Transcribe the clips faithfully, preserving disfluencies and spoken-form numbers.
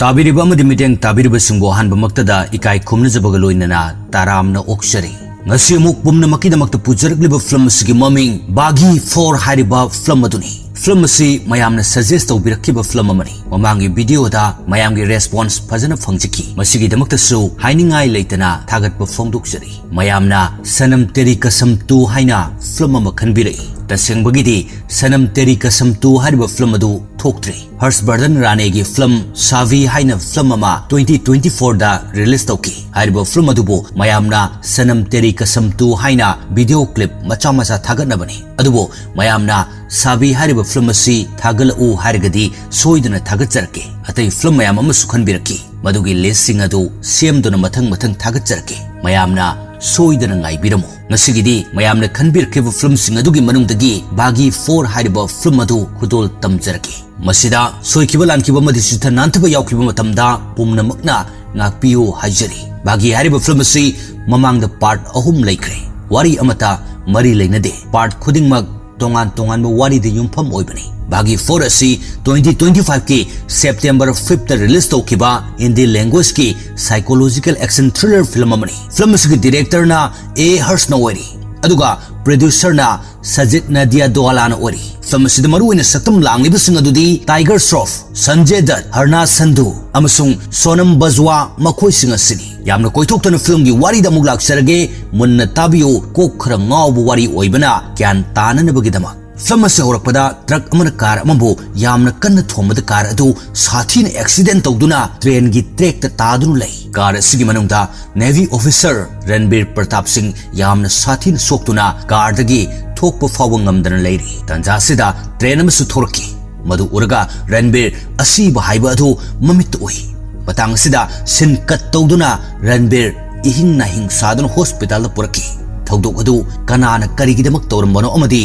ꯇꯥꯕꯤꯔꯤꯕ ꯑꯃꯗꯤ ꯃꯤꯠꯌꯦꯡ ꯇꯥꯕꯤꯔꯤꯕꯁꯤꯡꯕꯨ ꯑꯍꯥꯟꯕꯃꯛꯇꯗ ꯏꯀꯥꯏ ꯈꯨꯝꯅꯖꯕꯒ ꯂꯣꯏꯅꯅ ꯇꯔꯥꯝꯅ ꯑꯣꯛꯆꯔꯤ꯫ ꯉꯁꯤ ꯑꯃꯨꯛ ꯄꯨꯝꯅꯃꯛꯀꯤꯗꯃꯛꯇ ꯄꯨꯖꯔꯛꯂꯤꯕ ꯐꯤꯂꯝ ꯑꯁꯤꯒꯤ ꯃꯃꯤꯡ ꯕꯥꯒꯤ ꯐꯣꯔ ꯍꯥꯏꯔꯤꯕ ꯐꯤꯂꯝ ꯑꯗꯨꯅꯤ꯫ ꯐꯤꯂꯝ ꯑꯁꯤ ꯃꯌꯥꯝꯅ suggest ꯇꯧꯕꯤꯔꯛꯈꯤꯕ ꯐꯤꯂꯝ ꯑꯃꯅꯤ꯫ ꯃꯃꯥꯡꯒꯤ video ꯗ ꯃꯌꯥꯝꯒꯤ response ꯐꯖꯅ ꯐꯪꯖꯈꯤ꯫ ꯃꯁꯤꯒꯤꯗꯃꯛꯇꯁꯨ ꯍꯥꯏꯅꯤꯡꯉꯥꯏ ꯂꯩꯇꯅ ꯊꯥꯒꯠꯄ ꯐꯣꯡꯗꯣꯛꯆꯔꯤ꯫ ꯃꯌꯥꯝꯅ ꯁꯅꯝ ꯇꯦꯔꯤ ꯀꯁꯝ ꯇꯨ ꯍꯥꯏꯅ ꯐꯤꯂꯝ ꯑꯃ ꯈꯟꯕꯤꯔꯛꯏ꯫ ꯇꯁꯦꯡꯕꯒꯤꯗꯤ ꯁꯅꯝ ꯇꯦꯔꯤ ꯀꯁꯝ ꯇꯨ ꯍꯥꯏꯔꯤꯕ ꯐꯤꯂꯝ ꯑꯗꯨ ꯊꯣꯛꯇ꯭ꯔꯤ꯫ ꯍꯔꯁꯕꯔꯙꯟ ꯔꯥꯅꯦꯒꯤ ꯐꯤꯂꯝ ꯁꯥꯚꯤ ꯍꯥꯏꯅ ꯐꯤꯂꯝ ꯑꯃ twenty twenty four ꯗ release ꯇꯧꯈꯤ꯫ ꯍꯥꯏꯔꯤꯕ ꯐꯤꯂꯝ ꯑꯗꯨꯕꯨ ꯃꯌꯥꯝꯅ ꯁꯅꯝ ꯇꯦꯔꯤ ꯀꯁꯝ ꯇꯨ ꯍꯥꯏꯅ video clip ꯃꯆꯥ ꯃꯆꯥ ꯊꯥꯒꯠꯅꯕꯅꯤ꯫ ꯑꯗꯨꯕꯨ ꯃꯌꯥꯝꯅ ꯁꯥꯚꯤ ꯍꯥꯏꯔꯤꯕ ꯐꯤꯂꯝ ꯑꯁꯤ ꯊꯥꯒꯠꯂꯛꯎ ꯍꯥꯏꯔꯒꯗꯤ ꯁꯣꯏꯗꯅ ꯊꯥꯒꯠꯆꯔꯛꯀꯦ꯫ ꯑꯇꯩ ꯐꯤꯂꯝ ꯃꯌꯥꯝ ꯑꯃꯁꯨ ꯈꯟꯕꯤꯔꯛꯈꯤ꯫ ꯃꯗꯨꯒꯤ list ꯁꯤꯡ ꯑꯗꯨ ꯁꯦꯝꯗꯨꯅ ꯃꯊꯪ ꯃꯊꯪ ꯊꯥꯒꯠꯆꯔꯛꯀꯦ꯫ ꯃꯌꯥꯝꯅ ꯁꯣꯏꯗꯅ ꯉꯥꯏꯕꯤꯔꯝꯃꯨ꯫ ꯉꯁꯤꯒꯤꯗꯤ ꯃꯌꯥꯝꯅ ꯈꯟꯕꯤꯔꯛꯈꯤꯕ ꯐꯤꯂꯝꯁꯤꯡ ꯑꯗꯨꯒꯤ ꯃꯅꯨꯡꯗꯒꯤ ꯕꯥꯒꯤ ꯐꯣꯔ ꯍꯥꯏꯔꯤꯕ ꯐꯤꯂꯝ ꯑꯗꯨ ꯈꯨꯗꯣꯜ ꯇꯝꯖꯔꯛꯀꯦ꯫ ꯃꯁꯤꯗ ꯁꯣꯏꯈꯤꯕ ꯂꯥꯟꯈꯤꯕ ꯑꯃꯗꯤ ꯆꯤꯠꯊ ꯅꯥꯟꯊꯕ ꯌꯥꯎꯈꯤꯕ ꯃꯇꯝꯗ ꯄꯨꯝꯅꯃꯛꯅ ꯉꯥꯛꯄꯤꯌꯨ ꯍꯥꯏꯖꯔꯤ꯫ ꯕꯥꯒꯤ ꯍꯥꯏꯔꯤꯕ ꯐꯤꯂꯝ ꯑꯁꯤ ꯃꯃꯥꯡꯗ part ꯑꯍꯨꯝ ꯂꯩꯈ꯭ꯔꯦ꯫ ꯋꯥꯔꯤ ꯑꯃꯠꯇ ꯃꯔꯤ ꯂꯩꯅꯗꯦ꯫ Part ꯈꯨꯗꯤꯡꯃꯛ ꯇꯣꯉꯥꯟ ꯇꯣꯉꯥꯟꯕ ꯋꯥꯔꯤꯗ ꯌꯨꯝꯐꯝ ꯑꯣꯏꯕꯅꯤ꯫ ꯕꯥꯒꯤ ꯐꯣꯔ ꯑꯁꯤ twenty twenty five ꯀꯤ September fifth ꯇ release ꯇꯧꯈꯤꯕ Hindi language ꯀꯤ psychological action thriller ꯐꯤꯂꯝ ꯑꯃꯅꯤ꯫ ꯐꯤꯂꯝ ꯑꯁꯤꯒꯤ director ꯅ ꯑꯦ ꯍꯔꯁꯅ ꯑꯣꯏꯔꯤ, ꯑꯗꯨꯒ producer ꯅ ꯁꯖꯤꯠ ꯅꯗꯤꯌꯥꯗꯋꯥꯂꯥꯅ ꯑꯣꯏꯔꯤ꯫ ꯐꯤꯂꯝ ꯑꯁꯤꯗ ꯃꯔꯨꯑꯣꯏꯅ ꯁꯛꯇꯝ ꯂꯥꯡꯂꯤꯕꯁꯤꯡ ꯑꯗꯨꯗꯤ ꯇꯥꯏꯒꯔ ꯁ꯭ꯔꯣꯐ, ꯁꯟꯖꯦ ꯗꯠ, ꯍꯔꯅꯥꯖ ꯁꯟꯙꯨ ꯑꯃꯁꯨꯡ ꯁꯣꯅꯝ ꯕꯖꯋꯥ ꯃꯈꯣꯏꯁꯤꯡ ꯑꯁꯤꯅꯤ꯫ ꯌꯥꯝꯅ ꯀꯣꯏꯊꯣꯛꯇꯅ ꯐꯤꯂꯝꯒꯤ ꯋꯥꯔꯤꯗ ꯑꯃꯨꯛ ꯂꯥꯛꯆꯔꯒꯦ, ꯃꯨꯟꯅ ꯇꯥꯕꯤꯌꯨ, ꯀꯣꯛ ꯈꯔ ꯉꯥꯎꯕ ꯋꯥꯔꯤ ꯑꯣꯏꯕꯅ ꯒ꯭ꯌꯥꯟ ꯇꯥꯅꯅꯕꯒꯤꯗꯃꯛ꯫ ꯐꯤꯂꯝ ꯑꯁꯤ ꯍꯧꯔꯛꯄꯗ ꯇ꯭ꯔꯛ ꯑꯃꯅ ꯀꯥꯔ ꯑꯃꯕꯨ ꯌꯥꯝꯅ ꯀꯟꯅ ꯊꯣꯝꯕꯗ ꯀꯥꯔ ꯑꯗꯨ ꯁꯥꯊꯤꯅ accident ꯇꯧꯗꯨꯅ ꯇ꯭ꯔꯦꯟꯒꯤ track ꯇ ꯇꯥꯗꯨꯅ ꯂꯩ꯫ ꯀꯥꯔ ꯑꯁꯤꯒꯤ ꯃꯅꯨꯡꯗ Navy officer ꯔꯟꯕꯤꯔ ꯄ꯭ꯔꯇꯥꯞ ꯁꯤꯡ ꯌꯥꯝꯅ ꯁꯥꯊꯤꯅ ꯁꯣꯛꯇꯨꯅ ꯀꯥꯔꯗꯒꯤ ꯊꯣꯛꯄ ꯐꯥꯎꯕ ꯉꯝꯗꯅ ꯂꯩꯔꯤ꯫ ꯇꯥꯟꯖꯥ ꯑꯁꯤꯗ ꯇ꯭ꯔꯦꯟ ꯑꯃꯁꯨ ꯊꯣꯔꯛꯈꯤ꯫ ꯃꯗꯨ ꯎꯔꯒ ꯔꯟꯕꯤꯔ ꯑꯁꯤꯕ ꯍꯥꯏꯕ ꯑꯗꯨ ꯃꯃꯤꯠꯇ ꯎꯏ꯫ ꯃꯇꯥꯡ ꯑꯁꯤꯗ scene cut ꯇꯧꯗꯨꯅ ꯔꯟꯕꯤꯔ ꯏꯍꯤꯡ ꯅꯥꯍꯤꯡ ꯁꯥꯗꯨꯅ hospital ꯗ ꯄꯨꯔꯛꯈꯤ꯫ ꯊꯧꯗꯣꯛ ꯑꯗꯨ ꯀꯅꯥꯅ ꯀꯔꯤꯒꯤꯗꯃꯛ ꯇꯧꯔꯝꯕꯅꯣ ꯑꯃꯗꯤ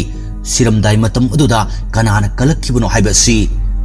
ꯁꯤꯔꯝꯗꯥꯏ ꯃꯇꯝ ꯑꯗꯨꯗ ꯀꯅꯥꯅ ꯀꯜꯂꯛꯈꯤꯕꯅꯣ ꯍꯥꯏꯕ ꯑꯁꯤ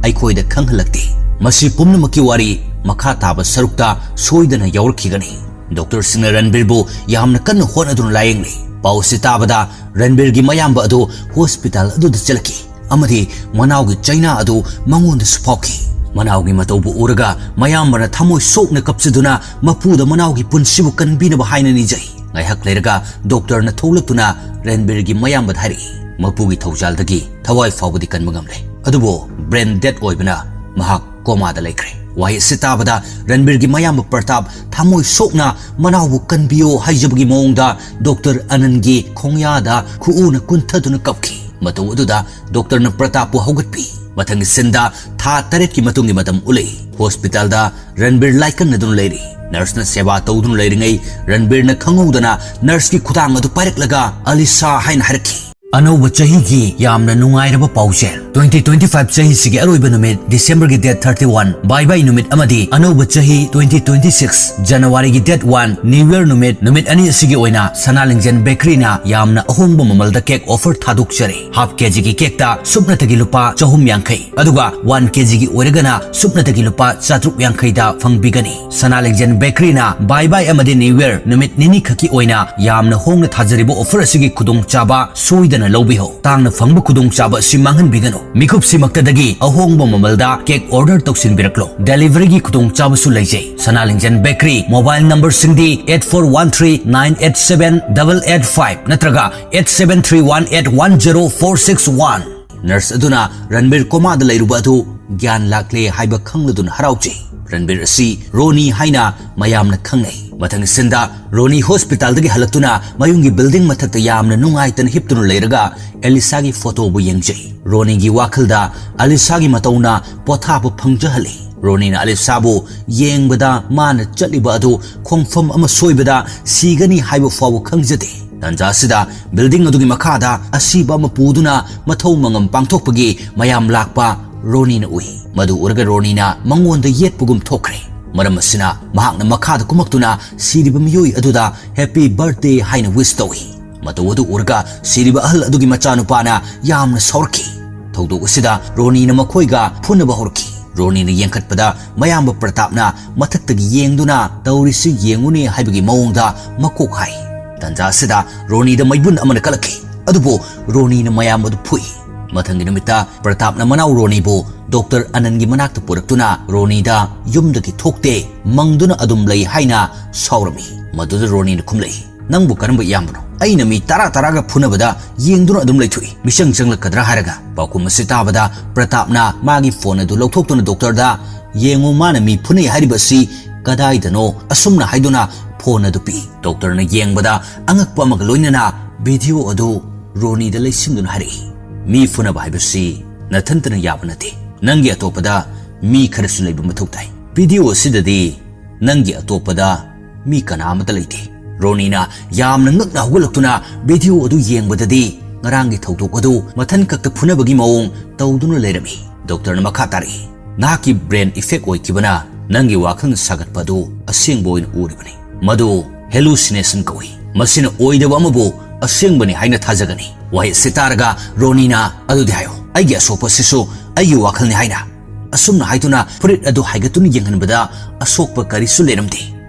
ꯑꯩꯈꯣꯏꯗ ꯈꯪꯍꯜꯂꯛꯇꯦ꯫ ꯃꯁꯤ ꯄꯨꯝꯅꯃꯛꯀꯤ ꯋꯥꯔꯤ ꯃꯈꯥ ꯇꯥꯕ ꯁꯔꯨꯛꯇ ꯁꯣꯏꯗꯅ ꯌꯥꯎꯔꯛꯈꯤꯒꯅꯤ꯫ ꯗꯣꯛꯇꯔꯁꯤꯡꯅ ꯔꯟꯕꯤꯔꯕꯨ ꯌꯥꯝꯅ ꯀꯟꯅ ꯍꯣꯠꯅꯗꯨꯅ ꯂꯥꯌꯦꯡꯂꯤ꯫ ꯄꯥꯎ ꯑꯁꯤ ꯇꯥꯕꯗ ꯔꯟꯕꯤꯔꯒꯤ ꯃꯌꯥꯝꯕ ꯑꯗꯨ hospital ꯑꯗꯨꯗ ꯆꯠꯂꯛꯈꯤ ꯑꯃꯗꯤ ꯃꯅꯥꯎꯒꯤ ꯆꯩꯅꯥ ꯑꯗꯨ ꯃꯉꯣꯟꯗꯁꯨ ꯐꯥꯎꯈꯤ꯫ ꯃꯅꯥꯎꯒꯤ ꯃꯇꯧꯕꯨ ꯎꯔꯒ ꯃꯌꯥꯝꯕꯅ ꯊꯃꯣꯏ ꯁꯣꯛꯅ ꯀꯞꯆꯗꯨꯅ ꯃꯄꯨꯗ ꯃꯅꯥꯎꯒꯤ ꯄꯨꯟꯁꯤꯕꯨ ꯀꯟꯕꯤꯅꯕ ꯍꯥꯏꯅ ꯅꯤꯖꯩ꯫ ꯉꯥꯏꯍꯥꯛ ꯂꯩꯔꯒ ꯗꯣꯛꯇꯔꯅ ꯊꯣꯛꯂꯛꯇꯨꯅ ꯔꯟꯕꯤꯔꯒꯤ ꯃꯌꯥꯝꯕꯗ ꯍꯥꯏꯔꯛꯏ, "ꯃꯄꯨꯒꯤ ꯊꯧꯖꯥꯜꯗꯒꯤ ꯊꯋꯥꯏ ꯐꯥꯎꯕꯗꯤ ꯀꯟꯕ ꯉꯝꯂꯦ, ꯑꯗꯨꯕꯨ ꯕ꯭ꯔꯦꯟ ꯗꯦꯗ ꯑꯣꯏꯕꯅ ꯃꯍꯥꯛ ꯀꯣꯃꯥꯗ ꯂꯩꯈ꯭ꯔꯦ꯫" ꯋꯥꯍꯩ ꯑꯁꯤ ꯇꯥꯕꯗ ꯔꯟꯕꯤꯔꯒꯤ ꯃꯌꯥꯝꯕ ꯄ꯭ꯔꯇꯥꯞ ꯊꯃꯣꯏ ꯁꯣꯛꯅ ꯃꯅꯥꯎꯕꯨ ꯀꯟꯕꯤꯌꯣ ꯍꯥꯏꯖꯕꯒꯤ ꯃꯑꯣꯡꯗ ꯗꯣꯛꯇꯔ ꯑꯅꯟꯒꯤ ꯈꯣꯡꯌꯥꯗ ꯈꯨꯎꯅ ꯀꯨꯟꯊꯗꯨꯅ ꯀꯞꯈꯤ꯫ ꯃꯇꯧ ꯑꯗꯨꯗ ꯗꯣꯛꯇꯔꯅ ꯄ꯭ꯔꯇꯥꯞꯄꯨ ꯍꯧꯒꯠꯄꯤ꯫ ꯃꯊꯪꯒꯤ ꯁꯤꯟꯗ ꯊꯥ ꯇꯔꯦꯠꯀꯤ ꯃꯇꯨꯡꯒꯤ ꯃꯇꯝ ꯎꯠꯂꯛꯏ꯫ ꯍꯣꯁꯄꯤꯇꯥꯜꯗ ꯔꯟꯕꯤꯔ ꯂꯥꯏꯀꯟꯅꯗꯨꯅ ꯂꯩꯔꯤ꯫ ꯅꯔꯁꯅ ꯁꯦꯕꯥ ꯇꯧꯗꯨꯅ ꯂꯩꯔꯤꯉꯩ ꯔꯟꯕꯤꯔꯅ ꯈꯪꯍꯧꯗꯅ ꯅꯔꯁꯀꯤ ꯈꯨꯗꯥꯡ ꯑꯗꯨ ꯄꯥꯏꯔꯛꯂꯒ "ꯑꯂꯤꯁꯥ" ꯍꯥꯏꯅ ꯍꯥꯏꯔꯛꯈꯤ꯫ ꯑꯅꯧꯕ ꯆꯍꯤꯒꯤ ꯌꯥꯝꯅ ꯅꯨꯡꯉꯥꯏꯔꯕ ꯄꯥꯎꯖꯦꯜ꯫ Twenty twenty five ꯆꯍꯤꯁꯤꯒꯤ ꯑꯔꯣꯏꯕ ꯅꯨꯃꯤꯠ, ꯗꯤꯁꯦꯝꯕꯔꯒꯤ date thirty one, ꯕꯥꯏ ꯕꯥꯏ ꯅꯨꯃꯤꯠ ꯑꯃꯗꯤ ꯑꯅꯧꯕ ꯆꯍꯤ twenty twenty six, ꯖꯅꯋꯥꯔꯤꯒꯤ date one, New Year ꯅꯨꯃꯤꯠ, ꯅꯨꯃꯤꯠ ꯑꯅꯤ ꯑꯁꯤꯒꯤ ꯑꯣꯏꯅ ꯁꯅꯥ ꯂꯤꯡꯖꯦꯜ ꯕꯦꯀꯔꯤꯅ ꯌꯥꯝꯅ ꯑꯍꯣꯡꯕ ꯃꯃꯜꯗ ꯀꯦꯛ ꯑꯣꯐꯔ ꯊꯥꯗꯣꯛꯆꯔꯤ꯫ ꯍꯥꯐ ꯀꯦꯖꯤꯒꯤ ꯀꯦꯛꯇ ꯁꯨꯞꯅꯇꯒꯤ ꯂꯨꯄꯥ ꯆꯍꯨꯝ ꯌꯥꯡꯈꯩ, ꯑꯗꯨꯒ ꯋꯥꯟ ꯀꯦꯖꯤꯒꯤ ꯑꯣꯏꯔꯒꯅ ꯁꯨꯞꯅꯇꯒꯤ ꯂꯨꯄꯥ ꯆꯥꯇ꯭ꯔꯨꯛ ꯌꯥꯡꯈꯩꯗ ꯐꯪꯕꯤꯒꯅꯤ꯫ ꯁꯅꯥ ꯂꯤꯡꯖꯦꯜ ꯕꯦꯀꯔꯤꯅ ꯕꯥꯏ ꯕꯥꯏ ꯑꯃꯗꯤ ꯅ꯭ꯌꯨ ꯌꯔ ꯅꯨꯃꯤꯠ ꯅꯤꯅꯤ ꯈꯛꯀꯤ ꯑꯣꯏꯅ ꯌꯥꯝꯅ ꯍꯣꯡꯅ ꯊꯥꯖꯔꯤꯕ ꯑꯣꯐꯔ ꯑꯁꯤꯒꯤ ꯈꯨꯗꯣꯡꯆꯥꯕ ꯁꯣꯏꯗꯅ ꯂꯧꯕꯤꯍꯧ꯫ ꯇꯥꯡꯅ ꯐꯪꯕ ꯈꯨꯗꯣꯡꯆꯥꯕ ꯑꯁꯤ ꯃꯥꯡꯍꯟꯕꯤꯒꯅꯨ꯫ ꯃꯤꯀꯨꯞꯁꯤꯃꯛꯇꯗꯒꯤ ꯑꯍꯣꯡꯕ ꯃꯃꯜꯗ ꯀꯦꯛ ꯑꯣꯔꯗꯔ ꯇꯧꯁꯤꯟꯕꯤꯔꯛꯂꯣ꯫ ꯗꯦꯂꯤꯚꯔꯤꯒꯤ ꯈꯨꯗꯣꯡꯆꯥꯕꯁꯨ ꯂꯩꯖꯩ꯫ ꯁꯅꯥ ꯂꯤꯡꯖꯦꯜ ꯕꯦꯀꯔꯤ ꯃꯣꯕꯥꯏꯜ ꯅꯝꯕꯔꯁꯤꯡꯗꯤ eight four one three nine eight seven double eight five ꯅꯠꯇ꯭ꯔꯒ eight seven three one eight one zero four six one꯫ Nurse ꯑꯗꯨꯅ ꯔꯟꯕꯤꯔ ꯀꯣꯃꯥꯗ ꯂꯩꯔꯨꯕ ꯑꯗꯨ ꯒ꯭ꯌꯥꯟ ꯂꯥꯛꯂꯦ ꯍꯥꯏꯕ ꯈꯪꯂꯗꯨꯅ ꯍꯔꯥꯎꯖꯩ꯫ ꯔꯟꯕꯤꯔ ꯑꯁꯤ ꯔꯣꯅꯤ ꯍꯥꯏꯅ ꯃꯌꯥꯝꯅ ꯈꯪꯅꯩ꯫ ꯃꯊꯪꯒꯤ ꯁꯤꯟꯗ ꯔꯣꯅꯤ ꯍꯣꯁꯄꯤꯇꯥꯜꯗꯒꯤ ꯍꯜꯂꯛꯇꯨꯅ ꯃꯌꯨꯝꯒꯤ ꯕꯤꯜꯗꯤꯡ ꯃꯊꯛꯇ ꯌꯥꯝꯅ ꯅꯨꯡꯉꯥꯏꯇꯅ ꯍꯤꯞꯇꯨꯅ ꯂꯩꯔꯒ ꯑꯦꯂꯤꯁꯥꯒꯤ ꯐꯣꯇꯣꯕꯨ ꯌꯦꯡꯖꯩ꯫ ꯔꯣꯅꯤꯒꯤ ꯋꯥꯈꯜꯗ ꯑꯂꯤꯁꯥꯒꯤ ꯃꯇꯧꯅ ꯄꯣꯊꯥꯕ ꯐꯪꯖꯍꯜꯂꯤ꯫ ꯔꯣꯅꯤꯅ ꯑꯂꯤꯁꯥꯕꯨ ꯌꯦꯡꯕꯗ ꯃꯥꯅ ꯆꯠꯂꯤꯕ ꯑꯗꯨ ꯈꯣꯡꯐꯝ ꯑꯃ ꯁꯣꯏꯕꯗ ꯁꯤꯒꯅꯤ ꯍꯥꯏꯕ ꯐꯥꯎꯕ ꯈꯪꯖꯗꯦ꯫ ꯇꯥꯟꯖꯥ ꯑꯁꯤꯗ ꯕꯤꯜꯗꯤꯡ ꯑꯗꯨꯒꯤ ꯃꯈꯥꯗ ꯑꯁꯤꯕ ꯑꯃ ꯄꯨꯗꯨꯅ ꯃꯊꯧ ꯃꯉꯝ ꯄꯥꯡꯊꯣꯛꯄꯒꯤ ꯃꯌꯥꯝ ꯂꯥꯛꯄ ꯔꯣꯅꯤꯅ ꯎꯏ꯫ ꯃꯗꯨ ꯎꯔꯒ ꯔꯣꯅꯤꯅ ꯃꯉꯣꯟꯗ ꯌꯦꯠꯄꯒꯨꯝ ꯊꯣꯛꯈ꯭ꯔꯦ꯫ ꯃꯔꯝ ꯑꯁꯤꯅ ꯃꯍꯥꯛꯅ ꯃꯈꯥꯗ ꯀꯨꯝꯃꯛꯇꯨꯅ ꯁꯤꯔꯤꯕ ꯃꯤꯑꯣꯏ ꯑꯗꯨꯗ "Happy birthday" ꯍꯥꯏꯅ ꯋꯤꯁ ꯇꯧꯏ꯫ ꯃꯇꯧ ꯑꯗꯨ ꯎꯔꯒ ꯁꯤꯔꯤꯕ ꯑꯍꯜ ꯑꯗꯨꯒꯤ ꯃꯆꯥꯅꯨꯄꯥꯅ ꯌꯥꯝꯅ ꯁꯥꯎꯔꯛꯈꯤ꯫ ꯊꯧꯗꯣꯛ ꯑꯁꯤꯗ ꯔꯣꯅꯤꯅ ꯃꯈꯣꯏꯒ ꯐꯨꯅꯕ ꯍꯧꯔꯛꯈꯤ꯫ ꯔꯣꯅꯤꯅ ꯌꯦꯡꯈꯠꯄꯗ ꯃꯌꯥꯝꯕ ꯄ꯭ꯔꯇꯥꯞꯅ ꯃꯊꯛꯇꯒꯤ ꯌꯦꯡꯗꯨꯅ "ꯇꯧꯔꯤꯁꯤ ꯌꯦꯡꯉꯨꯅꯦ" ꯍꯥꯏꯕꯒꯤ ꯃꯑꯣꯡꯗ ꯃꯀꯣꯛ ꯍꯥꯏ꯫ ꯇꯥꯟꯖꯥ ꯑꯁꯤꯗ ꯔꯣꯅꯤꯗ ꯃꯩꯕꯨꯟ ꯑꯃꯅ ꯀꯜꯂꯛꯈꯤ, ꯑꯗꯨꯕꯨ ꯔꯣꯅꯤꯅ ꯃꯌꯥꯝ ꯑꯗꯨ ꯐꯨꯏ꯫ ꯃꯊꯪꯒꯤ ꯅꯨꯃꯤꯠꯇ ꯄ꯭ꯔꯇꯥꯞꯅ ꯃꯅꯥꯎ ꯔꯣꯅꯤꯕꯨ ꯗꯣꯛꯇꯔ ꯑꯅꯟꯒꯤ ꯃꯅꯥꯛꯇ ꯄꯨꯔꯛꯇꯨꯅ ꯔꯣꯅꯤꯗ ꯌꯨꯝꯗꯒꯤ ꯊꯣꯛꯇꯦ, ꯃꯪꯗꯨꯅ ꯑꯗꯨꯝ ꯂꯩ ꯍꯥꯏꯅ ꯁꯥꯎꯔꯝꯃꯤ꯫ ꯃꯗꯨꯗ ꯔꯣꯅꯤꯅ ꯈꯨꯝꯂꯛꯏ, "ꯅꯪꯕꯨ ꯀꯔꯝꯕ ꯏꯌꯥꯝꯕꯅꯣ? ꯑꯩꯅ ꯃꯤ ꯇꯔꯥ ꯇꯔꯥꯒ ꯐꯨꯅꯕꯗ ꯌꯦꯡꯗꯨꯅ ꯑꯗꯨꯝ ꯂꯩꯊꯣꯛꯏ꯫ ꯃꯤꯆꯪ ꯆꯪꯂꯛꯀꯗ꯭ꯔꯥ ꯍꯥꯏꯔꯒ?" ꯄꯥꯎꯈꯨꯝ ꯑꯁꯤ ꯇꯥꯕꯗ ꯄ꯭ꯔꯇꯥꯞꯅ ꯃꯥꯒꯤ ꯐꯣꯟ ꯑꯗꯨ ꯂꯧꯊꯣꯛꯇꯨꯅ ꯗꯣꯛꯇꯔꯗ, "ꯌꯦꯡꯉꯨ, ꯃꯥꯅ ꯃꯤ ꯐꯨꯅꯩ ꯍꯥꯏꯔꯤꯕ ꯑꯁꯤ ꯀꯗꯥꯏꯗꯅꯣ?" ꯑꯁꯨꯝꯅ ꯍꯥꯏꯗꯨꯅ ꯐꯣꯟ ꯑꯗꯨ ꯄꯤ꯫ ꯗꯣꯛꯇꯔꯅ ꯌꯦꯡꯕꯗ ꯑꯉꯛꯄ ꯑꯃꯒ ꯂꯣꯏꯅꯅ ꯚꯤꯗꯤꯑꯣ ꯑꯗꯨ ꯔꯣꯅꯤꯗ ꯂꯩꯁꯤꯟꯗꯨꯅ ꯍꯥꯏꯔꯛꯏ, "ꯃꯤ ꯐꯨꯅꯕ ꯍꯥꯏꯕꯁꯤ ꯅꯊꯟꯇꯅ ꯌꯥꯕ ꯅꯠꯇꯦ꯫ ꯅꯪꯒꯤ ꯑꯇꯣꯞꯄꯗ ꯃꯤ ꯈꯔꯁꯨ ꯂꯩꯕ ꯃꯊꯧ ꯇꯥꯏ꯫ ꯚꯤꯗꯤꯑꯣ ꯑꯁꯤꯗꯗꯤ ꯅꯪꯒꯤ ꯑꯇꯣꯞꯄꯗ ꯃꯤ ꯀꯅꯥ ꯑꯃꯠꯇ ꯂꯩꯇꯦ꯫" ꯔꯣꯅꯤꯅ ꯌꯥꯝꯅ ꯉꯛꯅ ꯍꯧꯒꯠꯂꯛꯇꯨꯅ ꯚꯤꯗꯤꯑꯣ ꯑꯗꯨ ꯌꯦꯡꯕꯗꯗꯤ ꯉꯔꯥꯡꯒꯤ ꯊꯧꯗꯣꯛ ꯑꯗꯨ ꯃꯊꯟ ꯈꯛꯇ ꯐꯨꯅꯕꯒꯤ ꯃꯑꯣꯡ ꯇꯧꯗꯨꯅ ꯂꯩꯔꯝꯃꯤ꯫ ꯗꯣꯛꯇꯔꯅ ꯃꯈꯥ ꯇꯥꯔꯛꯏ, "ꯅꯍꯥꯛꯀꯤ ꯕ꯭ꯔꯦꯟ ꯏꯐꯦꯛ ꯑꯣꯏꯈꯤꯕꯅ ꯅꯪꯒꯤ ꯋꯥꯈꯜꯅ ꯁꯥꯒꯠꯄ ꯑꯗꯨ ꯑꯁꯦꯡꯕ ꯑꯣꯏꯅ ꯎꯔꯤꯕꯅꯤ꯫ ꯃꯗꯨ ꯍꯦꯂꯨꯁꯤꯅꯦꯁꯟ ꯀꯧꯏ꯫ ꯃꯁꯤꯅ ꯑꯣꯏꯗꯕ ꯑꯃꯕꯨ ꯑꯁꯦꯡꯕꯅꯤ ꯍꯥꯏꯅ ꯊꯥꯖꯒꯅꯤ꯫" ꯋꯥꯍꯩ ꯑꯁꯤ ꯇꯥꯔꯒ ꯔꯣꯅꯤꯅ, "ꯑꯗꯨꯗꯤ ꯍꯥꯏꯌꯣ, ꯑꯩꯒꯤ ꯑꯁꯣꯛꯄ ꯑꯁꯤꯁꯨ ꯑꯩꯒꯤ ꯋꯥꯈꯜꯅꯤ ꯍꯥꯏꯅ?" ꯑꯁꯨꯝꯅ ꯍꯥꯏꯗꯨꯅ ꯐꯨꯔꯤꯠ ꯑꯗꯨ ꯍꯥꯏꯒꯠꯇꯨꯅ ꯌꯦꯡꯍꯟꯕꯗ ꯑꯁꯣꯛꯄ ꯀꯔꯤꯁꯨ ꯂꯩꯔꯝꯗꯦ꯫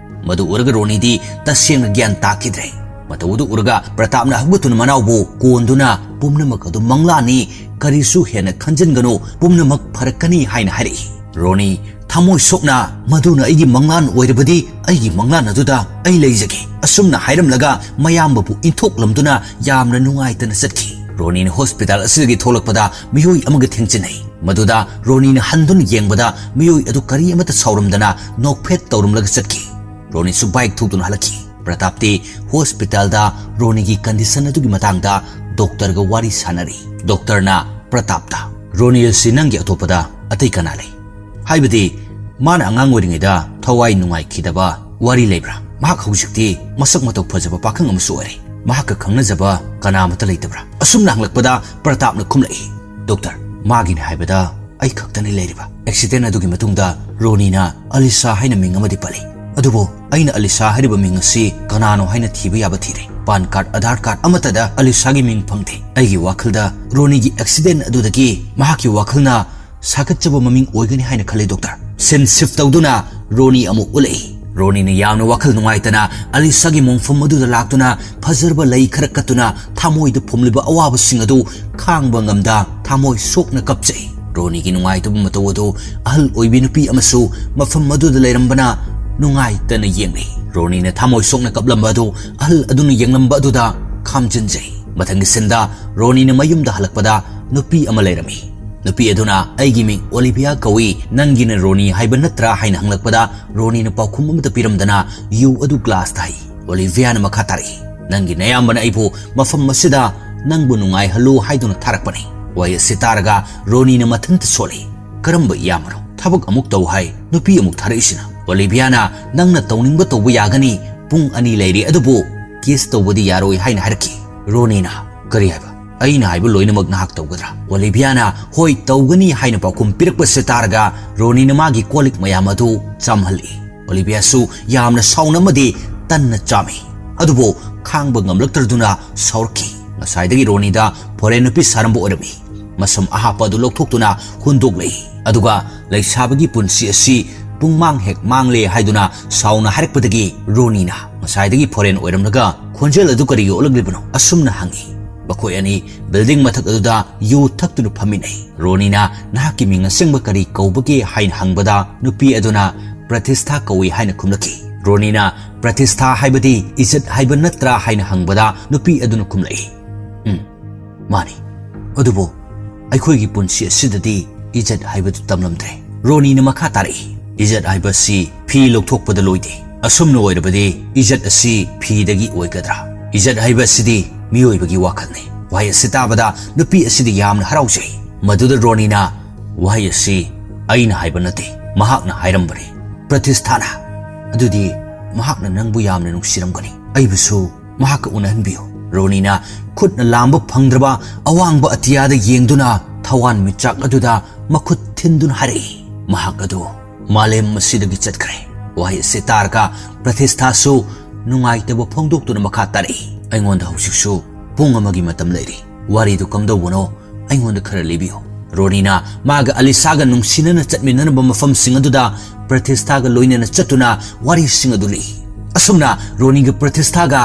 ꯃꯗꯨ ꯎꯔꯒ ꯔꯣꯅꯤꯗꯤ ꯇꯁꯦꯡꯅ ꯒ꯭ꯌꯥꯟ ꯇꯥꯈꯤꯗ꯭ꯔꯦ꯫ ꯃꯇꯧ ꯑꯗꯨ ꯎꯔꯒ ꯄ꯭ꯔꯇꯥꯞꯅ ꯍꯧꯒꯠꯇꯨꯅ ꯃꯅꯥꯎꯕꯨ ꯀꯣꯟꯗꯨꯅ, "ꯄꯨꯝꯅꯃꯛ ꯑꯗꯨ ꯃꯪꯂꯥꯅꯤ, ꯀꯔꯤꯁꯨ ꯍꯦꯟꯅ ꯈꯟꯖꯤꯟꯒꯅꯨ, ꯄꯨꯝꯅꯃꯛ ꯐꯔꯛꯀꯅꯤ" ꯍꯥꯏꯅ ꯍꯥꯏꯔꯛꯏ꯫ ꯔꯣꯅꯤ ꯊꯃꯣꯏ ꯁꯣꯛꯅ, "ꯃꯗꯨꯅ ꯑꯩꯒꯤ ꯃꯪꯂꯥꯟ ꯑꯣꯏꯔꯕꯗꯤ ꯑꯩꯒꯤ ꯃꯪꯂꯥꯟ ꯑꯗꯨꯗ ꯑꯩ ꯂꯩꯖꯒꯦ" ꯑꯁꯨꯝꯅ ꯍꯥꯏꯔꯝꯂꯒ ꯃꯌꯥꯝꯕꯕꯨ ꯏꯟꯊꯣꯛꯂꯝꯗꯨꯅ ꯌꯥꯝꯅ ꯅꯨꯡꯉꯥꯏꯇꯅ ꯆꯠꯈꯤ꯫ ꯔꯣꯅꯤꯅ ꯍꯣꯁꯄꯤꯇꯥꯜ ꯑꯁꯤꯗꯒꯤ ꯊꯣꯛꯂꯛꯄꯗ ꯃꯤꯑꯣꯏ ꯑꯃꯒ ꯊꯦꯡꯖꯤꯟꯅꯩ꯫ ꯃꯗꯨꯗ ꯔꯣꯅꯤꯅ ꯍꯟꯗꯨꯅ ꯌꯦꯡꯕꯗ ꯃꯤꯑꯣꯏ ꯑꯗꯨ ꯀꯔꯤ ꯑꯃꯠꯇ ꯁꯥꯎꯔꯝꯗꯅ ꯅꯣꯛꯐꯦꯠ ꯇꯧꯔꯝꯂꯒ ꯆꯠꯈꯤ꯫ ꯔꯣꯅꯤꯁꯨ ꯕꯥꯏꯛ ꯊꯧꯗꯨꯅ ꯍꯜꯂꯛꯈꯤ꯫ ꯄ꯭ꯔꯇꯥꯞꯇꯤ ꯍꯣꯁꯄꯤꯇꯥꯜꯗ ꯔꯣꯅꯤꯒꯤ ꯀꯟꯗꯤꯁꯟ ꯑꯗꯨꯒꯤ ꯃꯇꯥꯡꯗ ꯗꯣꯛꯇꯔꯒ ꯋꯥꯔꯤ ꯁꯥꯟꯅꯔꯤ꯫ ꯗꯣꯛꯇꯔꯅ ꯄ꯭ꯔꯇꯥꯞꯇ, "ꯔꯣꯅꯤ ꯑꯁꯤ ꯅꯪꯒꯤ ꯑꯇꯣꯞꯄꯗ ꯑꯇꯩ ꯀꯅꯥ ꯂꯩ? ꯍꯥꯏꯕꯗꯤ ꯃꯥꯅ ꯑꯉꯥꯡ ꯑꯣꯏꯔꯤꯉꯩꯗ ꯊꯋꯥꯏ ꯅꯨꯡꯉꯥꯏꯈꯤꯗꯕ ꯋꯥꯔꯤ ꯂꯩꯕ꯭ꯔꯥ? ꯃꯍꯥꯛ ꯍꯧꯖꯤꯛꯇꯤ ꯃꯁꯛ ꯃꯇꯧ ꯐꯖꯕ ꯄꯥꯈꯪ ꯑꯃꯁꯨ ꯑꯣꯏꯔꯦ꯫ ꯃꯍꯥꯛꯀ ꯈꯪꯅꯖꯕ ꯀꯅꯥ ꯑꯃꯠꯇ ꯂꯩꯇꯕ꯭ꯔꯥ?" ꯑꯁꯨꯝꯅ ꯍꯪꯂꯛꯄꯗ ꯄ꯭ꯔꯇꯥꯞꯅ ꯈꯨꯝꯂꯛꯏ, "ꯗꯣꯛꯇꯔ, ꯃꯥꯒꯤꯅ ꯍꯥꯏꯕꯗ ꯑꯩ ꯈꯛꯇꯅꯤ ꯂꯩꯔꯤꯕ꯫ ꯑꯦꯛꯁꯤꯗꯦꯟ ꯑꯗꯨꯒꯤ ꯃꯇꯨꯡꯗ ꯔꯣꯅꯤꯅ ꯑꯂꯤꯁꯥ ꯍꯥꯏꯅ ꯃꯤꯡ ꯑꯃꯗꯤ ꯄꯜꯂꯤ꯫ ꯑꯗꯨꯕꯨ ꯑꯩꯅ ꯑꯂꯤꯁꯥ ꯍꯥꯏꯔꯤꯕ ꯃꯤꯡ ꯑꯁꯤ ꯀꯅꯥꯅꯣ ꯍꯥꯏꯅ ꯊꯤꯕ ꯌꯥꯕ ꯊꯤꯔꯦ꯫ ꯄꯥꯟ ꯀꯥꯔꯗ, ꯑꯙꯥꯔ ꯀꯥꯔꯗ ꯑꯃꯠꯇꯗ ꯑꯂꯤꯁꯥꯒꯤ ꯃꯤꯡ ꯐꯪꯗꯦ꯫ ꯑꯩꯒꯤ ꯋꯥꯈꯜꯗ ꯔꯣꯅꯤꯒꯤ ꯑꯦꯛꯁꯤꯗꯦꯟ ꯑꯗꯨꯗꯒꯤ ꯃꯍꯥꯛꯀꯤ ꯋꯥꯈꯜꯅ ꯁꯥꯒꯠꯆꯕ ꯃꯃꯤꯡ ꯑꯣꯏꯒꯅꯤ ꯍꯥꯏꯅ ꯈꯜꯂꯤ, ꯗꯣꯛꯇꯔ꯫" ꯁꯤꯟ ꯁꯤꯐ ꯇꯧꯗꯨꯅ ꯔꯣꯅꯤ ꯑꯃꯨꯛ ꯎꯠꯂꯛꯏ꯫ ꯔꯣꯅꯤꯅ ꯌꯥꯝꯅ ꯋꯥꯈꯜ ꯅꯨꯡꯉꯥꯏꯇꯅ ꯑꯂꯤꯁꯥꯒꯤ ꯃꯣꯡꯐꯝ ꯑꯗꯨꯗ ꯂꯥꯛꯇꯨꯅ ꯐꯖꯔꯕ ꯂꯩ ꯈꯔ ꯀꯠꯇꯨꯅ ꯊꯃꯣꯏꯗ ꯐꯨꯝꯂꯤꯕ ꯑꯋꯥꯕꯁꯤꯡ ꯑꯗꯨ ꯈꯥꯡꯕ ꯉꯝꯗ ꯊꯃꯣꯏ ꯁꯣꯛꯅ ꯀꯞꯆꯩ꯫ ꯔꯣꯅꯤꯒꯤ ꯅꯨꯡꯉꯥꯏꯇꯕ ꯃꯇꯧ ꯑꯗꯨ ꯑꯍꯜ ꯑꯣꯏꯕꯤ ꯅꯨꯄꯤ ꯑꯃꯁꯨ ꯃꯐꯝ ꯑꯗꯨꯗ ꯂꯩꯔꯝꯕꯅ ꯅꯨꯡꯉꯥꯏꯇꯅ ꯌꯦꯡꯂꯤ꯫ ꯔꯣꯅꯤꯅ ꯊꯃꯣꯏ ꯁꯣꯛꯅ ꯀꯞꯂꯝꯕ ꯑꯗꯨ ꯑꯍꯜ ꯑꯗꯨꯅ ꯌꯦꯡꯂꯝꯕ ꯑꯗꯨꯗ ꯈꯥꯝꯖꯤꯟꯖꯩ꯫ ꯃꯊꯪꯒꯤ ꯁꯤꯟꯗ ꯔꯣꯅꯤꯅ ꯃꯌꯨꯝꯗ ꯍꯜꯂꯛꯄꯗ ꯅꯨꯄꯤ ꯑꯃ ꯂꯩꯔꯝꯃꯤ꯫ ꯅꯨꯄꯤ ꯑꯗꯨꯅ "ꯑꯩꯒꯤ ꯃꯤꯡ ꯑꯣꯂꯤꯚꯤꯌꯥ ꯀꯧꯏ, ꯅꯪꯒꯤꯅ ꯔꯣꯅꯤ ꯍꯥꯏꯕ ꯅꯠꯇ꯭ꯔꯥ?" ꯍꯥꯏꯅ ꯍꯪꯂꯛꯄꯗ ꯔꯣꯅꯤꯅ ꯄꯥꯎꯈꯨꯝ ꯑꯃꯠꯇ ꯄꯤꯔꯝꯗꯅ ꯌꯨ ꯑꯗꯨ ꯒ꯭ꯂꯥꯁꯇ ꯍꯩ꯫ ꯑꯣꯂꯤꯚꯤꯌꯥꯅ ꯃꯈꯥ ꯇꯥꯔꯛꯏ, "ꯅꯪꯒꯤ ꯅꯌꯥꯝꯕꯅ ꯑꯩꯕꯨ ꯃꯐꯝ ꯑꯁꯤꯗ ꯅꯪꯕꯨ ꯅꯨꯡꯉꯥꯏꯍꯜꯂꯨ ꯍꯥꯏꯗꯨꯅ ꯊꯥꯔꯛꯄꯅꯤ꯫" ꯋꯥꯍꯩ ꯑꯁꯤ ꯇꯥꯔꯒ ꯔꯣꯅꯤꯅ ꯃꯊꯟꯇ ꯁꯣꯜꯂꯤ꯫ "ꯀꯔꯝꯕ ꯏꯌꯥꯝꯕꯅꯣ? ꯊꯕꯛ ꯑꯃꯨꯛ ꯇꯧ ꯍꯥꯏ, ꯅꯨꯄꯤ ꯑꯃꯨꯛ ꯊꯥꯔꯛꯏꯁꯤꯅ?" "ꯑꯣꯂꯤꯚꯤꯌꯥꯅ ꯅꯪꯅ ꯇꯧꯅꯤꯡꯕ ꯇꯧꯕ ꯌꯥꯒꯅꯤ, ꯄꯨꯡ ꯑꯅꯤ ꯂꯩꯔꯤ, ꯑꯗꯨꯕꯨ ꯀꯤꯁ ꯇꯧꯕꯗꯤ ꯌꯥꯔꯣꯏ" ꯍꯥꯏꯅ ꯍꯥꯏꯔꯛꯈꯤ꯫ ꯔꯣꯅꯤꯅ, "ꯀꯔꯤ ꯍꯥꯏꯕ? ꯑꯩꯅ ꯍꯥꯏꯕ ꯂꯣꯏꯅꯃꯛ ꯅꯍꯥꯛ ꯇꯧꯒꯗ꯭ꯔꯥ?" ꯑꯣꯂꯤꯚꯤꯌꯥꯅ "ꯍꯣꯏ, ꯇꯧꯒꯅꯤ" ꯍꯥꯏꯅ ꯄꯥꯎꯈꯨꯝ ꯄꯤꯔꯛꯄꯁꯦ ꯇꯥꯔꯒ ꯔꯣꯅꯤꯅ ꯃꯥꯒꯤ ꯀꯣꯜ ꯂꯤꯛ ꯃꯌꯥꯝ ꯑꯗꯨ ꯆꯥꯝꯍꯜꯂꯤ꯫ ꯑꯣꯂꯤꯚꯤꯌꯥꯁꯨ ꯌꯥꯝꯅ ꯁꯥꯎꯅ ꯑꯃꯗꯤ ꯇꯟꯅ ꯆꯥꯝꯃꯤ꯫ ꯑꯗꯨꯕꯨ ꯈꯥꯡꯕ ꯉꯝꯂꯛꯇ꯭ꯔꯗꯨꯅ ꯁꯥꯎꯔꯛꯈꯤ꯫ ꯉꯁꯥꯏꯗꯒꯤ ꯔꯣꯅꯤꯗ ꯐꯣꯔꯦꯟ ꯅꯨꯄꯤ ꯁꯥꯔꯝꯕ ꯑꯣꯏꯔꯝꯃꯤ꯫ ꯃꯁꯝ ꯑꯍꯥꯞꯄ ꯑꯗꯨ ꯂꯧꯊꯣꯛꯇꯨꯅ ꯍꯨꯟꯗꯣꯛꯂꯛꯏ꯫ ꯑꯗꯨꯒ ꯂꯩꯁꯥꯕꯤꯒꯤ ꯄꯨꯟꯁꯤ ꯑꯁꯤ ꯄꯨꯡꯃꯥꯡ ꯍꯦꯛ ꯃꯥꯡꯂꯦ ꯍꯥꯏꯗꯨꯅ ꯁꯥꯎꯅ ꯍꯥꯏꯔꯛꯄꯗꯒꯤ ꯔꯣꯅꯤꯅ ꯉꯁꯥꯏꯗꯒꯤ ꯐꯣꯔꯦꯟ ꯑꯣꯏꯔꯝꯂꯒ ꯈꯣꯟꯖꯦꯜ ꯑꯗꯨ ꯀꯔꯤꯒꯤ ꯑꯣꯜꯂꯛꯂꯤꯕꯅꯣ? ꯑꯁꯨꯝꯅ ꯍꯪꯉꯤ꯫ ꯃꯈꯣꯏ ꯑꯅꯤ ꯕꯤꯜꯗꯤꯡ ꯃꯊꯛ ꯑꯗꯨꯗ ꯌꯨ ꯊꯛꯇꯨꯅ ꯐꯝꯃꯤꯟꯅꯩ꯫ ꯔꯣꯅꯤꯅ "ꯅꯍꯥꯛꯀꯤ ꯃꯤꯡ ꯑꯁꯦꯡꯕ ꯀꯔꯤ ꯀꯧꯕꯒꯦ?" ꯍꯥꯏꯅ ꯍꯪꯕꯗ ꯅꯨꯄꯤ ꯑꯗꯨꯅ "ꯄ꯭ꯔꯇꯤꯁꯊꯥ ꯀꯧꯏ" ꯍꯥꯏꯅ ꯈꯨꯝꯂꯛꯈꯤ꯫ ꯔꯣꯅꯤꯅ "ꯄ꯭ꯔꯇꯤꯁꯊꯥ ꯍꯥꯏꯕꯗꯤ ꯏꯖꯠ ꯍꯥꯏꯕ ꯅꯠꯇ꯭ꯔꯥ?" ꯍꯥꯏꯅ ꯍꯪꯕꯗ ꯅꯨꯄꯤ ꯑꯗꯨꯅ ꯈꯨꯝꯂꯛꯏ, "ꯎꯝ, ꯃꯥꯅꯤ꯫ ꯑꯗꯨꯕꯨ ꯑꯩꯈꯣꯏꯒꯤ ꯄꯨꯟꯁꯤ ꯑꯁꯤꯗꯗꯤ ꯏꯖꯠ ꯍꯥꯏꯕꯗꯨ ꯇꯝꯂꯝꯗ꯭ꯔꯦ꯫" ꯔꯣꯅꯤꯅ ꯃꯈꯥ ꯇꯥꯔꯛꯏ, "ꯏꯖꯠ ꯍꯥꯏꯕ ꯑꯁꯤ ꯐꯤ ꯂꯧꯊꯣꯛꯄꯗ ꯂꯣꯏꯗꯦ꯫ ꯑꯁꯨꯝꯅ ꯑꯣꯏꯔꯕꯗꯤ ꯏꯖꯠ ꯑꯁꯤ ꯐꯤꯗꯒꯤ ꯑꯣꯏꯒꯗ꯭ꯔꯥ? ꯏꯖꯠ ꯍꯥꯏꯕ ꯑꯁꯤꯗꯤ ꯃꯤꯑꯣꯏꯕꯒꯤ ꯋꯥꯈꯜꯅꯤ꯫" ꯋꯥꯍꯩ ꯑꯁꯤ ꯇꯥꯕꯗ ꯅꯨꯄꯤ ꯑꯁꯤꯗꯤ ꯌꯥꯝꯅ ꯍꯔꯥꯎꯖꯩ꯫ ꯃꯗꯨꯗ ꯔꯣꯅꯤꯅ, "ꯋꯥꯍꯩ ꯑꯁꯤ ꯑꯩꯅ ꯍꯥꯏꯕ ꯅꯠꯇꯦ, ꯃꯍꯥꯛꯅ ꯍꯥꯏꯔꯝꯕꯅꯤ, ꯄ꯭ꯔꯇꯤꯁꯊꯥꯅ꯫ ꯑꯗꯨꯗꯤ ꯃꯍꯥꯛꯅ ꯅꯪꯕꯨ ꯌꯥꯝꯅ ꯅꯨꯡꯁꯤꯔꯝꯒꯅꯤ꯫ ꯑꯩꯕꯨꯁꯨ ꯃꯍꯥꯛꯀ ꯎꯅꯍꯟꯕꯤꯌꯨ꯫" ꯔꯣꯅꯤꯅ ꯈꯨꯠꯅ ꯂꯥꯝꯕ ꯐꯪꯗ꯭ꯔꯕ ꯑꯋꯥꯡꯕ ꯑꯇꯤꯌꯥꯗ ꯌꯦꯡꯗꯨꯅ ꯊꯋꯥꯟ ꯃꯤꯆꯥꯛ ꯑꯗꯨꯗ ꯃꯈꯨꯠ ꯊꯤꯟꯗꯨꯅ ꯍꯥꯏꯔꯛꯏ, "ꯃꯍꯥꯛ ꯑꯗꯨ ꯃꯥꯂꯦꯝ ꯑꯁꯤꯗꯒꯤ ꯆꯠꯈ꯭ꯔꯦ꯫" ꯋꯥꯍꯩ ꯑꯁꯤ ꯇꯥꯔꯒ ꯄ꯭ꯔꯇꯤꯁꯊꯥꯁꯨ ꯅꯨꯡꯉꯥꯏꯇꯕ ꯐꯣꯡꯗꯣꯛꯇꯨꯅ ꯃꯈꯥ ꯇꯥꯔꯛꯏ, "ꯑꯩꯉꯣꯟꯗ ꯍꯧꯖꯤꯛꯁꯨ ꯄꯨꯡ ꯑꯃꯒꯤ ꯃꯇꯝ ꯂꯩꯔꯤ꯫ ꯋꯥꯔꯤꯗꯨ ꯀꯝꯗꯧꯕꯅꯣ ꯑꯩꯉꯣꯟꯗ ꯈꯔ ꯂꯤꯕꯤꯌꯨ꯫" ꯔꯣꯅꯤꯅ ꯃꯥꯒ ꯑꯂꯤꯁꯥꯒ ꯅꯨꯡꯁꯤꯅꯅ ꯆꯠꯃꯤꯟꯅꯔꯝꯕ ꯃꯐꯝꯁꯤꯡ ꯑꯗꯨꯗ ꯄ꯭ꯔꯇꯤꯁꯊꯥꯒ ꯂꯣꯏꯅꯅ ꯆꯠꯇꯨꯅ ꯋꯥꯔꯤꯁꯤꯡ ꯑꯗꯨ ꯂꯤꯏ꯫ ꯑꯁꯨꯝꯅ ꯔꯣꯅꯤꯒ ꯄ꯭ꯔꯇꯤꯁꯊꯥꯒ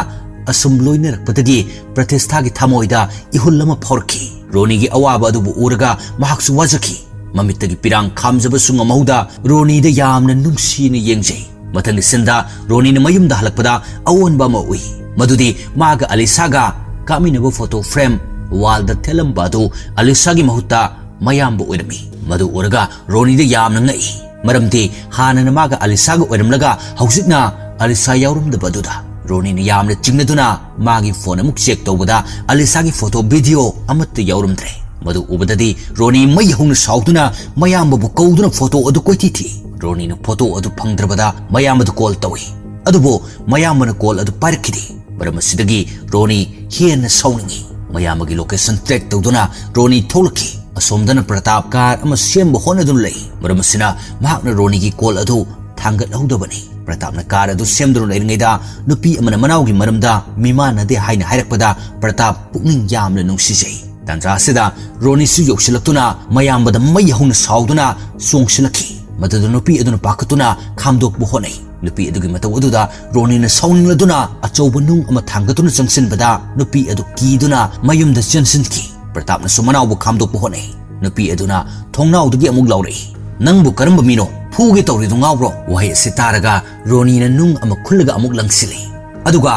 ꯑꯁꯨꯝ ꯂꯣꯏꯅꯔꯛꯄꯗꯒꯤ ꯄ꯭ꯔꯇꯤꯁꯊꯥꯒꯤ ꯊꯃꯣꯏꯗ ꯏꯍꯨꯜ ꯑꯃ ꯐꯥꯎꯔꯛꯈꯤ꯫ ꯔꯣꯅꯤꯒꯤ ꯑꯋꯥꯕ ꯑꯗꯨꯕꯨ ꯎꯔꯒ ꯃꯍꯥꯛꯁꯨ ꯋꯥꯖꯈꯤ꯫ ꯃꯃꯤꯠꯇꯒꯤ ꯄꯤꯔꯥꯡ ꯈꯥꯝꯖꯕꯁꯨ ꯉꯝꯍꯧꯗ ꯔꯣꯅꯤꯗ ꯌꯥꯝꯅ ꯅꯨꯡꯁꯤꯅ ꯌꯦꯡꯖꯩ꯫ ꯃꯊꯪꯒꯤ ꯁꯤꯟꯗ ꯔꯣꯅꯤꯅ ꯃꯌꯨꯝꯗ ꯍꯜꯂꯛꯄꯗ ꯑꯑꯣꯟꯕ ꯑꯃ ꯎꯏ꯫ ꯃꯗꯨꯗꯤ ꯃꯥꯒ ꯑꯂꯤꯁꯥꯒ ꯀꯥꯞꯃꯤꯟꯅꯕ ꯐꯣꯇꯣ ꯐ꯭ꯔꯦꯝ ꯋꯥꯜꯗ ꯊꯦꯠꯂꯝꯕ ꯑꯗꯨ ꯑꯂꯤꯁꯥꯒꯤ ꯃꯍꯨꯠꯇ ꯃꯌꯥꯝꯕ ꯑꯣꯏꯔꯝꯃꯤ꯫ ꯃꯗꯨ ꯎꯔꯒ ꯔꯣꯅꯤꯗ ꯌꯥꯝꯅ ꯉꯛꯏ꯫ ꯃꯔꯝꯗꯤ ꯍꯥꯟꯅꯅ ꯃꯥꯒ ꯑꯂꯤꯁꯥꯒ ꯑꯣꯏꯔꯝꯂꯒ ꯍꯧꯖꯤꯛꯅ ꯑꯂꯤꯁꯥ ꯌꯥꯎꯔꯝꯗꯕ ꯑꯗꯨꯗ꯫ ꯔꯣꯅꯤꯅ ꯌꯥꯝꯅ ꯆꯤꯡꯅꯗꯨꯅ ꯃꯥꯒꯤ ꯐꯣꯟ ꯑꯃꯨꯛ ꯆꯦꯛ ꯇꯧꯕꯗ ꯑꯂꯤꯁꯥꯒꯤ ꯐꯣꯇꯣ ꯚꯤꯗꯤꯑꯣ ꯑꯃꯠꯇ ꯌꯥꯎꯔꯝꯗ꯭ꯔꯦ꯫ ꯃꯗꯨ ꯎꯕꯗꯗꯤ ꯔꯣꯅꯤ ꯃꯩ ꯍꯧꯅ ꯁꯥꯎꯗꯨꯅ ꯃꯌꯥꯝꯕꯕꯨ ꯀꯧꯗꯨꯅ ꯐꯣꯇꯣ ꯑꯗꯨ ꯀꯣꯏꯊꯤ ꯊꯤ꯫ ꯔꯣꯅꯤꯅ ꯐꯣꯇꯣ ꯑꯗꯨ ꯐꯪꯗ꯭ꯔꯕꯗ ꯃꯌꯥꯝꯕꯗ ꯀꯣꯜ ꯇꯧꯏ꯫ ꯑꯗꯨꯕꯨ ꯃꯌꯥꯝꯕꯅ ꯀꯣꯜ ꯑꯗꯨ ꯄꯥꯏꯔꯛꯈꯤꯗꯦ꯫ ꯃꯔꯝ ꯑꯁꯤꯗꯒꯤ ꯔꯣꯅꯤ ꯍꯦꯟꯅ ꯁꯥꯎꯅꯤꯡꯏ꯫ ꯃꯌꯥꯝꯕꯒꯤ ꯂꯣꯀꯦꯁꯟ ꯇ꯭ꯔꯦꯛ ꯇꯧꯗꯨꯅ ꯔꯣꯅꯤ ꯊꯣꯛꯂꯛꯈꯤ꯫ ꯑꯁꯣꯝꯗꯅ ꯄ꯭ꯔꯇꯥꯞ ꯀꯥꯔ ꯑꯃ ꯁꯦꯝꯕ ꯍꯣꯠꯅꯗꯨꯅ ꯂꯩ꯫ ꯃꯔꯝ ꯑꯁꯤꯅ ꯃꯍꯥꯛꯅ ꯔꯣꯅꯤꯒꯤ ꯀꯣꯜ ꯑꯗꯨ ꯊꯥꯡꯒꯠꯍꯧꯗꯕꯅꯤ꯫ ꯄ꯭ꯔꯇꯥꯞꯅ ꯀꯥꯔ ꯑꯗꯨ ꯁꯦꯝꯗꯨꯅ ꯂꯩꯔꯤꯉꯩꯗ ꯅꯨꯄꯤ ꯑꯃꯅ ꯃꯅꯥꯎꯒꯤ ꯃꯔꯝꯗ ꯃꯤꯃꯥꯟꯅꯗꯦ ꯍꯥꯏꯅ ꯍꯥꯏꯔꯛꯄꯗ ꯄ꯭ꯔꯇꯥꯞ ꯄꯨꯛꯅꯤꯡ ꯌꯥꯝꯅ ꯅꯨꯡꯁꯤꯖꯩ꯫ ꯇꯥꯟꯖꯥ ꯑꯁꯤꯗ ꯔꯣꯅꯤꯁꯨ ꯌꯧꯁꯤꯜꯂꯛꯇꯨꯅ ꯃꯌꯥꯝꯕꯗ ꯃꯩ ꯍꯧꯅ ꯁꯥꯎꯗꯨꯅ ꯆꯣꯡꯁꯤꯜꯂꯛꯈꯤ꯫ ꯃꯗꯨꯗ ꯅꯨꯄꯤ ꯑꯗꯨꯅ ꯄꯥꯈꯠꯇꯨꯅ ꯈꯥꯝꯗꯣꯛꯄ ꯍꯣꯠꯅꯩ꯫ ꯅꯨꯄꯤ ꯑꯗꯨꯒꯤ ꯃꯇꯧ ꯑꯗꯨꯗ ꯔꯣꯅꯤꯅ ꯁꯥꯎꯅꯤꯡꯂꯗꯨꯅ ꯑꯆꯧꯕ ꯅꯨꯡ ꯑꯃ ꯊꯥꯡꯒꯠꯇꯨꯅ ꯆꯪꯁꯤꯟꯕꯗ ꯅꯨꯄꯤ ꯑꯗꯨ ꯀꯤꯗꯨꯅ ꯃꯌꯨꯝꯗ ꯆꯦꯟꯁꯤꯟꯈꯤ꯫ ꯄ꯭ꯔꯇꯥꯞꯅꯁꯨ ꯃꯅꯥꯎꯕꯨ ꯈꯥꯝꯗꯣꯛꯄ ꯍꯣꯠꯅꯩ꯫ ꯅꯨꯄꯤ ꯑꯗꯨꯅ ꯊꯣꯡꯅꯥꯎꯗꯒꯤ ꯑꯃꯨꯛ ꯂꯥꯎꯔꯛꯏ, "ꯅꯪꯕꯨ ꯀꯔꯝꯕ ꯃꯤꯅꯣ? ꯐꯨꯒꯦ ꯇꯧꯔꯤꯗꯨ ꯉꯥꯎꯕ꯭ꯔꯣ?" ꯋꯥꯍꯩ ꯑꯁꯤ ꯇꯥꯔꯒ ꯔꯣꯅꯤꯅ ꯅꯨꯡ ꯑꯃ ꯈꯨꯜꯂꯒ ꯑꯃꯨꯛ ꯂꯪꯁꯤꯜꯂꯤ꯫ ꯑꯗꯨꯒ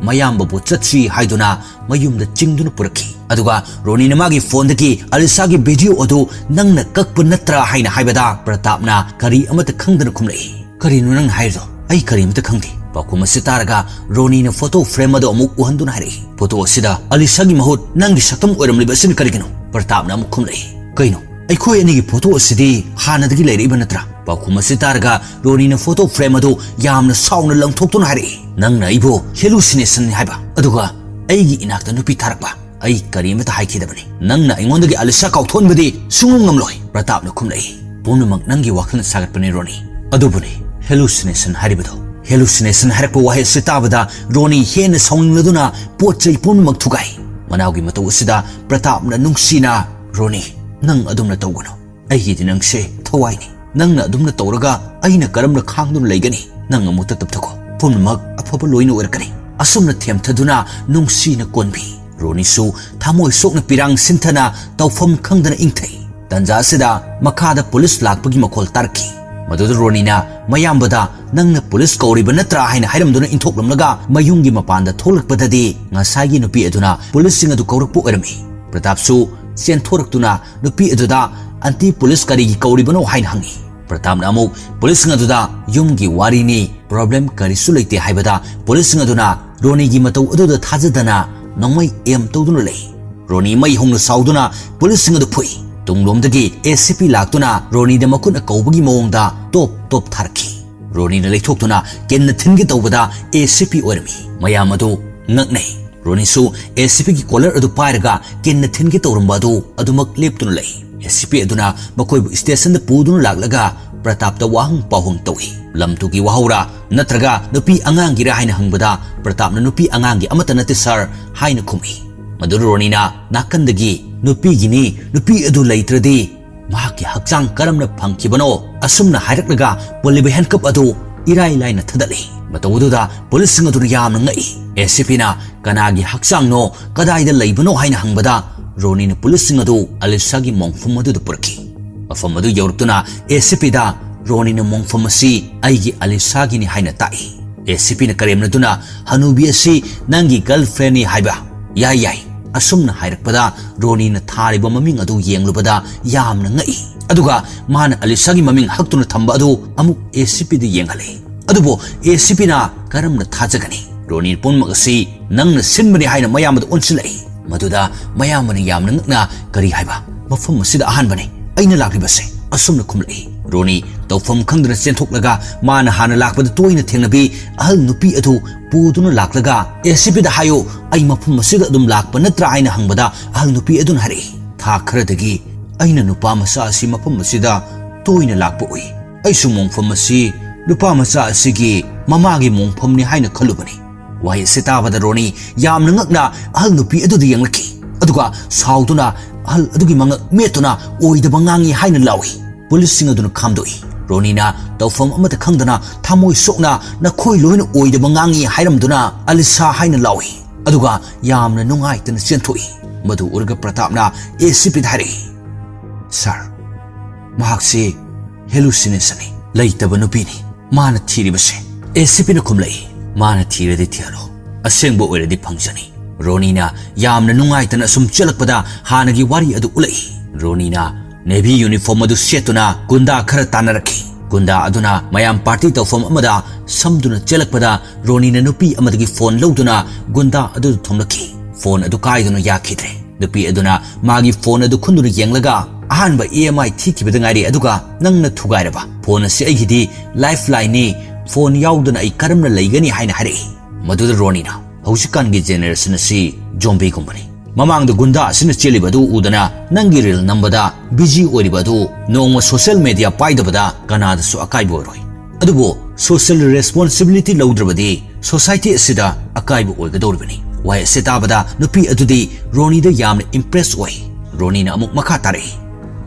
ꯃꯌꯥꯝꯕꯕꯨ ꯆꯠꯁꯤ ꯍꯥꯏꯗꯨꯅ ꯃꯌꯨꯝꯗ ꯆꯤꯡꯗꯨꯅ ꯄꯨꯔꯛꯈꯤ꯫ ꯑꯗꯨꯒ ꯔꯣꯅꯤꯅ ꯃꯥꯒꯤ ꯐꯣꯟꯗꯒꯤ ꯑꯂꯤꯁꯥꯒꯤ ꯚꯤꯗꯤꯑꯣ ꯑꯗꯨ ꯅꯪꯅ ꯀꯛꯄ ꯅꯠꯇ꯭ꯔꯥ ꯍꯥꯏꯅ ꯍꯥꯏꯕꯗ ꯄ꯭ꯔꯇꯥꯞꯅ ꯀꯔꯤ ꯑꯃꯠꯇ ꯈꯪꯗꯅ ꯈꯨꯝꯂꯛꯏ꯫ "ꯀꯔꯤꯅꯣ ꯅꯪꯅ ꯍꯥꯏꯔꯤꯗꯣ? ꯑꯩ ꯀꯔꯤꯃꯇ ꯈꯪꯗꯦ꯫" ꯄꯥꯎꯈꯨꯝ ꯑꯁꯤ ꯇꯥꯔꯒ ꯔꯣꯅꯤꯅ ꯐꯣꯇꯣ ꯐ꯭ꯔꯦꯝ ꯑꯗꯨ ꯑꯃꯨꯛ ꯎꯍꯟꯗꯨꯅ ꯍꯥꯏꯔꯛꯏ, "ꯐꯣꯇꯣ ꯑꯁꯤꯗ ꯑꯂꯤꯁꯥꯒꯤ ꯃꯍꯨꯠ ꯅꯪꯒꯤ ꯁꯛꯇꯝ ꯑꯣꯏꯔꯝꯂꯤꯕ ꯑꯁꯤꯅ ꯀꯔꯤꯒꯤꯅꯣ?" ꯄ꯭ꯔꯇꯥꯞꯅ ꯑꯃꯨꯛ ꯈꯨꯝꯂꯛꯏ, "ꯀꯩꯅꯣ? ꯑꯩꯈꯣꯏ ꯑꯅꯤꯒꯤ ꯐꯣꯇꯣ ꯑꯁꯤꯗꯤ ꯍꯥꯟꯅꯗꯒꯤ ꯂꯩꯔꯛꯏꯕ ꯅꯠꯇ꯭ꯔꯥ?" ꯄꯥꯎꯈꯨꯝ ꯑꯁꯤ ꯇꯥꯔꯒ ꯔꯣꯅꯤꯅ ꯐꯣꯇꯣ ꯐ꯭ꯔꯦꯝ ꯑꯗꯨ ꯌꯥꯝꯅ ꯁꯥꯎꯅ ꯂꯪꯊꯣꯛꯇꯨꯅ ꯍꯥꯏꯔꯛꯏ, "ꯅꯪꯅ ꯑꯩꯕꯨ ꯍꯦꯂꯨꯁꯤꯅꯦꯁꯟꯅꯤ ꯍꯥꯏꯕ, ꯑꯗꯨꯒ ꯑꯩꯒꯤ ꯏꯅꯥꯛꯇ ꯅꯨꯄꯤ ꯊꯥꯔꯛꯄ꯫ ꯑꯩ ꯀꯔꯤꯃꯇ ꯍꯥꯏꯈꯤꯗꯕꯅꯤ꯫ ꯅꯪꯅ ꯑꯩꯉꯣꯟꯗꯒꯤ ꯑꯂꯤꯁꯥ ꯀꯥꯎꯊꯣꯛꯍꯟꯕꯗꯤ ꯁꯨꯡꯉꯝ ꯉꯝꯂꯣꯏ꯫" ꯄ꯭ꯔꯇꯥꯞꯅ ꯈꯨꯝꯂꯛꯏ, "ꯄꯨꯝꯅꯃꯛ ꯅꯪꯒꯤ ꯋꯥꯈꯜꯅ ꯁꯥꯒꯠꯄꯅꯤ ꯔꯣꯅꯤ꯫ ꯑꯗꯨꯕꯨꯅꯤ ꯍꯦꯂꯨꯁꯤꯅꯦꯁꯟ ꯍꯥꯏꯔꯤꯕꯗꯣ꯫" ꯍꯦꯂꯨꯁꯤꯅꯦꯁꯟ ꯍꯥꯏꯔꯛꯄ ꯋꯥꯍꯩ ꯑꯁꯤ ꯇꯥꯕꯗ ꯔꯣꯅꯤ ꯍꯦꯟꯅ ꯁꯥꯎꯅꯤꯡꯂꯗꯨꯅ ꯄꯣꯠ ꯆꯩ ꯄꯨꯝꯅꯃꯛ ꯊꯨꯒꯥꯏ꯫ ꯃꯅꯥꯎꯒꯤ ꯃꯇꯧ ꯑꯁꯤꯗ ꯄ꯭ꯔꯇꯥꯞꯅ ꯅꯨꯡꯁꯤꯅ, "ꯔꯣꯅꯤ, ꯅꯪ ꯑꯗꯨꯝꯅ ꯇꯧꯒꯅꯨ꯫ ꯑꯩꯒꯤꯗꯤ ꯅꯪꯁꯦ ꯊꯋꯥꯏꯅꯤ꯫ "ꯅꯪꯅ ꯑꯗꯨꯝꯅ ꯇꯧꯔꯒ ꯑꯩꯅ ꯀꯔꯝꯅ ꯈꯥꯡꯗꯨꯅ ꯂꯩꯒꯅꯤ? ꯅꯪ ꯑꯃꯨꯛꯇ ꯇꯞꯊꯈꯣ꯫ ꯄꯨꯝꯅꯃꯛ ꯑꯐꯕ ꯂꯣꯏꯅ ꯑꯣꯏꯔꯛꯀꯅꯤ"꯫ ꯑꯁꯨꯝꯅ ꯊꯦꯝꯊꯗꯨꯅ ꯅꯨꯡꯁꯤꯅ ꯀꯣꯟꯕꯤ꯫ ꯔꯣꯅꯤꯁꯨ ꯊꯃꯣꯏ ꯁꯣꯛꯅ ꯄꯤꯔꯥꯡ ꯁꯤꯟꯊꯅ ꯇꯧꯐꯝ ꯈꯪꯗꯅ ꯏꯪꯊꯩ꯫ ꯇꯟꯖꯥ ꯑꯁꯤꯗ ꯃꯈꯥꯗ ꯄꯨꯂꯤꯁ ꯂꯥꯛꯄꯒꯤ ꯃꯈꯣꯜ ꯇꯥꯔꯛꯈꯤ꯫ ꯃꯗꯨꯗ ꯔꯣꯅꯤꯅ ꯃꯌꯥꯝꯕꯗ "ꯅꯪꯅ ꯄꯨꯂꯤꯁ ꯀꯧꯔꯤꯕ ꯅꯠꯇ꯭ꯔꯥ?" ꯍꯥꯏꯅ ꯍꯥꯏꯔꯝꯗꯨꯅ ꯏꯟꯊꯣꯛꯂꯝꯂꯒ ꯃꯌꯨꯝꯒꯤ ꯃꯄꯥꯟꯗ ꯊꯣꯛꯂꯛꯄꯗꯗꯤ ꯉꯁꯥꯏꯒꯤ ꯅꯨꯄꯤ ꯑꯗꯨꯅ ꯄꯨꯂꯤꯁꯁꯤꯡ ꯑꯗꯨ ꯀꯧꯔꯛꯄ ꯑꯣꯏꯔꯝꯃꯤ꯫ ꯄ꯭ꯔꯇꯥꯞꯁꯨ ꯆꯦꯟꯊꯣꯔꯛꯇꯨꯅ ꯅꯨꯄꯤ ꯑꯗꯨꯗ "ꯑꯟꯇꯤ, ꯄꯨꯂꯤꯁ ꯀꯔꯤꯒꯤ ꯀꯧꯔꯤꯕꯅꯣ?" ꯍꯥꯏꯅ ꯍꯪꯉꯤ꯫ ꯄ꯭ꯔꯇꯥꯞꯅ ꯑꯃꯨꯛ ꯄꯨꯂꯤꯁꯁꯤꯡ ꯑꯗꯨꯗ "ꯌꯨꯝꯒꯤ ꯋꯥꯔꯤꯅꯤ, ꯄ꯭ꯔꯣꯕ꯭ꯂꯦꯝ ꯀꯔꯤꯁꯨ ꯂꯩꯇꯦ" ꯍꯥꯏꯕꯗ ꯄꯨꯂꯤꯁꯁꯤꯡ ꯑꯗꯨꯅ ꯔꯣꯅꯤꯒꯤ ꯃꯇꯧ ꯑꯗꯨꯗ ꯊꯥꯖꯗꯅ ꯅꯣꯡꯃꯩ ꯑꯦꯝ ꯇꯧꯗꯨꯅ ꯂꯩ꯫ ꯔꯣꯅꯤ ꯃꯩ ꯍꯧꯅ ꯁꯥꯎꯗꯨꯅ ꯄꯨꯂꯤꯁꯁꯤꯡ ꯑꯗꯨ ꯐꯨꯏ꯫ ꯇꯨꯡꯂꯣꯝꯗꯒꯤ ꯑꯦ ꯁꯤ ꯄꯤ ꯂꯥꯛꯇꯨꯅ ꯔꯣꯅꯤꯗ ꯃꯈꯨꯠꯅ ꯀꯧꯕꯒꯤ ꯃꯑꯣꯡꯗ ꯇꯣꯞ ꯇꯣꯞ ꯊꯥꯔꯛꯈꯤ꯫ ꯔꯣꯅꯤꯅ ꯂꯩꯊꯣꯛꯇꯨꯅ ꯀꯤꯟꯅ ꯊꯤꯟꯒꯦ ꯇꯧꯕꯗ ꯑꯦ ꯁꯤ ꯄꯤ ꯑꯣꯏꯔꯝꯃꯤ꯫ ꯃꯌꯥꯝ ꯑꯗꯨ ꯉꯛꯅꯩ꯫ ꯔꯣꯅꯤꯁꯨ ꯑꯦ ꯁꯤ ꯄꯤꯒꯤ ꯀꯣꯂꯔ ꯑꯗꯨ ꯄꯥꯏꯔꯒ ꯀꯤꯟꯅ ꯊꯤꯟꯒꯦ ꯇꯧꯔꯝꯕ ꯑꯗꯨ ꯑꯗꯨꯃꯛ ꯂꯦꯞꯇꯨꯅ ꯂꯩ꯫ ꯑꯦ ꯁꯤ ꯄꯤ ꯑꯗꯨꯅ ꯃꯈꯣꯏꯕꯨ ꯁ꯭ꯇꯦꯁꯟꯗ ꯄꯨꯗꯨꯅ ꯂꯥꯛꯂꯒ ꯄ꯭ꯔꯇꯥꯞꯇ ꯋꯥꯍꯪ ꯄꯥꯎꯍꯪ ꯇꯧꯏ꯫ "ꯂꯝ ꯇꯨꯒꯤ ꯋꯥꯍꯧꯔꯥ ꯅꯠꯇ꯭ꯔꯒ ꯅꯨꯄꯤ ꯑꯉꯥꯡꯒꯤꯔꯥ?" ꯍꯥꯏꯅ ꯍꯪꯕꯗ ꯄ꯭ꯔꯇꯥꯞꯅ "ꯅꯨꯄꯤ ꯑꯉꯥꯡꯒꯤ ꯑꯃꯠꯇ ꯅꯠꯇꯦ ꯁꯥꯔ" ꯍꯥꯏꯅ ꯈꯨꯝꯃꯤ꯫ ꯃꯗꯨꯗ ꯔꯣꯅꯤꯅ ꯅꯥꯀꯟꯗꯒꯤ "ꯅꯨꯄꯤꯒꯤꯅꯤ, ꯅꯨꯄꯤ ꯑꯗꯨ ꯂꯩꯇ꯭ꯔꯗꯤ ꯃꯍꯥꯛꯀꯤ ꯍꯛꯆꯥꯡ ꯀꯔꯝꯅ ꯐꯪꯈꯤꯕꯅꯣ?" ꯑꯁꯨꯝꯅ ꯍꯥꯏꯔꯛꯂꯒ ꯄꯣꯂꯤꯕ ꯍꯦꯟꯀꯞ ꯑꯗꯨ ꯏꯔꯥꯏ ꯂꯥꯏꯅ ꯊꯥꯗꯠꯂꯤ꯫ ꯃꯇꯧ ꯑꯗꯨꯗ ꯄꯨꯂꯤꯁꯁꯤꯡ ꯑꯗꯨꯅ ꯌꯥꯝꯅ ꯉꯛꯏ꯫ ꯑꯦ ꯁꯤ ꯄꯤꯅ "ꯀꯅꯥꯒꯤ ꯍꯛꯆꯥꯡꯅꯣ, ꯀꯗꯥꯏꯗ ꯂꯩꯕꯅꯣ?" ꯍꯥꯏꯅ ꯍꯪꯕꯗ ꯔꯣꯅꯤꯅ ꯄꯨꯂꯤꯁꯁꯤꯡ ꯑꯗꯨ ꯑꯂꯤꯁꯥꯒꯤ ꯃꯣꯡꯐꯝ ꯑꯗꯨꯗ ꯄꯨꯔꯛꯈꯤ꯫ ꯃꯐꯝ ꯑꯗꯨ ꯌꯧꯔꯛꯇꯨꯅ ꯑꯦ ꯁꯤ ꯄꯤꯗ ꯔꯣꯅꯤꯅ "ꯃꯣꯡꯐꯝ ꯑꯁꯤ ꯑꯩꯒꯤ ꯑꯂꯤꯁꯥꯒꯤꯅꯤ" ꯍꯥꯏꯅ ꯇꯥꯛꯏ꯫ ꯑꯦ ꯁꯤ ꯄꯤꯅ ꯀꯔꯦꯝꯅꯗꯨꯅ "ꯍꯅꯨꯕꯤ ꯑꯁꯤ ꯅꯪꯒꯤ ꯒꯔꯜꯐ꯭ꯔꯦꯟꯅꯤ ꯍꯥꯏꯕ? ꯌꯥꯏ, ꯌꯥꯏ"꯫ ꯑꯁꯨꯝꯅ ꯍꯥꯏꯔꯛꯄꯗ ꯔꯣꯅꯤꯅ ꯊꯥꯔꯤꯕ ꯃꯃꯤꯡ ꯑꯗꯨ ꯌꯦꯡꯂꯨꯕꯗ ꯌꯥꯝꯅ ꯉꯛꯏ꯫ ꯑꯗꯨꯒ ꯃꯥꯅ ꯑꯂꯤꯁꯥꯒꯤ ꯃꯃꯤꯡ ꯍꯛꯇꯨꯅ ꯊꯝꯕ ꯑꯗꯨ ꯑꯃꯨꯛ ꯑꯦ ꯁꯤ ꯄꯤꯗ ꯌꯦꯡꯍꯜꯂꯤ꯫ ꯑꯗꯨꯕꯨ ꯑꯦ ꯁꯤ ꯄꯤꯅ ꯀꯔꯝꯅ ꯊꯥꯖꯒꯅꯤ? ꯔꯣꯅꯤ ꯄꯨꯝꯅꯃꯛ ꯑꯁꯤ ꯅꯪꯅ ꯁꯤꯟꯕꯅꯤ ꯍꯥꯏꯅ ꯃꯌꯥꯝꯕꯗ ꯑꯣꯟꯁꯤꯜꯂꯛꯏ꯫ ꯃꯗꯨꯗ ꯃꯌꯥꯝꯕꯅ ꯌꯥꯝꯅ ꯉꯛꯅ "ꯀꯔꯤ ꯍꯥꯏꯕ? ꯃꯐꯝ ꯑꯁꯤꯗ ꯑꯍꯥꯟꯕꯅꯤ ꯑꯩꯅ ꯂꯥꯛꯂꯤꯕꯁꯦ" ꯑꯁꯨꯝꯅ ꯈꯨꯝꯂꯛꯏ꯫ ꯔꯣꯅꯤ ꯇꯧꯐꯝ ꯈꯪꯗꯅ ꯆꯦꯟꯊꯣꯛꯂꯒ ꯃꯥꯅ ꯍꯥꯟꯅ ꯂꯥꯛꯄꯗ ꯇꯣꯏꯅ ꯊꯦꯡꯅꯕꯤ ꯑꯍꯜ ꯅꯨꯄꯤ ꯑꯗꯨ ꯄꯨꯗꯨꯅ ꯂꯥꯛꯂꯒ "ꯑꯦ ꯁꯤ ꯄꯤꯗ ꯍꯥꯏꯌꯨ, ꯑꯩ ꯃꯐꯝ ꯑꯁꯤꯗ ꯑꯗꯨꯝ ꯂꯥꯛꯄ ꯅꯠꯇ꯭ꯔꯥ?" ꯍꯥꯏꯅ ꯍꯪꯕꯗ ꯑꯍꯜ ꯅꯨꯄꯤ ꯑꯗꯨꯅ ꯍꯥꯏꯔꯛꯏ, "ꯊꯥ ꯈꯔꯗꯒꯤ ꯑꯩꯅ ꯅꯨꯄꯥ ꯃꯆꯥ ꯑꯁꯤ ꯃꯐꯝ ꯑꯁꯤꯗ ꯇꯣꯏꯅ ꯂꯥꯛꯄ ꯎꯏ꯫ ꯑꯩꯁꯨ ꯃꯣꯡꯐꯝ ꯑꯁꯤ ꯅꯨꯄꯥ ꯃꯆꯥ ꯑꯁꯤꯒꯤ ꯃꯃꯥꯒꯤ ꯃꯣꯡꯐꯝꯅꯤ ꯍꯥꯏꯅ ꯈꯜꯂꯨꯕꯅꯤ"꯫ ꯋꯥꯍꯩ ꯑꯁꯤ ꯇꯥꯕꯗ ꯔꯣꯅꯤ ꯌꯥꯝꯅ ꯉꯛꯅ ꯑꯍꯜ ꯅꯨꯄꯤ ꯑꯗꯨꯗ ꯌꯦꯡꯂꯛꯈꯤ꯫ ꯑꯗꯨꯒ ꯁꯥꯎꯗꯨꯅ ꯑꯍꯜ ꯑꯗꯨꯒꯤ ꯃꯉꯛ ꯃꯦꯠꯇꯨꯅ "ꯑꯣꯏꯗꯕ ꯉꯥꯡꯉꯤ" ꯍꯥꯏꯅ ꯂꯥꯎꯏ꯫ ꯄꯨꯂꯤꯁꯁꯤꯡ ꯑꯗꯨꯅ ꯈꯥꯝꯗꯣꯛꯏ꯫ ꯔꯣꯅꯤꯅ ꯇꯧꯐꯝ ꯑꯃꯠꯇ ꯈꯪꯗꯅ ꯊꯃꯣꯏ ꯁꯣꯛꯅ "ꯅꯈꯣꯏ ꯂꯣꯏꯅ ꯑꯣꯏꯗꯕ ꯉꯥꯡꯉꯤ" ꯍꯥꯏꯔꯝꯗꯨꯅ "ꯑꯂꯤꯁꯥ" ꯍꯥꯏꯅ ꯂꯥꯎꯏ꯫ ꯑꯗꯨꯒ ꯌꯥꯝꯅ ꯅꯨꯡꯉꯥꯏꯇꯅ ꯆꯦꯟꯊꯣꯛꯏ꯫ ꯃꯗꯨ ꯎꯔꯒ ꯄ꯭ꯔꯇꯥꯞꯅ ꯑꯦ ꯁꯤ ꯄꯤꯗ ꯍꯥꯏꯔꯛꯏ, "ꯁꯥꯔ, ꯃꯍꯥꯛꯁꯤ ꯍꯦꯂꯨꯁꯤꯅꯦꯁꯟꯅꯤ, ꯂꯩꯇꯕ ꯅꯨꯄꯤꯅꯤ ꯃꯥꯅ ꯊꯤꯔꯤꯕꯁꯦ"꯫ ꯑꯦ ꯁꯤ ꯄꯤꯅ ꯈꯨꯝꯂꯛꯏ, "ꯃꯥꯅ ꯊꯤꯔꯗꯤ ꯊꯤꯍꯜꯂꯣ, ꯑꯁꯦꯡꯕ ꯑꯣꯏꯔꯗꯤ ꯐꯪꯖꯅꯤ"꯫ ꯔꯣꯅꯤꯅ ꯌꯥꯝꯅ ꯅꯨꯡꯉꯥꯏꯇꯅ ꯑꯁꯨꯝ ꯆꯦꯜꯂꯛꯄꯗ ꯍꯥꯟꯅꯒꯤ ꯋꯥꯔꯤ ꯑꯗꯨ ꯎꯠꯂꯛꯏ꯫ ꯔꯣꯅꯤꯅ ꯅꯦꯚꯤ ꯌꯨꯅꯤꯐꯣꯔꯝ ꯑꯗꯨ ꯁꯦꯠꯇꯨꯅ ꯒꯨꯟꯗꯥ ꯈꯔ ꯇꯥꯟꯅꯔꯛꯈꯤ꯫ ꯒꯨꯟꯗꯥ ꯑꯗꯨꯅ ꯃꯌꯥꯝ ꯄꯥꯔꯇꯤ ꯇꯧꯐꯝ ꯑꯃꯗ ꯁꯝꯗꯨꯅ ꯆꯦꯜꯂꯛꯄꯗ ꯔꯣꯅꯤꯅ ꯅꯨꯄꯤ ꯑꯃꯗꯒꯤ ꯐꯣꯟ ꯂꯧꯗꯨꯅ ꯒꯨꯟꯗꯥ ꯑꯗꯨꯗ ꯊꯣꯝꯂꯛꯈꯤ꯫ ꯐꯣꯟ ꯑꯗꯨ ꯀꯥꯏꯗꯨꯅ ꯌꯥꯈꯤꯗ꯭ꯔꯦ꯫ ꯅꯨꯄꯤ ꯑꯗꯨꯅ ꯃꯥꯒꯤ ꯐꯣꯟ ꯑꯗꯨ ꯈꯨꯟꯗꯨꯅ ꯌꯦꯡꯂꯒ, "ꯑꯍꯥꯟꯕ ꯏ ꯑꯦꯝ ꯑꯥꯏ ꯊꯤꯈꯤꯕꯗ ꯉꯥꯏꯔꯤ, ꯑꯗꯨꯒ ꯅꯪꯅ ꯊꯨꯒꯥꯏꯔꯕ꯫ ꯐꯣꯟ ꯑꯁꯤ ꯑꯩꯒꯤꯗꯤ ꯂꯥꯏꯐ ꯂꯥꯏꯟꯅꯤ, ꯐꯣꯟ ꯌꯥꯎꯗꯅ ꯑꯩ ꯀꯔꯝꯅ ꯂꯩꯒꯅꯤ?" ꯍꯥꯏꯅ ꯍꯥꯏꯔꯛꯏ꯫ ꯃꯗꯨꯗ ꯔꯣꯅꯤꯅ, "ꯍꯧꯖꯤꯛꯀꯥꯟꯒꯤ ꯖꯦꯅꯦꯔꯦꯁꯟ ꯑꯁꯤ ꯖꯣꯝꯕꯤꯒꯨꯝꯕꯅꯤ꯫ ꯃꯃꯥꯡꯗ ꯒꯨꯟꯗꯥ ꯑꯁꯤꯅ ꯆꯦꯜꯂꯤꯕ ꯑꯗꯨ ꯎꯗꯅ ꯅꯪꯒꯤ ꯔꯤꯜ ꯅꯝꯕꯗ ꯕꯤꯖꯤ ꯑꯣꯏꯔꯤꯕ ꯑꯗꯨ ꯅꯣꯡꯃ ꯁꯣꯁꯤꯌꯦꯜ ꯃꯦꯗꯤꯌꯥ ꯄꯥꯏꯗꯕꯗ ꯀꯅꯥꯗꯁꯨ ꯑꯀꯥꯏꯕ ꯑꯣꯏꯔꯣꯏ꯫ ꯑꯗꯨꯕꯨ ꯁꯣꯁꯤꯌꯦꯜ ꯔꯦꯁꯄꯣꯟꯁꯤꯕꯤꯂꯤꯇꯤ ꯂꯧꯗ꯭ꯔꯕꯗꯤ ꯁꯣꯁꯥꯏꯇꯤ ꯑꯁꯤꯗ ꯑꯀꯥꯏꯕ ꯑꯣꯏꯒꯗꯧꯔꯤꯕꯅꯤ"꯫ ꯋꯥꯍꯩ ꯑꯁꯤ ꯇꯥꯕꯗ ꯅꯨꯄꯤ ꯑꯗꯨꯗꯤ ꯔꯣꯅꯤꯗ ꯌꯥꯝꯅ ꯏꯝꯄ꯭ꯔꯦꯁ ꯑꯣꯏ꯫ ꯔꯣꯅꯤꯅ ꯑꯃꯨꯛ ꯃꯈꯥ ꯇꯥꯔꯛꯏ,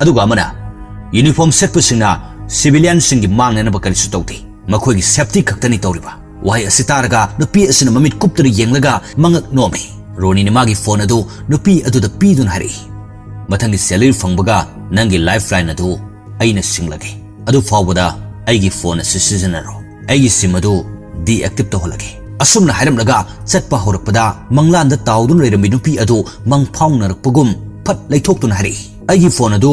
"ꯑꯗꯨꯒ ꯑꯃꯅ, ꯌꯨꯅꯤꯐꯣꯔꯝ ꯁꯦꯠꯄꯁꯤꯡꯅ ꯁꯤꯚꯤꯂꯤꯌꯟꯁꯤꯡꯒꯤ ꯃꯥꯡꯅꯅꯕ ꯀꯔꯤꯁꯨ ꯇꯧꯗꯦ, ꯃꯈꯣꯏꯒꯤ ꯁꯦꯐꯇꯤ ꯈꯛꯇꯅꯤ ꯇꯧꯔꯤꯕ"꯫ ꯋꯥꯍꯩ ꯑꯁꯤ ꯇꯥꯔꯒ ꯅꯨꯄꯤ ꯑꯁꯤꯅ ꯃꯃꯤꯠ ꯀꯨꯞꯇꯨꯅ ꯌꯦꯡꯂꯒ ꯃꯉꯛ ꯅꯣꯝꯃꯤ꯫ ꯔꯣꯅꯤꯅ ꯃꯥꯒꯤ ꯐꯣꯟ ꯑꯗꯨ ꯅꯨꯄꯤ ꯑꯗꯨꯗ ꯄꯤꯗꯨꯅ ꯍꯥꯏꯔꯛꯏ, "ꯃꯊꯪꯒꯤ ꯁꯦꯂꯔꯤ ꯐꯪꯕꯒ ꯅꯪꯒꯤ ꯂꯥꯏꯐ ꯂꯥꯏꯟ ꯑꯗꯨ ꯑꯩꯅ ꯁꯤꯡꯂꯒꯦ꯫ ꯑꯗꯨ ꯐꯥꯎꯕꯗ ꯑꯩꯒꯤ ꯐꯣꯟ ꯑꯁꯤ ꯁꯤꯖꯤꯟꯅꯔꯣ꯫ ꯑꯩꯒꯤ ꯁꯤꯝ ꯑꯗꯨ ꯗꯤꯑꯦꯛꯇꯤꯚ ꯇꯧꯍꯜꯂꯒꯦ"꯫ ꯑꯁꯨꯝꯅ ꯍꯥꯏꯔꯝꯂꯒ ꯆꯠꯄ ꯍꯧꯔꯛꯄꯗ ꯃꯪꯂꯥꯟꯗ ꯇꯥꯎꯗꯨꯅ ꯂꯩꯔꯝꯃꯤ ꯅꯨꯄꯤ ꯑꯗꯨ ꯃꯪ ꯐꯥꯎꯅꯔꯛꯄꯒꯨꯝ ꯐꯠ ꯂꯩꯊꯣꯛꯇꯨꯅ ꯍꯥꯏꯔꯛꯏ, "ꯑꯩꯒꯤ ꯐꯣꯟ ꯑꯗꯨ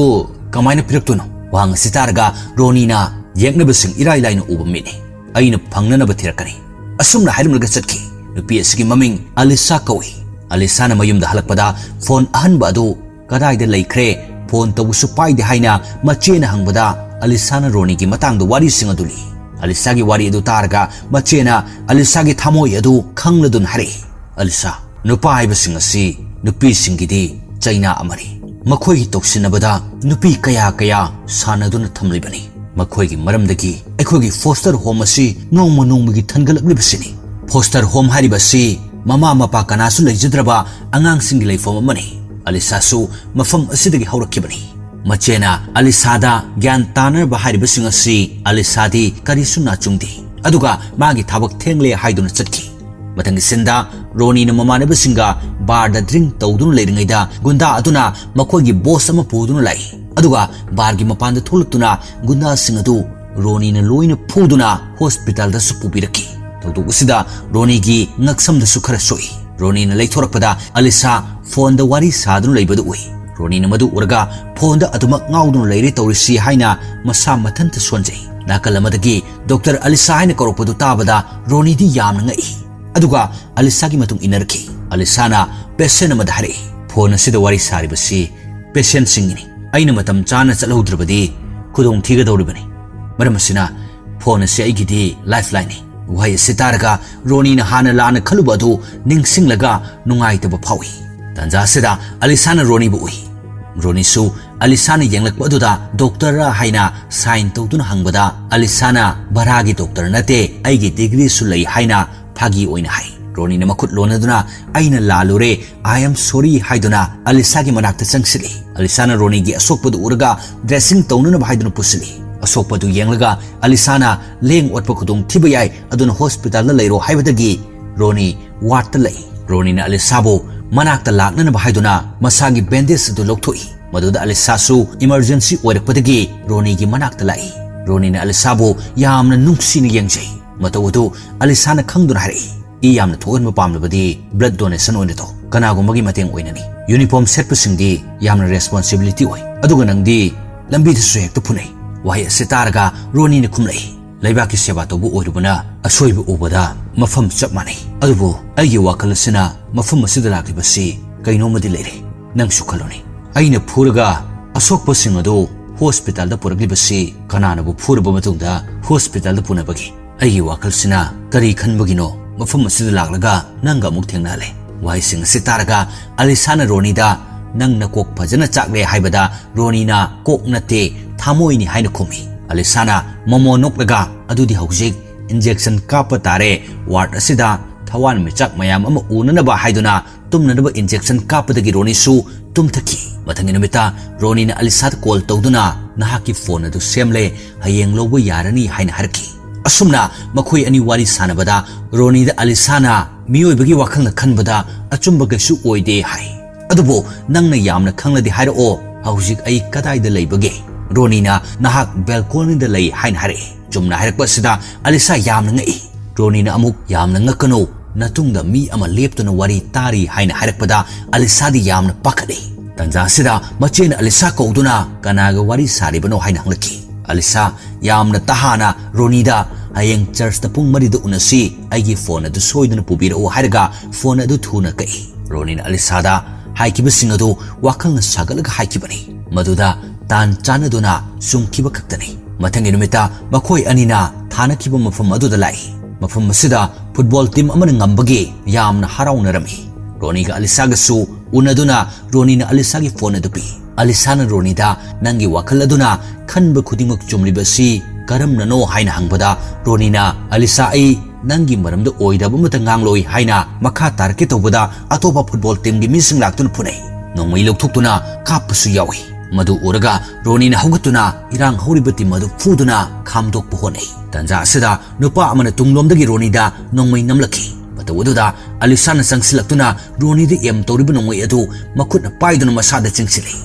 ꯀꯃꯥꯏꯅ ꯄꯤꯔꯛꯇꯣꯏꯅꯣ?" ꯋꯥꯍꯪ ꯑꯁꯤ ꯇꯥꯔꯒ ꯔꯣꯅꯤꯅ, "ꯌꯦꯛꯅꯕꯁꯤꯡ ꯏꯔꯥꯏ ꯂꯥꯏꯅ ꯎꯕ ꯃꯤꯠꯅꯤ꯫ ꯑꯩꯅ ꯐꯪꯅꯅꯕ ꯊꯤꯔꯛꯀꯅꯤ"꯫ ꯑꯁꯨꯝꯅ ꯍꯥꯏꯔꯝꯂꯒ ꯆꯠꯈꯤ꯫ ꯅꯨꯄꯤ ꯑꯁꯤꯒꯤ ꯃꯃꯤꯡ ꯑꯂꯤꯁꯥ ꯀꯧꯏ꯫ ꯑꯂꯤꯁꯥꯅ ꯃꯌꯨꯝꯗ ꯍꯜꯂꯛꯄꯗ ꯐꯣꯟ ꯑꯍꯟꯕ ꯑꯗꯨ ꯀꯗꯥꯏꯗ ꯂꯩꯈ꯭ꯔꯦ, ꯐꯣꯟ ꯇꯧꯕꯁꯨ ꯄꯥꯏꯗꯦ ꯍꯥꯏꯅ ꯃꯆꯦꯅ ꯍꯪꯕꯗ, ꯑꯂꯤꯁꯥꯅ ꯔꯣꯅꯤꯒꯤ ꯃꯇꯥꯡꯗ ꯋꯥꯔꯤꯁꯤꯡ ꯑꯗꯨ ꯂꯤ꯫ ꯑꯂꯤꯁꯥꯒꯤ ꯋꯥꯔꯤ ꯑꯗꯨ ꯇꯥꯔꯒ ꯃꯆꯦꯅ ꯑꯂꯤꯁꯥꯒꯤ ꯊꯃꯣꯏ ꯑꯗꯨ ꯈꯪꯂꯗꯨꯅ ꯍꯥꯏꯔꯛꯏ, "ꯑꯂꯤꯁꯥ, ꯅꯨꯄꯥ ꯍꯥꯏꯕꯁꯤꯡ ꯑꯁꯤ ꯅꯨꯄꯤꯁꯤꯡꯒꯤꯗꯤ ꯆꯩꯅꯥ ꯑꯃꯅꯤ꯫ ꯃꯈꯣꯏꯒꯤ ꯇꯧꯁꯤꯟꯅꯕꯗ ꯅꯨꯄꯤ ꯀꯌꯥ ꯀꯌꯥ ꯁꯥꯟꯅꯗꯨꯅ ꯊꯝꯂꯤꯕꯅꯤ꯫ ꯃꯈꯣꯏꯒꯤ ꯃꯔꯝꯗꯒꯤ ꯑꯩꯈꯣꯏꯒꯤ ꯐꯣꯁꯇꯔ ꯍꯣꯝ ꯑꯁꯤ ꯅꯣꯡꯃ ꯅꯣꯡꯃꯒꯤ ꯊꯟꯒꯠꯂꯛꯂꯤꯕꯁꯤꯅꯤ"꯫ ꯐꯣꯁꯇꯔ ꯍꯣꯝ ꯍꯥꯏꯔꯤꯕ ꯑꯁꯤ ꯃꯃꯥ ꯃꯄꯥ ꯀꯅꯥꯁꯨ ꯂꯩꯖꯗ꯭ꯔꯕ ꯑꯉꯥꯡꯁꯤꯡꯒꯤ ꯂꯩꯐꯝ ꯑꯃꯅꯤ꯫ ꯑꯂꯤꯁꯥꯁꯨ ꯃꯐꯝ ꯑꯁꯤꯗꯒꯤ ꯍꯧꯔꯛꯈꯤꯕꯅꯤ꯫ ꯃꯆꯦꯅ ꯑꯂꯤꯁꯥꯗ ꯒ꯭ꯌꯥꯟ ꯇꯥꯅꯅꯕ ꯍꯥꯏꯔꯤꯕꯁꯤꯡ ꯑꯁꯤ ꯑꯂꯤꯁꯥꯗꯤ ꯀꯔꯤꯁꯨ ꯅꯥꯆꯨꯡꯗꯦ꯫ ꯑꯗꯨꯒ ꯃꯥꯒꯤ ꯊꯕꯛ ꯊꯦꯡꯂꯦ ꯍꯥꯏꯗꯨꯅ ꯆꯠꯈꯤ꯫ ꯃꯊꯪꯒꯤ ꯁꯤꯟꯗ ꯔꯣꯅꯤꯅ ꯃꯃꯥꯟꯅꯕꯁꯤꯡꯒ ꯕꯥꯔꯗ ꯗ꯭ꯔꯤꯡ ꯇꯧꯗꯨꯅ ꯂꯩꯔꯤꯉꯩꯗ ꯒꯨꯟꯗꯥ ꯑꯗꯨꯅ ꯃꯈꯣꯏꯒꯤ ꯕꯣꯁ ꯑꯃ ꯄꯨꯗꯨꯅ ꯂꯥꯛꯏ꯫ ꯑꯗꯨꯒ ꯕꯥꯔꯒꯤ ꯃꯄꯥꯟꯗ ꯊꯣꯛꯂꯛꯇꯨꯅ ꯒꯨꯟꯗꯥꯁꯤꯡ ꯑꯗꯨ ꯔꯣꯅꯤꯅ ꯂꯣꯏꯅ ꯐꯨꯗꯨꯅ ꯍꯣꯁꯄꯤꯇꯥꯜꯗꯁꯨ ꯄꯨꯕꯤꯔꯛꯈꯤ꯫ ꯊꯧꯗꯣꯛ ꯑꯁꯤꯗ ꯔꯣꯅꯤꯒꯤ ꯉꯛꯁꯝꯗꯁꯨ ꯈꯔ ꯁꯣꯛꯏ꯫ ꯔꯣꯅꯤꯅ ꯂꯩꯊꯣꯔꯛꯄꯗ ꯑꯂꯤꯁꯥ ꯐꯣꯟꯗ ꯋꯥꯔꯤ ꯁꯥꯗꯨꯅ ꯂꯩꯕꯗꯨ ꯎꯏ꯫ ꯔꯣꯅꯤꯅ ꯃꯗꯨ ꯎꯔꯒ ꯐꯣꯟꯗ ꯑꯗꯨꯃꯛ ꯉꯥꯎꯗꯨꯅ ꯂꯩꯔꯦ ꯇꯧꯔꯤꯁꯤ ꯍꯥꯏꯅ ꯃꯁꯥ ꯃꯊꯟꯇ ꯁꯣꯟꯖꯩ꯫ ꯅꯥꯀꯜ ꯑꯃꯗꯒꯤ ꯗꯣꯛꯇꯔ ꯑꯂꯤꯁꯥ ꯍꯥꯏꯅ ꯀꯧꯔꯛꯄꯗꯨ ꯇꯥꯕꯗ ꯔꯣꯅꯤꯗꯤ ꯌꯥꯝꯅ ꯉꯛꯏ꯫ ꯑꯗꯨꯒ ꯑꯂꯤꯁꯥꯒꯤ ꯃꯇꯨꯡ ꯏꯟꯅꯔꯛꯈꯤ꯫ ꯑꯂꯤꯁꯥꯅ ꯄꯦꯁꯦꯟ ꯑꯃꯗ ꯍꯥꯏꯔꯛꯏ, "ꯐꯣꯟ ꯑꯁꯤꯗ ꯋꯥꯔꯤ ꯁꯥꯔꯤꯕꯁꯤ ꯄꯦꯁꯦꯟꯁꯤꯡꯒꯤꯅꯤ꯫ ꯑꯩꯅ ꯃꯇꯝ ꯆꯥꯅ ꯆꯠꯍꯧꯗ꯭ꯔꯕꯗꯤ ꯈꯨꯗꯣꯡ ꯊꯤꯒꯗꯧꯔꯤꯕꯅꯤ꯫ ꯃꯔꯝ ꯑꯁꯤꯅ ꯐꯣꯟ ꯑꯁꯤ ꯑꯩꯒꯤꯗꯤ ꯂꯥꯏꯐ ꯂꯥꯏꯟꯅꯤ"꯫ ꯋꯥꯍꯩ ꯑꯁꯤ ꯇꯥꯔꯒ ꯔꯣꯅꯤꯅ ꯍꯥꯟꯅ ꯂꯥꯟꯅ ꯈꯜꯂꯨꯕ ꯑꯗꯨ ꯅꯤꯡꯁꯤꯡꯂꯒ ꯅꯨꯡꯉꯥꯏꯇꯕ ꯐꯥꯎꯏ꯫ ꯇꯥꯟꯖꯥ ꯑꯁꯤꯗ ꯑꯂꯤꯁꯥꯅ ꯔꯣꯅꯤꯕꯨ ꯎꯏ꯫ ꯔꯣꯅꯤꯁꯨ ꯑꯂꯤꯁꯥꯅ ꯌꯦꯡꯂꯛꯄ ꯑꯗꯨꯗ ꯗꯣꯛꯇꯔꯔ ꯍꯥꯏꯅ ꯁꯥꯏꯟ ꯇꯧꯗꯨꯅ ꯍꯪꯕꯗ ꯑꯂꯤꯁꯥꯅ "ꯚꯔꯥꯒꯤ ꯗꯣꯛꯇꯔ ꯅꯠꯇꯦ, ꯑꯩꯒꯤ ꯗꯤꯒ꯭ꯔꯤꯁꯨ ꯂꯩ" ꯍꯥꯏꯅ ꯐꯥꯒꯤ ꯑꯣꯏꯅ ꯍꯥꯏ꯫ ꯔꯣꯅꯤꯅ ꯃꯈꯨꯠ ꯂꯣꯟꯅꯗꯨꯅ "ꯑꯩꯅ ꯂꯥꯜꯂꯨꯔꯦ, I am sorry" ꯍꯥꯏꯗꯨꯅ ꯑꯂꯤꯁꯥꯒꯤ ꯃꯅꯥꯛꯇ ꯆꯪꯁꯤꯜꯂꯤ꯫ ꯑꯂꯤꯁꯥꯅ ꯔꯣꯅꯤꯒꯤ ꯑꯁꯣꯛꯄꯗꯨ ꯎꯔꯒ ꯗ꯭ꯔꯦꯁꯤꯡ ꯇꯧꯅꯅꯕ ꯍꯥꯏꯗꯨꯅ ꯄꯨꯁꯤꯜꯂꯤ꯫ ꯑꯁꯣꯛꯄꯗꯨ ꯌꯦꯡꯂꯒ ꯑꯂꯤꯁꯥꯅ "ꯂꯦꯡ ꯑꯣꯠꯄ ꯈꯨꯗꯣꯡ ꯊꯤꯕ ꯌꯥꯏ, ꯑꯗꯨꯅ ꯍꯣꯁꯄꯤꯇꯥꯜꯗ ꯂꯩꯔꯣ" ꯍꯥꯏꯕꯗꯒꯤ ꯔꯣꯅꯤ ꯋꯥꯔꯗꯇ ꯂꯩ꯫ ꯔꯣꯅꯤꯅ ꯑꯂꯤꯁꯥꯕꯨ ꯃꯅꯥꯛꯇ ꯂꯥꯛꯅꯅꯕ ꯍꯥꯏꯗꯨꯅ ꯃꯁꯥꯒꯤ ꯕꯦꯟꯗꯦꯖ ꯑꯗꯨ ꯂꯧꯊꯣꯛꯏ꯫ ꯃꯗꯨꯗ ꯑꯂꯤꯁꯥꯁꯨ ꯏꯃꯔꯖꯦꯟꯁꯤ ꯑꯣꯏꯔꯛꯄꯗꯒꯤ ꯔꯣꯅꯤꯒꯤ ꯃꯅꯥꯛꯇ ꯂꯥꯛꯏ꯫ ꯔꯣꯅꯤꯅ ꯑꯂꯤꯁꯥꯕꯨ ꯌꯥꯝꯅ ꯅꯨꯡꯁꯤꯅ ꯌꯦꯡꯖꯩ꯫ ꯃꯇꯧ ꯑꯗꯨ ꯑꯂꯤꯁꯥꯅ ꯈꯪꯗꯨꯅ ꯍꯥꯏꯔꯛꯏ, "ꯏ ꯌꯥꯝꯅ ꯊꯣꯛꯍꯟꯕ ꯄꯥꯝꯂꯕꯗꯤ ꯕ꯭ꯂꯗ ꯗꯣꯅꯦꯁꯟ ꯑꯣꯏꯅ ꯇꯧ꯫ ꯀꯅꯥꯒꯨꯝꯕꯒꯤ ꯃꯇꯦꯡ ꯑꯣꯏꯅꯅꯤ꯫ ꯌꯨꯅꯤꯐꯣꯔꯝ ꯁꯦꯠꯄꯁꯤꯡꯗꯤ ꯌꯥꯝꯅ ꯔꯦꯁꯄꯣꯟꯁꯤꯕꯤꯂꯤꯇꯤ ꯑꯣꯏ꯫ ꯑꯗꯨꯒ ꯅꯪꯗꯤ ꯂꯝꯕꯤꯗꯁꯨ ꯍꯦꯛꯇ ꯐꯨꯅꯩ"꯫ ꯋꯥꯍꯩ ꯑꯁꯤ ꯇꯥꯔꯒ ꯔꯣꯅꯤꯅ ꯈꯨꯝꯂꯛꯏ, "ꯂꯩꯕꯥꯛꯀꯤ ꯁꯦꯕꯥ ꯇꯧꯕ ꯑꯣꯏꯔꯨꯕꯅ ꯑꯁꯣꯏꯕ ꯎꯕꯗ ꯃꯐꯝ ꯆꯞ ꯃꯥꯟꯅꯩ꯫ ꯑꯗꯨꯕꯨ ꯑꯩꯒꯤ ꯋꯥꯈꯜ ꯑꯁꯤꯅ ꯃꯐꯝ ꯑꯁꯤꯗ ꯂꯥꯛꯂꯤꯕꯁꯤ ꯀꯩꯅꯣꯝꯃꯗꯤ ꯂꯩꯔꯦ꯫ ꯅꯪꯁꯨ ꯈꯜꯂꯨꯅꯦ꯫ ꯑꯩꯅ ꯐꯨꯔꯒ ꯑꯁꯣꯛꯄꯁꯤꯡ ꯑꯗꯨ ꯍꯣꯁꯄꯤꯇꯥꯜꯗ ꯄꯨꯔꯛꯂꯤꯕꯁꯤ ꯀꯅꯥꯅꯕꯨ ꯐꯨꯔꯕ ꯃꯇꯨꯡꯗ ꯍꯣꯁꯄꯤꯇꯥꯜꯗ ꯄꯨꯅꯕꯒꯤ? ꯑꯩꯒꯤ ꯋꯥꯈꯜꯁꯤꯅ ꯀꯔꯤ ꯈꯟꯕꯒꯤꯅꯣ ꯃꯐꯝ ꯑꯁꯤꯗ ꯂꯥꯛꯂꯒ ꯅꯪꯒ ꯑꯃꯨꯛ ꯊꯦꯡꯅꯍꯜꯂꯦ"꯫ ꯋꯥꯍꯩꯁꯤꯡ ꯑꯁꯤ ꯇꯥꯔꯒ ꯑꯂꯤꯁꯥꯅ ꯔꯣꯅꯤꯗ, "ꯅꯪ ꯅꯀꯣꯛ ꯐꯖꯅ ꯆꯥꯛꯂꯦ" ꯍꯥꯏꯕꯗ ꯔꯣꯅꯤꯅ, "ꯀꯣꯛ ꯅꯠꯇꯦ, ꯊꯃꯣꯏꯅꯤ" ꯍꯥꯏꯅ ꯈꯨꯝꯃꯤ꯫ ꯑꯂꯤꯁꯥꯅ ꯃꯣꯃꯣ ꯅꯣꯛꯂꯒ, "ꯑꯗꯨꯗꯤ ꯍꯧꯖꯤꯛ ꯏꯟꯖꯦꯛꯁꯟ ꯀꯥꯞꯄ ꯇꯥꯔꯦ꯫ ꯋꯥꯔꯗ ꯑꯁꯤꯗ ꯊꯋꯥꯟꯃꯤꯆꯥꯛ ꯃꯌꯥꯝ ꯑꯃ ꯎꯅꯅꯕ" ꯍꯥꯏꯗꯨꯅ ꯇꯨꯝꯅꯅꯕ ꯏꯟꯖꯦꯛꯁꯟ ꯀꯥꯞꯄꯗꯒꯤ ꯔꯣꯅꯤꯁꯨ ꯇꯨꯝꯊꯈꯤ꯫ ꯃꯊꯪꯒꯤ ꯅꯨꯃꯤꯠꯇ ꯔꯣꯅꯤꯅ ꯑꯂꯤꯁꯥꯗ ꯀꯣꯜ ꯇꯧꯗꯨꯅ, "ꯅꯍꯥꯛꯀꯤ ꯐꯣꯟ ꯑꯗꯨ ꯁꯦꯝꯂꯦ, ꯍꯌꯦꯡ ꯂꯧꯕ ꯌꯥꯔꯅꯤ" ꯍꯥꯏꯅ ꯍꯥꯏꯔꯛꯈꯤ꯫ ꯑꯁꯨꯝꯅ ꯃꯈꯣꯏ ꯑꯅꯤ ꯋꯥꯔꯤ ꯁꯥꯟꯅꯕꯗ ꯔꯣꯅꯤꯗ ꯑꯂꯤꯁꯥꯅ, "ꯃꯤꯑꯣꯏꯕꯒꯤ ꯋꯥꯈꯜꯅ ꯈꯟꯕꯗ ꯑꯆꯨꯝꯕ ꯀꯩꯁꯨ ꯑꯣꯏꯗꯦ" ꯍꯥꯏ꯫ "ꯑꯗꯨꯕꯨ ꯅꯪꯅ ꯌꯥꯝꯅ ꯈꯪꯂꯗꯤ ꯍꯥꯏꯔꯛꯑꯣ, ꯍꯧꯖꯤꯛ ꯑꯩ ꯀꯗꯥꯏꯗ ꯂꯩꯕꯒꯦ?" ꯔꯣꯅꯤꯅ, "ꯅꯍꯥꯛ ꯕꯦꯜꯀꯣꯅꯤꯗ ꯂꯩ" ꯍꯥꯏꯅ ꯍꯥꯏꯔꯛꯏ꯫ ꯆꯨꯝꯅ ꯍꯥꯏꯔꯛꯄ ꯑꯁꯤꯗ ꯑꯂꯤꯁꯥ ꯌꯥꯝꯅ ꯉꯛꯏ꯫ ꯔꯣꯅꯤꯅ ꯑꯃꯨꯛ, "ꯌꯥꯝꯅ ꯉꯛꯀꯅꯨ, ꯅꯇꯨꯡꯗ ꯃꯤ ꯑꯃ ꯂꯦꯞꯇꯨꯅ ꯋꯥꯔꯤ ꯇꯥꯔꯤ" ꯍꯥꯏꯅ ꯍꯥꯏꯔꯛꯄꯗ ꯑꯂꯤꯁꯥꯗꯤ ꯌꯥꯝꯅ ꯄꯥꯈꯠꯂꯤ꯫ ꯇꯟꯖꯥ ꯑꯁꯤꯗ ꯃꯆꯦꯅ ꯑꯂꯤꯁꯥ ꯀꯧꯗꯨꯅ, "ꯀꯅꯥꯒ ꯋꯥꯔꯤ ꯁꯥꯔꯤꯕꯅꯣ?" ꯍꯥꯏꯅ ꯍꯪꯂꯛꯈꯤ꯫ ꯑꯂꯤꯁꯥ ꯌꯥꯝꯅ ꯇꯍꯥꯅ ꯔꯣꯅꯤꯗ, "ꯍꯌꯦꯡ ꯆꯔꯆꯇ ꯄꯨꯡ ꯃꯔꯤꯗ ꯎꯅꯁꯤ, ꯑꯩꯒꯤ ꯐꯣꯟ ꯑꯗꯨ ꯁꯣꯏꯗꯅ ꯄꯨꯕꯤꯔꯛꯎ" ꯍꯥꯏꯔꯒ ꯐꯣꯟ ꯑꯗꯨ ꯊꯨꯅ ꯀꯛꯏ꯫ ꯔꯣꯅꯤꯅ ꯑꯂꯤꯁꯥꯗ ꯍꯥꯏꯈꯤꯕꯁꯤꯡ ꯑꯗꯨ ꯋꯥꯈꯜꯅ ꯁꯥꯒꯠꯂꯒ ꯍꯥꯏꯈꯤꯕꯅꯤ꯫ ꯃꯗꯨꯗ ꯇꯥꯟ ꯆꯥꯟꯅꯗꯨꯅ ꯆꯨꯝꯈꯤꯕ ꯈꯛꯇꯅꯤ꯫ ꯃꯊꯪꯒꯤ ꯅꯨꯃꯤꯠꯇ ꯃꯈꯣꯏ ꯑꯅꯤꯅ ꯊꯥꯅꯈꯤꯕ ꯃꯐꯝ ꯑꯗꯨꯗ ꯂꯥꯛꯏ꯫ ꯃꯐꯝ ꯑꯁꯤꯗ ꯐꯨꯠꯕꯣꯜ ꯇꯤꯝ ꯑꯃꯅ ꯉꯝꯕꯒꯤ ꯌꯥꯝꯅ ꯍꯔꯥꯎꯅꯔꯝꯃꯤ꯫ ꯔꯣꯅꯤꯒ ꯑꯂꯤꯁꯥꯒꯁꯨ ꯎꯅꯗꯨꯅ ꯔꯣꯅꯤꯅ ꯑꯂꯤꯁꯥꯒꯤ ꯐꯣꯟ ꯑꯗꯨ ꯄꯤ꯫ ꯑꯂꯤꯁꯥꯅ ꯔꯣꯅꯤꯗ, "ꯅꯪꯒꯤ ꯋꯥꯈꯜ ꯑꯗꯨꯅ ꯈꯟꯕ ꯈꯨꯗꯤꯡꯃꯛ ꯆꯨꯝꯂꯤꯕꯁꯤ ꯀꯔꯝꯅꯅꯣ?" ꯍꯥꯏꯅ ꯍꯪꯕꯗ ꯔꯣꯅꯤꯅ, "ꯑꯂꯤꯁꯥ, ꯑꯩ ꯅꯪꯒꯤ ꯃꯔꯝꯗ ꯑꯣꯏꯗꯕ ꯑꯃꯠꯇ ꯉꯥꯡꯂꯣꯏ" ꯍꯥꯏꯅ ꯃꯈꯥ ꯇꯥꯔꯛꯀꯦ ꯇꯧꯕꯗ ꯑꯇꯣꯞꯄ ꯐꯨꯠꯕꯣꯜ ꯇꯤꯝꯒꯤ ꯃꯤꯁꯤꯡ ꯂꯥꯛꯇꯨꯅ ꯐꯨꯅꯩ꯫ ꯅꯣꯡꯃꯩ ꯂꯧꯊꯣꯛꯇꯨꯅ ꯀꯥꯞꯄꯁꯨ ꯌꯥꯎꯏ꯫ ꯃꯗꯨ ꯎꯔꯒ ꯔꯣꯅꯤꯅ ꯍꯧꯒꯠꯇꯨꯅ ꯏꯔꯥꯡ ꯍꯧꯔꯤꯕ ꯇꯤꯝ ꯑꯗꯨ ꯐꯨꯗꯨꯅ ꯈꯥꯝꯗꯣꯛꯄ ꯍꯣꯠꯅꯩ꯫ ꯇꯟꯖꯥ ꯑꯁꯤꯗ ꯅꯨꯄꯥ ꯑꯃꯅ ꯇꯨꯡꯂꯣꯝꯗꯒꯤ ꯔꯣꯅꯤꯗ ꯅꯣꯡꯃꯩ ꯅꯝꯂꯛꯈꯤ꯫ ꯃꯇꯧ ꯑꯗꯨꯗ ꯑꯂꯤꯁꯥꯅ ꯆꯪꯁꯤꯜꯂꯛꯇꯨꯅ ꯔꯣꯅꯤꯗ ꯑꯦꯝ ꯇꯧꯔꯤꯕ ꯅꯣꯡꯃꯩ ꯑꯗꯨ ꯃꯈꯨꯠꯅ ꯄꯥꯏꯗꯨꯅ ꯃꯁꯥꯗ ꯆꯤꯡꯁꯤꯜꯂꯤ꯫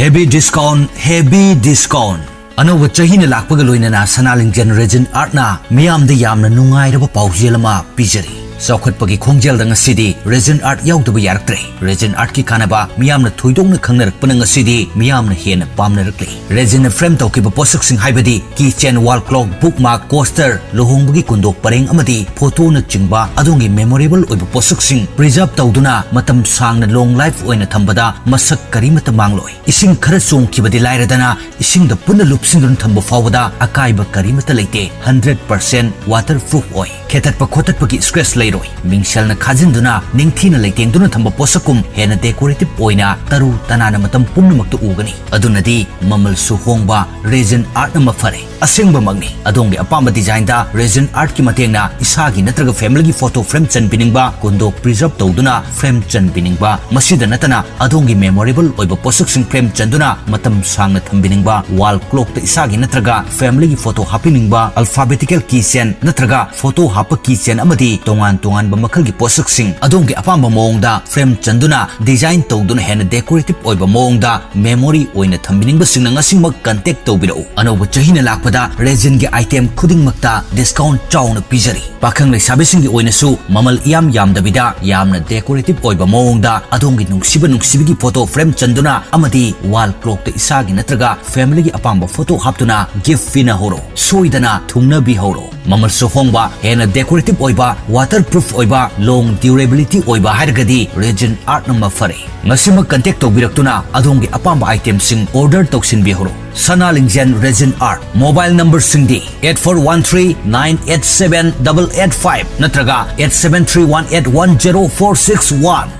Heavy discount, heavy discount꯫ ꯑꯅꯧꯕ ꯆꯍꯤꯅ ꯂꯥꯛꯄꯒ ꯂꯣꯏꯅꯅ ꯁꯅꯥꯂꯤꯡꯖꯦꯜ ꯔꯦꯖꯤꯟ ꯑꯥꯔꯠꯅ ꯃꯤꯌꯥꯝꯗ ꯌꯥꯝꯅ ꯅꯨꯡꯉꯥꯏꯔꯕ ꯄꯥꯎꯖꯦꯜ ꯑꯃ ꯄꯤꯖꯔꯤ꯫ ꯆꯥꯎꯈꯠꯄꯒꯤ ꯈꯣꯡꯖꯦꯜꯗ ꯉꯁꯤꯗꯤ ꯔꯦꯖꯤꯟ ꯑꯥꯔꯠ ꯌꯥꯎꯗꯕ ꯌꯥꯔꯛꯇ꯭ꯔꯦ꯫ ꯔꯦꯖꯤꯟ ꯑꯥꯔꯠꯀꯤ ꯀꯥꯟꯅꯕ ꯃꯤꯌꯥꯝꯅ ꯊꯣꯏꯗꯣꯛꯅ ꯈꯪꯅꯔꯛꯄꯅ ꯉꯁꯤꯗꯤ ꯃꯤꯌꯥꯝꯅ ꯍꯦꯟꯅ ꯄꯥꯝꯅꯔꯛꯂꯦ꯫ ꯔꯦꯖꯤꯟꯅ ꯐ꯭ꯔꯦꯝ ꯇꯧꯈꯤꯕ ꯄꯣꯠꯁꯛꯁꯤꯡ ꯍꯥꯏꯕꯗꯤ keychain, wall clock, bookmark, coaster, ꯂꯨꯍꯣꯡꯕꯒꯤ ꯀꯨꯟꯗꯣꯛ ꯄꯔꯦꯡ ꯑꯃꯗꯤ ꯐꯣꯇꯣꯅꯆꯤꯡꯕ ꯑꯗꯣꯝꯒꯤ memorable ꯑꯣꯏꯕ ꯄꯣꯠꯁꯛꯁꯤꯡ preserve ꯇꯧꯗꯨꯅ ꯃꯇꯝ ꯁꯥꯡꯅ long life ꯑꯣꯏꯅ ꯊꯝꯕꯗ ꯃꯁꯛ ꯀꯔꯤꯃꯠꯇ ꯃꯥꯡꯂꯣꯏ꯫ ꯏꯁꯤꯡ ꯈꯔ ꯆꯣꯡꯈꯤꯕꯗꯤ ꯂꯥꯏꯔꯗꯅ, ꯏꯁꯤꯡꯗ ꯄꯨꯟꯅ ꯂꯨꯞꯁꯤꯟꯗꯨꯅ ꯊꯝꯕ ꯐꯥꯎꯕꯗ ꯑꯀꯥꯏꯕ ꯀꯔꯤꯃꯠꯇ ꯂꯩꯇꯦ꯫ Hundred percent waterproof ꯑꯣꯏ꯫ ꯈꯦꯠꯇꯠꯄ ꯈꯣꯠꯇꯠꯄꯒꯤ scratch ꯂꯩꯔꯣꯏ꯫ ꯃꯤꯡꯁꯦꯜꯅ ꯈꯥꯖꯤꯟꯗꯨꯅ ꯅꯤꯡꯊꯤꯅ ꯂꯩꯇꯦꯡꯗꯨꯅ ꯊꯝꯕ ꯄꯣꯠꯁꯛꯀꯨꯝ ꯍꯦꯟꯅ decorative ꯑꯣꯏꯅ ꯇꯔꯨ ꯇꯅꯥꯟꯅ ꯃꯇꯝ ꯄꯨꯝꯅꯃꯛꯇ ꯎꯒꯅꯤ꯫ ꯑꯗꯨꯅꯗꯤ ꯃꯃꯜꯁꯨ ꯍꯣꯡꯕ ꯔꯦꯖꯤꯟ ꯑꯥꯔꯠꯅ ꯃꯐꯔꯦ꯫ ꯑꯁꯦꯡꯕꯃꯛꯅꯤ, ꯑꯗꯣꯝꯒꯤ ꯑꯄꯥꯝꯕ ꯗꯤꯖꯥꯏꯟꯗ resin artꯀꯤ ꯃꯇꯦꯡꯅ ꯏꯁꯥꯒꯤ ꯅꯠꯇ꯭ꯔꯒ familyꯒꯤ photo frame ꯆꯟꯕꯤꯅꯤꯡꯕ, ꯀꯣꯟꯗꯣ preserve ꯇꯧꯗꯨꯅ frame ꯆꯟꯕꯤꯅꯤꯡꯕ, ꯃꯁꯤꯗ ꯅꯠꯇꯅ ꯑꯗꯣꯝꯒꯤ memorable ꯑꯣꯏꯕ ꯄꯣꯠꯁꯛꯁꯤꯡ frame ꯆꯟꯗꯨꯅ ꯃꯇꯝ ꯁꯥꯡꯅ ꯊꯝꯕꯤꯅꯤꯡꯕ, wall clockꯇ ꯏꯁꯥꯒꯤ ꯅꯠꯇ꯭ꯔꯒ familyꯒꯤ photo ꯍꯥꯞꯄꯤꯅꯤꯡꯕ, alphabetical keychain ꯅꯠꯇ꯭ꯔꯒ photo ꯍꯥꯞꯄ keychain ꯑꯃꯗꯤ ꯇꯣꯉꯥꯟ ꯇꯣꯉꯥꯟꯕ ꯃꯈꯜꯒꯤ ꯄꯣꯠꯁꯛꯁꯤꯡ ꯑꯗꯣꯝꯒꯤ ꯑꯄꯥꯝꯕ ꯃꯑꯣꯡꯗ frame ꯆꯟꯗꯨꯅ design ꯇꯧꯗꯨꯅ ꯍꯦꯟꯅ decorative ꯑꯣꯏꯕ ꯃꯑꯣꯡꯗ memory ꯑꯣꯏꯅ ꯊꯝꯕꯤꯅꯤꯡꯕꯁꯤꯡꯅ ꯉꯁꯤꯃꯛ contact ꯇꯧꯕꯤꯔꯛꯎ꯫ ꯑꯅꯧꯕ ꯆꯍꯤꯅ ꯂꯥꯛꯄꯗ resinꯒꯤ item ꯈꯨꯗꯤꯡꯃꯛꯇ discount ꯆꯥꯎꯅ ꯄꯤꯖꯔꯤ꯫ ꯄꯥꯈꯪ ꯂꯩꯁꯥꯕꯤꯁꯤꯡꯒꯤ ꯑꯣꯏꯅꯁꯨ ꯃꯃꯜ ꯏꯌꯥꯝ ꯌꯥꯝꯗꯕꯤꯗ ꯌꯥꯝꯅ decorative ꯑꯣꯏꯕ ꯃꯑꯣꯡꯗ ꯑꯗꯣꯝꯒꯤ ꯅꯨꯡꯁꯤꯕ ꯅꯨꯡꯁꯤꯕꯤꯒꯤ photo frame ꯆꯟꯗꯨꯅ ꯑꯃꯗꯤ wall clockꯇ ꯏꯁꯥꯒꯤ ꯅꯠꯇ꯭ꯔꯒ familyꯒꯤ ꯑꯄꯥꯝꯕ photo ꯍꯥꯞꯇꯨꯅ gift ꯄꯤꯅꯍꯧꯔꯣ꯫ ꯁꯣꯏꯗꯅ ꯊꯨꯡꯅꯕꯤꯍꯧꯔꯣ꯫ ꯃꯃꯜꯁꯨ ꯍꯣꯡꯕ, ꯍꯦꯟꯅ decorative ꯑꯣꯏꯕ, waterproof ꯑꯣꯏꯕ, long durability ꯑꯣꯏꯕ ꯍꯥꯏꯔꯒꯗꯤ resin artꯅ ꯃꯐꯔꯦ꯫ ꯉꯁꯤꯃꯛ contact ꯇꯧꯕꯤꯔꯛꯇꯨꯅ ꯑꯗꯣꯝꯒꯤ ꯑꯄꯥꯝꯕ itemꯁꯤꯡ order ꯇꯧꯁꯤꯟꯕꯤꯍꯧꯔꯣ꯫ Sana ꯂꯤꯡꯖꯦꯜ resin art, mobile numberꯁꯤꯡꯗꯤ eight four one three nine eight seven double eight five ꯅꯠꯇ꯭ꯔꯒ eight seven three one eight one zero four six one꯫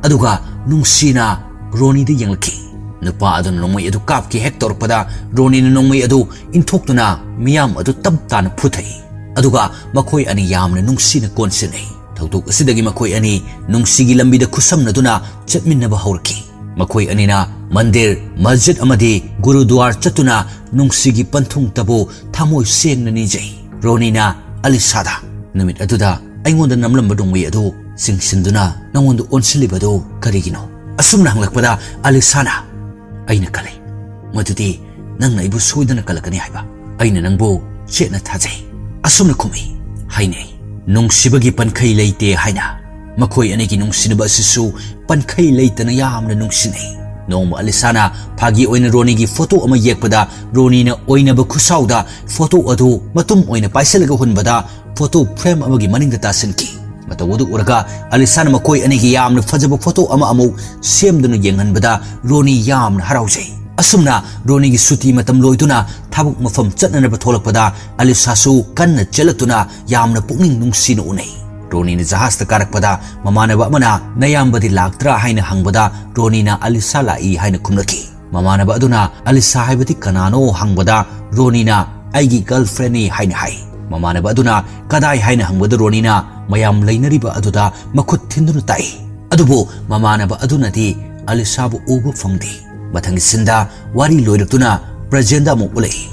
ꯑꯗꯨꯒ ꯅꯨꯡꯁꯤꯅ ꯔꯣꯅꯤꯗ ꯌꯦꯡꯂꯛꯈꯤ꯫ ꯅꯨꯄꯥ ꯑꯗꯨꯅ ꯅꯣꯡꯃꯩ ꯑꯗꯨ ꯀꯥꯞꯀꯦ ꯍꯦꯛ ꯇꯧꯔꯛꯄꯗ ꯔꯣꯅꯤꯅ ꯅꯣꯡꯃꯩ ꯑꯗꯨ ꯏꯟꯊꯣꯛꯇꯨꯅ ꯃꯤꯌꯥꯝ ꯑꯗꯨ ꯇꯞ ꯇꯥꯅ ꯐꯨꯊꯩ꯫ ꯑꯗꯨꯒ ꯃꯈꯣꯏ ꯑꯅꯤ ꯌꯥꯝꯅ ꯅꯨꯡꯁꯤꯅ ꯀꯣꯟꯁꯤꯟꯅꯩ꯫ ꯊꯧꯗꯣꯛ ꯑꯁꯤꯗꯒꯤ ꯃꯈꯣꯏ ꯑꯅꯤ ꯅꯨꯡꯁꯤꯒꯤ ꯂꯝꯕꯤꯗ ꯈꯨꯠꯁꯝꯅꯗꯨꯅ ꯆꯠꯃꯤꯟꯅꯕ ꯍꯧꯔꯛꯈꯤ꯫ ꯃꯈꯣꯏ ꯑꯅꯤꯅ ꯃꯟꯗꯤꯔ, ꯃꯁꯖꯤꯗ ꯑꯃꯗꯤ ꯒꯨꯔꯨꯗ꯭ꯋꯥꯔ ꯆꯠꯇꯨꯅ ꯅꯨꯡꯁꯤꯒꯤ ꯄꯟꯊꯨꯡꯇꯕꯨ ꯊꯃꯣꯏ ꯁꯦꯡꯅ ꯅꯤꯡꯖꯩ꯫ ꯔꯣꯅꯤꯅ ꯑꯂꯤꯁꯥꯗ, "ꯅꯨꯃꯤꯠ ꯑꯗꯨꯗ ꯑꯩꯉꯣꯟꯗ ꯅꯝꯂꯝꯕ ꯅꯣꯡꯃꯩ ꯑꯗꯨ ꯆꯤꯡꯁꯤꯟꯗꯨꯅ ꯅꯉꯣꯟꯗ ꯑꯣꯟꯁꯤꯜꯂꯤꯕ ꯑꯗꯨ ꯀꯔꯤꯒꯤꯅꯣ?" ꯑꯁꯨꯝꯅ ꯍꯪꯂꯛꯄꯗ ꯑꯂꯤꯁꯥꯅ, "ꯑꯩꯅ ꯈꯜꯂꯤ ꯃꯗꯨꯗꯤ ꯅꯪꯅ ꯑꯩꯕꯨ ꯁꯣꯏꯗꯅ ꯀꯜꯂꯛꯀꯅꯤ ꯍꯥꯏꯕ꯫ ꯑꯩꯅ ꯅꯪꯕꯨ ꯆꯦꯠꯅ ꯊꯥꯖꯩ"꯫ ꯑꯁꯨꯝꯅ ꯈꯨꯝꯃꯤ꯫ ꯍꯥꯏꯅꯩ, ꯅꯨꯡꯁꯤꯕꯒꯤ ꯄꯟꯈꯩ ꯂꯩꯇꯦ ꯍꯥꯏꯅ꯫ ꯃꯈꯣꯏ ꯑꯅꯤꯒꯤ ꯅꯨꯡꯁꯤꯅꯕ ꯑꯁꯤꯁꯨ ꯄꯟꯈꯩ ꯂꯩꯇꯅ ꯌꯥꯝꯅ ꯅꯨꯡꯁꯤꯅꯩ꯫ ꯅꯣꯡꯃ ꯑꯂꯤꯁꯥꯅ ꯐꯥꯒꯤ ꯑꯣꯏꯅ ꯔꯣꯅꯤꯒꯤ photo ꯑꯃ ꯌꯦꯛꯄꯗ ꯔꯣꯅꯤꯅ ꯑꯣꯏꯅꯕ ꯈꯨꯠꯁꯥꯎꯗ photo ꯑꯗꯨ ꯃꯇꯨꯝ ꯑꯣꯏꯅ ꯄꯥꯏꯁꯤꯜꯂꯒ ꯍꯨꯟꯕꯗ photo frame ꯑꯃꯒꯤ ꯃꯅꯤꯡꯗ ꯇꯥꯁꯤꯟꯈꯤ꯫ ꯃꯇꯧ ꯑꯗꯨ ꯎꯔꯒ ꯑꯂꯤꯁꯥꯅ ꯃꯈꯣꯏ ꯑꯅꯤꯒꯤ ꯌꯥꯝꯅ ꯐꯖꯕ photo ꯑꯃ ꯑꯃꯨꯛ ꯁꯦꯝꯗꯨꯅ ꯌꯦꯡꯍꯟꯕꯗ ꯔꯣꯅꯤ ꯌꯥꯝꯅ ꯍꯔꯥꯎꯖꯩ꯫ ꯑꯁꯨꯝꯅ ꯔꯣꯅꯤꯒꯤ ꯁꯨꯇꯤ ꯃꯇꯝ ꯂꯣꯏꯗꯨꯅ ꯊꯕꯛ ꯃꯐꯝ ꯆꯠꯅꯅꯕ ꯊꯣꯛꯂꯛꯄꯗ ꯑꯂꯤꯁꯥꯁꯨ ꯀꯟꯅ ꯆꯦꯜꯂꯛꯇꯨꯅ ꯌꯥꯝꯅ ꯄꯨꯛꯅꯤꯡ ꯅꯨꯡꯁꯤꯅ ꯎꯅꯩ꯫ ꯔꯣꯅꯤꯅ ꯖꯍꯥꯖꯇ ꯀꯥꯔꯛꯄꯗ ꯃꯃꯥꯟꯅꯕ ꯑꯃꯅ, "ꯅꯌꯥꯝꯕꯗꯤ ꯂꯥꯛꯇ꯭ꯔꯥ?" ꯍꯥꯏꯅ ꯍꯪꯕꯗ ꯔꯣꯅꯤꯅ, "ꯑꯂꯤꯁꯥ ꯂꯥꯛꯏ" ꯍꯥꯏꯅ ꯈꯨꯝꯂꯛꯈꯤ꯫ ꯃꯃꯥꯟꯅꯕ ꯑꯗꯨꯅ, "ꯑꯂꯤꯁꯥ ꯍꯥꯏꯕꯗꯤ ꯀꯅꯥꯅꯣ?" ꯍꯪꯕꯗ ꯔꯣꯅꯤꯅ, ꯑꯩꯒꯤ ꯒꯔꯜꯐ꯭ꯔꯦꯟꯅꯤ" ꯍꯥꯏꯅ ꯍꯥꯏ꯫ ꯃꯃꯥꯟꯅꯕ ꯑꯗꯨꯅ ꯀꯗꯥꯏ ꯍꯥꯏꯅ ꯍꯪꯕꯗ ꯔꯣꯅꯤꯅ ꯃꯌꯥꯝ ꯂꯩꯅꯔꯤꯕ ꯑꯗꯨꯗ ꯃꯈꯨꯠ ꯊꯤꯟꯗꯨꯅ ꯇꯥꯛꯏ꯫ ꯑꯗꯨꯕꯨ ꯃꯃꯥꯟꯅꯕ ꯑꯗꯨꯅꯗꯤ ꯑꯂꯤꯁꯥꯕꯨ ꯎꯕ ꯐꯪꯗꯦ꯫ ꯃꯊꯪꯒꯤ ꯁꯤꯟꯗ ꯋꯥꯔꯤ ꯂꯣꯏꯔꯛꯇꯨꯅ ꯄ꯭ꯔꯖꯦꯟꯗ ꯑꯃꯨꯛ ꯎꯠꯂꯛꯏ꯫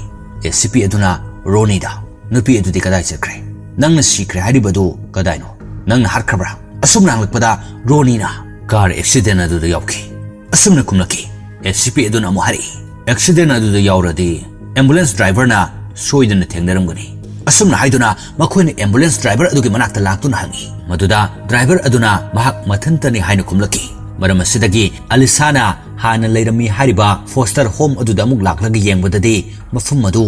ꯑꯦ ꯁꯤ ꯄꯤ ꯑꯗꯨꯅ ꯔꯣꯅꯤꯗ, "ꯅꯨꯄꯤ ꯑꯗꯨꯗꯤ ꯀꯗꯥꯏ ꯆꯠꯈ꯭ꯔꯦ? ꯅꯪꯅ ꯁꯤꯈ꯭ꯔꯦ ꯍꯥꯏꯔꯤꯕꯗꯨ ꯀꯗꯥꯏꯅꯣ? ꯅꯪꯅ ꯍꯥꯠꯈ꯭ꯔꯕ꯭ꯔꯥ?" ꯑꯁꯨꯝꯅ ꯍꯪꯂꯛꯄꯗ ꯔꯣꯅꯤꯅ, "ꯀꯥꯔ ꯑꯦꯛꯁꯤꯗꯦꯟ ꯑꯗꯨꯗ ꯌꯥꯎꯈꯤ" ꯑꯁꯨꯝꯅ ꯈꯨꯝꯂꯛꯈꯤ꯫ ꯑꯦ ꯁꯤ ꯄꯤ ꯑꯗꯨꯅ ꯑꯃꯨꯛ ꯍꯥꯏꯔꯛꯏ, "ꯑꯦꯛꯁꯤꯗꯦꯟ ꯑꯗꯨꯗ ꯌꯥꯎꯔꯗꯤ ꯑꯦꯝꯕꯨꯂꯦꯟꯁ ꯗ꯭ꯔꯥꯏꯚꯔꯅ ꯁꯣꯏꯗꯅ ꯊꯦꯡꯅꯔꯝꯒꯅꯤ" ꯑꯁꯨꯝꯅ ꯍꯥꯏꯗꯨꯅ ꯃꯈꯣꯏꯅ ꯑꯦꯝꯕꯨꯂꯦꯟꯁ ꯗ꯭ꯔꯥꯏꯚꯔ ꯑꯗꯨꯒꯤ ꯃꯅꯥꯛꯇ ꯂꯥꯛꯇꯨꯅ ꯍꯪꯏ꯫ ꯃꯗꯨꯗ ꯗ꯭ꯔꯥꯏꯚꯔ ꯑꯗꯨꯅ ꯃꯍꯥꯛ ꯃꯊꯟꯇꯅꯤ ꯍꯥꯏꯅ ꯈꯨꯝꯂꯛꯈꯤ꯫ ꯃꯔꯝ ꯑꯁꯤꯗꯒꯤ ꯑꯂꯤꯁꯥꯅ ꯍꯥꯟꯅ ꯂꯩꯔꯝꯃꯤ ꯍꯥꯏꯔꯤꯕ ꯐꯣꯁꯇꯔ ꯍꯣꯝ ꯑꯗꯨꯗ ꯑꯃꯨꯛ ꯂꯥꯛꯂꯒ ꯌꯦꯡꯕꯗꯗꯤ ꯃꯐꯝ ꯑꯗꯨ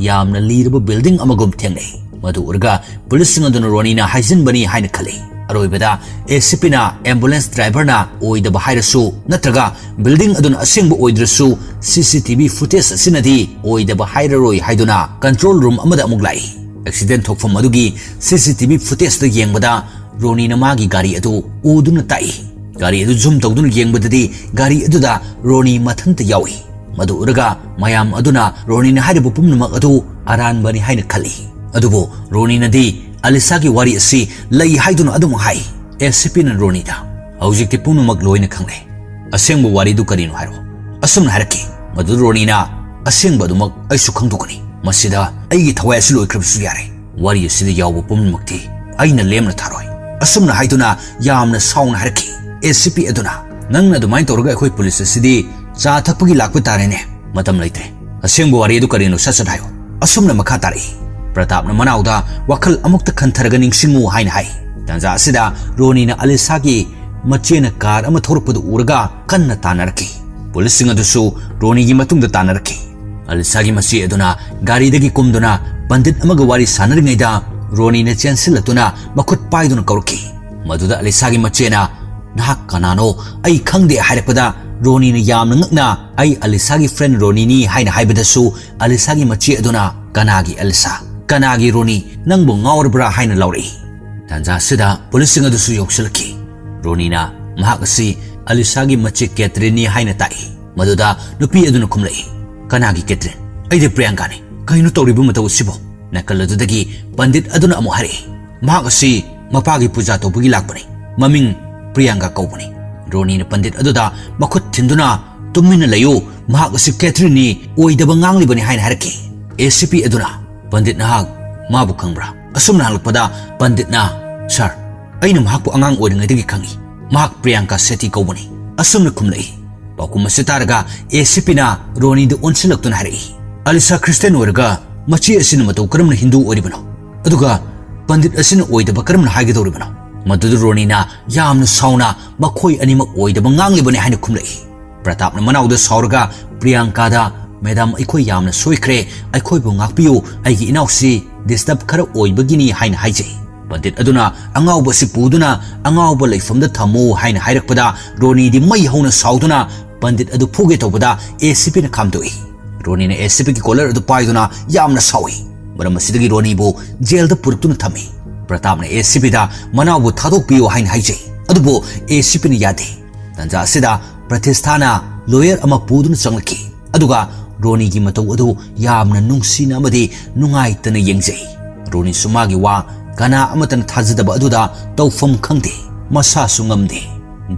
ꯌꯥꯝꯅ ꯂꯤꯔꯕ ꯕꯤꯜꯗꯤꯡ ꯑꯃꯒꯨꯝ ꯊꯦꯡꯅꯩ꯫ ꯃꯗꯨ ꯎꯔꯒ ꯄꯨꯂꯤꯁꯁꯤꯡ ꯑꯗꯨꯅ ꯔꯣꯅꯤꯅ ꯍꯥꯏꯖꯤꯟꯕꯅꯤ ꯍꯥꯏꯅ ꯈꯜꯂꯤ꯫ ꯑꯔꯣꯏꯕꯗ ꯑꯦ ꯁꯤ ꯄꯤꯅ ꯑꯦꯝꯕꯨꯂꯦꯟꯁ ꯗ꯭ꯔꯥꯏꯚꯔꯅ ꯑꯣꯏꯗꯕ ꯍꯥꯏꯔꯁꯨ ꯅꯠꯇ꯭ꯔꯒ ꯕꯤꯜꯗꯤꯡ ꯑꯗꯨꯅ ꯑꯁꯦꯡꯕ ꯑꯣꯏꯗ꯭ꯔꯁꯨ ꯁꯤ ꯁꯤ ꯇꯤ ꯚꯤ ꯐꯨꯇꯦꯖ ꯑꯁꯤꯅꯗꯤ ꯑꯣꯏꯗꯕ ꯍꯥꯏꯔꯔꯣꯏ ꯍꯥꯏꯗꯨꯅ ꯀꯟꯇ꯭ꯔꯣꯜ ꯔꯨꯝ ꯑꯃꯗ ꯑꯃꯨꯛ ꯂꯥꯛꯏ꯫ ꯑꯦꯛꯁꯤꯗꯦꯟ ꯊꯣꯛꯐꯝ ꯑꯗꯨꯒꯤ ꯁꯤ ꯁꯤ ꯇꯤ ꯚꯤ ꯐꯨꯇꯦꯖꯇ ꯌꯦꯡꯕꯗ ꯔꯣꯅꯤꯅ ꯃꯥꯒꯤ ꯒꯥꯔꯤ ꯑꯗꯨ ꯎꯗꯨꯅ ꯇꯥꯛꯏ꯫ ꯒꯥꯔꯤ ꯑꯗꯨ ꯖꯨꯝ ꯇꯧꯗꯨꯅ ꯌꯦꯡꯕꯗꯗꯤ ꯒꯥꯔꯤ ꯑꯗꯨꯗ ꯔꯣꯅꯤ ꯃꯊꯟꯇ ꯌꯥꯎꯏ꯫ ꯃꯗꯨ ꯎꯔꯒ ꯃꯌꯥꯝ ꯑꯗꯨꯅ ꯔꯣꯅꯤꯅ ꯍꯥꯏꯔꯤꯕ ꯄꯨꯝꯅꯃꯛ ꯑꯗꯨ ꯑꯔꯥꯟꯕꯅꯤ ꯍꯥꯏꯅ ꯈꯜꯂꯤ꯫ ꯑꯗꯨꯕꯨ ꯔꯣꯅꯤꯅꯗꯤ ꯑꯂꯤꯁꯥꯒꯤ ꯋꯥꯔꯤ ꯑꯁꯤ ꯂꯩ ꯍꯥꯏꯗꯨꯅ ꯑꯗꯨꯝ ꯍꯥꯏ꯫ ꯑꯦ ꯁꯤ ꯄꯤꯅ ꯔꯣꯅꯤꯗ, "ꯍꯧꯖꯤꯛꯇꯤ ꯄꯨꯝꯅꯃꯛ ꯂꯣꯏꯅ ꯈꯪꯂꯦ꯫ ꯑꯁꯦꯡꯕ ꯋꯥꯔꯤꯗꯨ ꯀꯔꯤꯅꯣ ꯍꯥꯏꯔꯣ?" ꯑꯁꯨꯝꯅ ꯍꯥꯏꯔꯛꯈꯤ꯫ ꯃꯗꯨꯗ ꯔꯣꯅꯤꯅ, "ꯑꯁꯦꯡꯕ ꯑꯗꯨꯃꯛ ꯑꯩꯁꯨ ꯈꯪꯗꯣꯛꯀꯅꯤ꯫ ꯃꯁꯤꯗ ꯑꯩꯒꯤ ꯊꯋꯥꯏ ꯑꯁꯤ ꯂꯣꯏꯈ꯭ꯔꯕꯁꯨ ꯌꯥꯔꯦ꯫ ꯋꯥꯔꯤ ꯑꯁꯤꯗ ꯌꯥꯎꯕ ꯄꯨꯝꯅꯃꯛꯇꯤ ꯑꯩꯅ ꯂꯦꯝꯅ ꯊꯥꯔꯣꯏ"꯫ ꯑꯁꯨꯝꯅ ꯍꯥꯏꯗꯨꯅ ꯌꯥꯝꯅ ꯁꯥꯎꯅ ꯍꯥꯏꯔꯛꯈꯤ꯫ ꯑꯦ ꯁꯤ ꯄꯤ ꯑꯗꯨꯅ, "ꯅꯪꯅ ꯑꯗꯨꯃꯥꯏꯅ ꯇꯧꯔꯒ ꯑꯩꯈꯣꯏ ꯄꯨꯂꯤꯁ ꯑꯁꯤꯗꯤ ꯆꯥ ꯊꯛꯄꯒꯤ ꯂꯥꯛꯄ ꯇꯥꯔꯦꯅꯦ꯫ ꯃꯇꯝ ꯂꯩꯇ꯭ꯔꯦ꯫ ꯑꯁꯦꯡꯕ ꯋꯥꯔꯤ ꯑꯗꯨ ꯀꯔꯤꯅꯣ ꯁꯠ ꯁꯠ ꯍꯥꯏꯌꯨ"꯫ ꯑꯁꯨꯝꯅ ꯃꯈꯥ ꯇꯥꯔꯛꯏ꯫ ꯄ꯭ꯔꯇꯥꯞꯅ ꯃꯅꯥꯎꯗ, "ꯋꯥꯈꯜ ꯑꯃꯨꯛꯇ ꯈꯟꯊꯔꯒ ꯅꯤꯡꯁꯤꯡꯉꯨ" ꯍꯥꯏꯅ ꯍꯥꯏ꯫ ꯇꯥꯟꯖꯥ ꯑꯁꯤꯗ ꯔꯣꯅꯤꯅ ꯑꯂꯤꯁꯥꯒꯤ ꯃꯆꯦꯅ ꯀꯥꯔ ꯑꯃ ꯊꯧꯔꯛꯄꯗꯨ ꯎꯔꯒ ꯀꯟꯅ ꯇꯥꯟꯅꯔꯛꯈꯤ꯫ ꯄꯨꯂꯤꯁꯁꯤꯡ ꯑꯗꯨꯁꯨ ꯔꯣꯅꯤꯒꯤ ꯃꯇꯨꯡꯗ ꯇꯥꯟꯅꯔꯛꯈꯤ꯫ ꯑꯂꯤꯁꯥꯒꯤ ꯃꯆꯦ ꯑꯗꯨꯅ ꯒꯥꯔꯤꯗꯒꯤ ꯀꯨꯝꯗꯨꯅ ꯄꯟꯗꯤꯠ ꯑꯃꯒ ꯋꯥꯔꯤ ꯁꯥꯟꯅꯔꯤꯉꯩꯗ ꯔꯣꯅꯤꯅ ꯆꯦꯟꯁꯤꯜꯂꯛꯇꯨꯅ ꯃꯈꯨꯠ ꯄꯥꯏꯗꯨꯅ ꯀꯧꯔꯛꯈꯤ꯫ ꯃꯗꯨꯗ ꯑꯂꯤꯁꯥꯒꯤ ꯃꯆꯦꯅ, "ꯅꯍꯥꯛ ꯀꯅꯥꯅꯣ? ꯑꯩ ꯈꯪꯗꯦ" ꯍꯥꯏꯔꯛꯄꯗ ꯔꯣꯅꯤꯅ ꯌꯥꯝꯅ ꯉꯛꯅ, "ꯑꯩ ꯑꯂꯤꯁꯥꯒꯤ ꯐ꯭ꯔꯦꯟ ꯔꯣꯅꯤꯅꯤ" ꯍꯥꯏꯅ ꯍꯥꯏꯕꯗꯁꯨ ꯑꯂꯤꯁꯥꯒꯤ ꯃꯆꯦ ꯑꯗꯨꯅ, "ꯀꯅꯥꯒꯤ ꯑꯂꯤꯁꯥ? ꯀꯅꯥꯒꯤ ꯔꯣꯅꯤ? ꯅꯪꯕꯨ ꯉꯥꯎꯔꯕ꯭ꯔꯥ?" ꯍꯥꯏꯅ ꯂꯥꯎꯔꯛꯏ꯫ ꯇꯥꯟꯖꯥ ꯑꯁꯤꯗ ꯄꯨꯂꯤꯁꯁꯤꯡ ꯑꯗꯨꯁꯨ ꯌꯧꯁꯤꯜꯂꯛꯈꯤ꯫ ꯔꯣꯅꯤꯅ ꯃꯍꯥꯛ ꯑꯁꯤ ꯑꯂꯤꯁꯥꯒꯤ ꯃꯆꯦ ꯀꯦꯇ꯭ꯔꯤꯟꯅꯤ ꯍꯥꯏꯅ ꯇꯥꯛꯏ꯫ ꯃꯗꯨꯗ ꯅꯨꯄꯤ ꯑꯗꯨꯅ ꯈꯨꯝꯂꯛꯏ, "ꯀꯅꯥꯒꯤ ꯀꯦꯇ꯭ꯔꯤꯟ? ꯑꯩꯗꯤ ꯄ꯭ꯔꯤꯌꯥꯡꯀꯥꯅꯤ꯫ "ꯀꯩꯅꯣ ꯇꯧꯔꯤꯕ ꯃꯇꯧ ꯑꯁꯤꯕꯣ?" ꯅꯥꯀꯜ ꯑꯗꯨꯗꯒꯤ ꯄꯟꯗꯤꯠ ꯑꯗꯨꯅ ꯑꯃꯨꯛ ꯍꯥꯏꯔꯛꯏ, "ꯃꯍꯥꯛ ꯑꯁꯤ ꯃꯄꯥꯒꯤ ꯄꯨꯖꯥ ꯇꯧꯕꯒꯤ ꯂꯥꯛꯄꯅꯤ꯫ ꯃꯃꯤꯡ ꯄ꯭ꯔꯤꯌꯥꯡꯀꯥ ꯀꯧꯕꯅꯤ꯫" ꯔꯣꯅꯤꯅ ꯄꯟꯗꯤꯠ ꯑꯗꯨꯗ ꯃꯈꯨꯠ ꯊꯤꯟꯗꯨꯅ, "ꯇꯨꯃꯤꯟꯅ ꯂꯩꯌꯨ, ꯃꯍꯥꯛ ꯑꯁꯤ ꯀꯦꯊꯔꯤꯟꯅꯤ, ꯑꯣꯏꯗꯕ ꯉꯥꯡꯂꯤꯕꯅꯤ" ꯍꯥꯏꯅ ꯍꯥꯏꯔꯛꯈꯤ꯫ ꯑꯦ ꯁꯤ ꯄꯤ ꯑꯗꯨꯅ, "ꯄꯟꯗꯤꯠ, ꯅꯍꯥꯛ ꯃꯥꯕꯨ ꯈꯪꯕ꯭ꯔꯥ?" ꯑꯁꯨꯝꯅ ꯍꯪꯂꯛꯄꯗ ꯄꯟꯗꯤꯠꯅ, "ꯁꯥꯔ, ꯑꯩꯅ ꯃꯍꯥꯛꯄꯨ ꯑꯉꯥꯡ ꯑꯣꯏꯔꯤꯉꯩꯗꯒꯤ ꯈꯪꯏ꯫ ꯃꯍꯥꯛ ꯄ꯭ꯔꯤꯌꯥꯡꯀꯥ ꯁꯦꯇꯤ ꯀꯧꯕꯅꯤ," ꯑꯁꯨꯝꯅ ꯈꯨꯝꯂꯛꯏ꯫ ꯄꯥꯎꯈꯨꯝ ꯑꯁꯤ ꯇꯥꯔꯒ ꯑꯦ ꯁꯤ ꯄꯤꯅ ꯔꯣꯅꯤꯗ ꯑꯣꯟꯁꯤꯜꯂꯛꯇꯨꯅ ꯍꯥꯏꯔꯛꯏ, "ꯑꯂꯤꯁꯥ ꯈ꯭ꯔꯤꯁꯇꯤꯌꯥꯟ ꯑꯣꯏꯔꯒ ꯃꯆꯦ ꯑꯁꯤꯅ ꯃꯇꯧ ꯀꯔꯝꯅ ꯍꯤꯟꯗꯨ ꯑꯣꯏꯔꯤꯕꯅꯣ? ꯑꯗꯨꯒ ꯄꯟꯗꯤꯠ ꯑꯁꯤꯅ ꯑꯣꯏꯗꯕ ꯀꯔꯝꯅ ꯍꯥꯏꯒꯗꯧꯔꯤꯕꯅꯣ?" ꯃꯗꯨꯗ ꯔꯣꯅꯤꯅ ꯌꯥꯝꯅ ꯁꯥꯎꯅ, "ꯃꯈꯣꯏ ꯑꯅꯤꯃꯛ ꯑꯣꯏꯗꯕ ꯉꯥꯡꯂꯤꯕꯅꯤ" ꯍꯥꯏꯅ ꯈꯨꯝꯂꯛꯏ꯫ ꯄ꯭ꯔꯇꯥꯞꯅ ꯃꯅꯥꯎꯗ ꯁꯥꯎꯔꯒ ꯄ꯭ꯔꯤꯌꯥꯡꯀꯥꯗ, "ꯃꯦꯗꯥꯝ, ꯑꯩꯈꯣꯏ ꯌꯥꯝꯅ ꯁꯣꯏꯈ꯭ꯔꯦ, ꯑꯩꯈꯣꯏꯕꯨ ꯉꯥꯛꯄꯤꯌꯨ, ꯑꯩꯒꯤ ꯏꯅꯥꯎꯁꯤ ꯗꯤꯁꯇꯔꯕ ꯈꯔ ꯑꯣꯏꯕꯒꯤꯅꯤ" ꯍꯥꯏꯅ ꯍꯥꯏꯖꯩ꯫ ꯄꯟꯗꯤꯠ ꯑꯗꯨꯅ ꯑꯉꯥꯎꯕ ꯑꯁꯤ ꯄꯨꯗꯨꯅ ꯑꯉꯥꯎꯕ ꯂꯩꯐꯝꯗ ꯊꯝꯃꯨ ꯍꯥꯏꯅ ꯍꯥꯏꯔꯛꯄꯗ ꯔꯣꯅꯤꯗꯤ ꯃꯩ ꯍꯧꯅ ꯁꯥꯎꯗꯨꯅ ꯄꯟꯗꯤꯠ ꯑꯗꯨ ꯐꯨꯒꯦ ꯇꯧꯕꯗ ꯑꯦ ꯁꯤ ꯄꯤꯅ ꯈꯥꯝꯗꯣꯛꯏ꯫ ꯔꯣꯅꯤꯅ ꯑꯦ ꯁꯤ ꯄꯤꯒꯤ ꯀꯣꯂꯔ ꯑꯗꯨ ꯄꯥꯏꯗꯨꯅ ꯌꯥꯝꯅ ꯁꯥꯎꯏ꯫ ꯃꯔꯝ ꯑꯁꯤꯗꯒꯤ ꯔꯣꯅꯤꯕꯨ ꯖꯦꯜꯗ ꯄꯨꯔꯛꯇꯨꯅ ꯊꯝꯃꯤ꯫ ꯄ꯭ꯔꯇꯥꯞꯅ ꯑꯦ ꯁꯤ ꯄꯤꯗ ꯃꯅꯥꯎꯕꯨ ꯊꯥꯗꯣꯛꯄꯤꯌꯨ ꯍꯥꯏꯅ ꯍꯥꯏꯖꯩ, ꯑꯗꯨꯕꯨ ꯑꯦ ꯁꯤ ꯄꯤꯅ ꯌꯥꯗꯦ꯫ ꯇꯥꯟꯖꯥ ꯑꯁꯤꯗ ꯄ꯭ꯔꯇꯤꯁꯊꯥꯅ ꯂꯣꯌꯔ ꯑꯃ ꯄꯨꯗꯨꯅ ꯆꯪꯂꯛꯈꯤ, ꯑꯗꯨꯒ ꯔꯣꯅꯤꯒꯤ ꯃꯇꯧ ꯑꯗꯨ ꯌꯥꯝꯅ ꯅꯨꯡꯁꯤꯅ ꯑꯃꯗꯤ ꯅꯨꯡꯉꯥꯏꯇꯅ ꯌꯦꯡꯖꯩ꯫ ꯔꯣꯅꯤꯁꯨ ꯃꯥꯒꯤ ꯋꯥ ꯀꯅꯥ ꯑꯃꯠꯇꯅ ꯊꯥꯖꯗꯕ ꯑꯗꯨꯗ ꯇꯧꯐꯝ ꯈꯪꯗꯦ, ꯃꯁꯥꯁꯨ ꯉꯝꯗꯦ꯫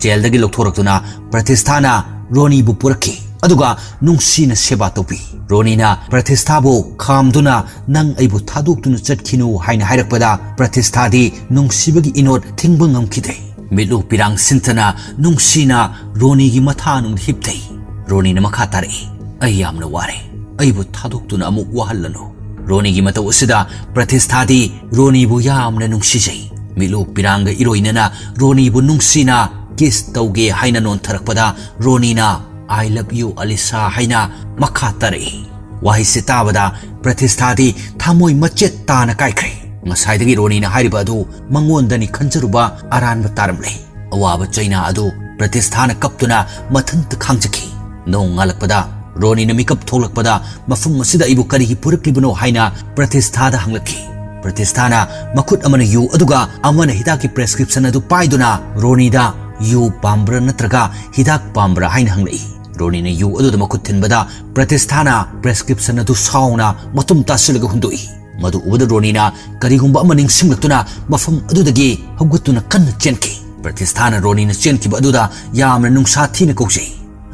ꯖꯦꯜꯗꯒꯤ ꯂꯧꯊꯣꯔꯛꯇꯨꯅ ꯄ꯭ꯔꯇꯤꯁꯊꯥꯅ ꯔꯣꯅꯤꯕꯨ ꯄꯨꯔꯛꯈꯤ, ꯑꯗꯨꯒ ꯅꯨꯡꯁꯤꯅ ꯁꯦꯕꯥ ꯇꯧꯕꯤ꯫ ꯔꯣꯅꯤꯅ ꯄ꯭ꯔꯇꯤꯁꯊꯥꯕꯨ ꯈꯥꯝꯗꯨꯅ, "ꯅꯪ ꯑꯩꯕꯨ ꯊꯥꯗꯣꯛꯇꯨꯅ ꯆꯠꯈꯤꯅꯨ" ꯍꯥꯏꯅ ꯍꯥꯏꯔꯛꯄꯗ ꯄ꯭ꯔꯇꯤꯁꯊꯥꯗꯤ ꯅꯨꯡꯁꯤꯕꯒꯤ ꯏꯅꯣꯠ ꯊꯤꯡꯕ ꯉꯝꯈꯤꯗꯦ꯫ ꯃꯤꯠꯂꯨ ꯄꯤꯔꯥꯡ ꯁꯤꯟꯇꯅ ꯅꯨꯡꯁꯤꯅ ꯔꯣꯅꯤꯒꯤ ꯃꯊꯥꯅꯨꯡꯗ ꯍꯤꯞꯊꯩ꯫ ꯔꯣꯅꯤꯅ ꯃꯈꯥ ꯇꯥꯔꯛꯏ, "ꯑꯩ ꯌꯥꯝꯅ ꯋꯥꯔꯦ, ꯑꯩꯕꯨ ꯊꯥꯗꯣꯛꯇꯨꯅ ꯑꯃꯨꯛ ꯋꯥꯍꯜꯂꯅꯨ꯫" ꯔꯣꯅꯤꯒꯤ ꯃꯇꯧ ꯑꯁꯤꯗ ꯄ꯭ꯔꯇꯤꯁꯊꯥꯗꯤ ꯔꯣꯅꯤꯕꯨ ꯌꯥꯝꯅ ꯅꯨꯡꯁꯤꯖꯩ꯫ ꯃꯤꯠꯂꯨ ꯄꯤꯔꯥꯡꯒ ꯏꯔꯣꯏꯅꯅ ꯔꯣꯅꯤꯕꯨ ꯅꯨꯡꯁꯤꯅ ꯀꯤꯁ ꯇꯧꯒꯦ ꯍꯥꯏꯅ ꯅꯣꯟꯊꯔꯛꯄꯗ ꯔꯣꯅꯤꯅ, "I love you, ꯑꯂꯤꯁꯥ" ꯍꯥꯏꯅ ꯃꯈꯥ ꯇꯥꯔꯛꯏ꯫ ꯋꯥꯍꯩꯁꯤ ꯇꯥꯕꯗ ꯄ꯭ꯔꯇꯤꯁꯊꯥꯗꯤ ꯊꯃꯣꯏ ꯃꯆꯦꯠ ꯇꯥꯅ ꯀꯥꯏꯈ꯭ꯔꯦ꯫ ꯉꯁꯥꯏꯗꯒꯤ ꯔꯣꯅꯤꯅ ꯍꯥꯏꯔꯤꯕ ꯑꯗꯨ ꯃꯉꯣꯟꯗꯅꯤ ꯈꯟꯖꯔꯨꯕ ꯑꯔꯥꯟꯕ ꯇꯥꯔꯝꯂꯦ꯫ ꯑꯋꯥꯕ ꯆꯩꯅꯥ ꯑꯗꯨ ꯄ꯭ꯔꯇꯤꯁꯊꯥꯅ ꯀꯞꯇꯨꯅ ꯃꯊꯟꯇ ꯈꯥꯡꯖꯈꯤ꯫ ꯅꯣꯡ ꯉꯥꯜꯂꯛꯄꯗ ꯔꯣꯅꯤꯅ ꯃꯤꯀꯞ ꯊꯣꯛꯂꯛꯄꯗ, "ꯃꯐꯝ ꯑꯁꯤꯗ ꯑꯩꯕꯨ ꯀꯔꯤꯒꯤ ꯄꯨꯔꯛꯂꯤꯕꯅꯣ?" ꯍꯥꯏꯅ ꯄ꯭ꯔꯇꯤꯁꯊꯥꯗ ꯍꯪꯂꯛꯈꯤ꯫ ꯄ꯭ꯔꯇꯤꯁꯊꯥꯅ ꯃꯈꯨꯠ ꯑꯃꯅ ꯌꯨ ꯑꯗꯨꯒ ꯑꯃꯅ ꯍꯤꯗꯥꯛꯀꯤ ꯄ꯭ꯔꯦꯁꯀ꯭ꯔꯤꯞꯁꯟ ꯑꯗꯨ ꯄꯥꯏꯗꯨꯅ ꯔꯣꯅꯤꯗ, "ꯌꯨ ꯄꯥꯝꯕ꯭ꯔꯥ ꯅꯠꯇ꯭ꯔꯒ ꯍꯤꯗꯥꯛ ꯄꯥꯝꯕ꯭ꯔꯥ?" ꯍꯥꯏꯅ ꯍꯪꯂꯛꯏ꯫ ꯔꯣꯅꯤꯅ ꯌꯨ ꯑꯗꯨꯗ ꯃꯈꯨꯠ ꯊꯤꯟꯕꯗ ꯄ꯭ꯔꯇꯤꯁꯊꯥꯅ prescription ꯑꯗꯨ ꯁꯥꯎꯅ ꯃꯇꯨꯝ ꯇꯥꯁꯤꯜꯂꯒ ꯍꯨꯟꯗꯣꯛꯏ꯫ ꯃꯗꯨ ꯎꯕꯗ ꯔꯣꯅꯤꯅ ꯀꯔꯤꯒꯨꯝꯕ ꯑꯃ ꯅꯤꯡꯁꯤꯡꯂꯛꯇꯨꯅ ꯃꯐꯝ ꯑꯗꯨꯗꯒꯤ ꯍꯧꯒꯠꯇꯨꯅ ꯀꯟꯅ ꯆꯦꯟꯈꯤ꯫ ꯄ꯭ꯔꯇꯤꯁꯊꯥꯅ ꯔꯣꯅꯤꯅ ꯆꯦꯟꯈꯤꯕ ꯑꯗꯨꯗ ꯌꯥꯝꯅ ꯅꯨꯡꯁꯥ ꯊꯤꯅ ꯀꯧꯖꯩ꯫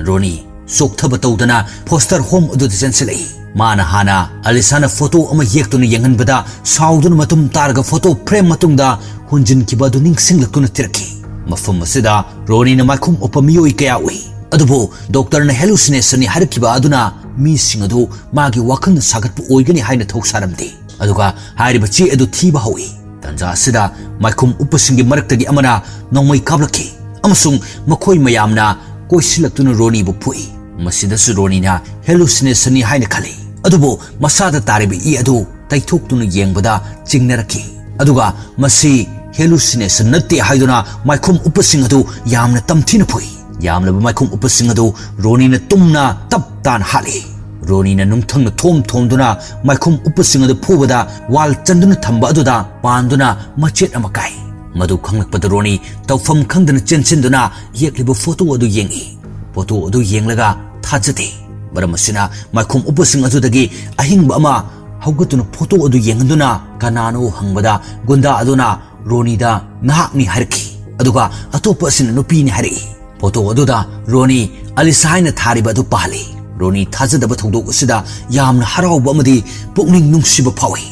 ꯔꯣꯅꯤ ꯆꯣꯛꯊꯕ ꯇꯧꯗꯅ foster home ꯑꯗꯨꯗ ꯆꯦꯟꯁꯤꯜꯂꯛꯏ꯫ ꯃꯥꯅ ꯍꯥꯟꯅ ꯑꯂꯤꯁꯥꯅ photo ꯑꯃ ꯌꯦꯛꯇꯨꯅ ꯌꯦꯡꯍꯟꯕꯗ ꯁꯥꯎꯗꯨꯅ ꯃꯇꯨꯝ ꯇꯥꯔꯒ photo frame ꯃꯇꯨꯡꯗ ꯍꯨꯟꯖꯤꯟꯈꯤꯕ ꯑꯗꯨ ꯅꯤꯡꯁꯤꯡꯂꯛꯇꯨꯅ ꯊꯤꯔꯛꯈꯤ꯫ ꯃꯐꯝ ꯑꯁꯤꯗ ꯔꯣꯅꯤꯅ ꯃꯥꯏꯈꯨꯝ ꯎꯞꯄ ꯃꯤꯑꯣꯏ ꯀꯌꯥ ꯎꯏ꯫ ꯑꯗꯨꯕꯨ ꯗꯣꯛꯇꯔꯅ hallucinationꯅꯤ ꯍꯥꯏꯔꯛꯈꯤꯕ ꯑꯗꯨꯅ ꯃꯤꯁꯤꯡ ꯑꯗꯨ ꯃꯥꯒꯤ ꯋꯥꯈꯜꯅ ꯁꯥꯒꯠꯄ ꯑꯣꯏꯒꯅꯤ ꯍꯥꯏꯅ ꯊꯧꯁꯥꯔꯝꯗꯦ꯫ ꯑꯗꯨꯒ ꯍꯥꯏꯔꯤꯕ ꯆꯦ ꯑꯗꯨ ꯊꯤꯕ ꯍꯧꯏ꯫ ꯇꯥꯟꯖꯥ ꯑꯁꯤꯗ ꯃꯥꯏꯈꯨꯝ ꯎꯞꯄꯁꯤꯡꯒꯤ ꯃꯔꯛꯇꯒꯤ ꯑꯃꯅ ꯅꯣꯡꯃꯩ ꯀꯥꯞꯂꯛꯈꯤ ꯑꯃꯁꯨꯡ ꯃꯈꯣꯏ ꯃꯌꯥꯝꯅ ꯀꯣꯏꯁꯤꯜꯂꯛꯇꯨꯅ ꯔꯣꯅꯤꯕꯨ ꯐꯨꯏ꯫ ꯃꯁꯤꯗꯁꯨ ꯔꯣꯅꯤꯅ hallucinationꯅꯤ ꯍꯥꯏꯅ ꯈꯜꯂꯤ꯫ ꯑꯗꯨꯕꯨ ꯃꯁꯥꯗ ꯇꯥꯔꯤꯕ ꯏ ꯑꯗꯨ ꯇꯩꯊꯣꯛꯇꯨꯅ ꯌꯦꯡꯕꯗ ꯆꯤꯡꯅꯔꯛꯈꯤ꯫ ꯑꯗꯨꯒ ꯃꯁꯤ hallucination ꯅꯠꯇꯦ ꯍꯥꯏꯗꯨꯅ ꯃꯥꯏꯈꯨꯝ ꯎꯞꯄꯁꯤꯡ ꯑꯗꯨ ꯌꯥꯝꯅ ꯇꯝꯊꯤꯅ ꯐꯨꯏ꯫ ꯌꯥꯝꯂꯕ ꯃꯥꯏꯈꯨꯝ ꯎꯞꯄꯁꯤꯡ ꯑꯗꯨ ꯔꯣꯅꯤꯅ ꯇꯨꯝꯅ ꯇꯞ ꯇꯥꯅ ꯍꯥꯠꯂꯤ꯫ ꯔꯣꯅꯤꯅ ꯅꯨꯡꯊꯪꯅ ꯊꯣꯝ ꯊꯣꯝꯗꯨꯅ ꯃꯥꯏꯈꯨꯝ ꯎꯞꯄꯁꯤꯡ ꯑꯗꯨ ꯐꯨꯕꯗ wall ꯆꯟꯗꯨꯅ ꯊꯝꯕ ꯑꯗꯨꯗ ꯄꯥꯟꯗꯨꯅ ꯃꯆꯦꯠ ꯑꯃ ꯀꯥꯏ꯫ ꯃꯗꯨ ꯈꯪꯂꯛꯄꯗ ꯔꯣꯅꯤ ꯇꯧꯐꯝ ꯈꯪꯗꯅ ꯆꯦꯟꯁꯤꯟꯗꯨꯅ ꯌꯦꯛꯂꯤꯕ photo ꯑꯗꯨ ꯌꯦꯡꯏ꯫ Photo ꯑꯗꯨ ꯌꯦꯡꯂꯒ ꯊꯥꯖꯗꯦ꯫ ꯃꯔꯝ ꯑꯁꯤꯅ ꯃꯥꯏꯈꯨꯝ ꯎꯞꯄꯁꯤꯡ ꯑꯗꯨꯗꯒꯤ ꯑꯍꯤꯡꯕ ꯑꯃ ꯍꯧꯒꯠꯇꯨꯅ photo ꯑꯗꯨ ꯌꯦꯡꯍꯟꯗꯨꯅ ꯀꯅꯥꯅꯣ ꯍꯪꯕꯗ ꯒꯨꯟꯗꯥ ꯑꯗꯨꯅ ꯔꯣꯅꯤꯗ ꯅꯍꯥꯛꯅꯤ ꯍꯥꯏꯔꯛꯈꯤ꯫ ꯑꯗꯨꯒ ꯑꯇꯣꯞꯄ ꯑꯁꯤꯅ ꯅꯨꯄꯤꯅꯤ ꯍꯥꯏꯔꯛꯏ꯫ Photo ꯑꯗꯨꯗ ꯔꯣꯅꯤ ꯑꯂꯤꯁꯥ ꯍꯥꯏꯅ ꯊꯥꯔꯤꯕ ꯑꯗꯨ ꯄꯥꯍꯜꯂꯤ꯫ ꯔꯣꯅꯤ ꯊꯥꯖꯗꯕ ꯊꯧꯗꯣꯛ ꯑꯁꯤꯗ ꯌꯥꯝꯅ ꯍꯔꯥꯎꯕ ꯑꯃꯗꯤ ꯄꯨꯛꯅꯤꯡ ꯅꯨꯡꯁꯤꯕ ꯐꯥꯎꯏ꯫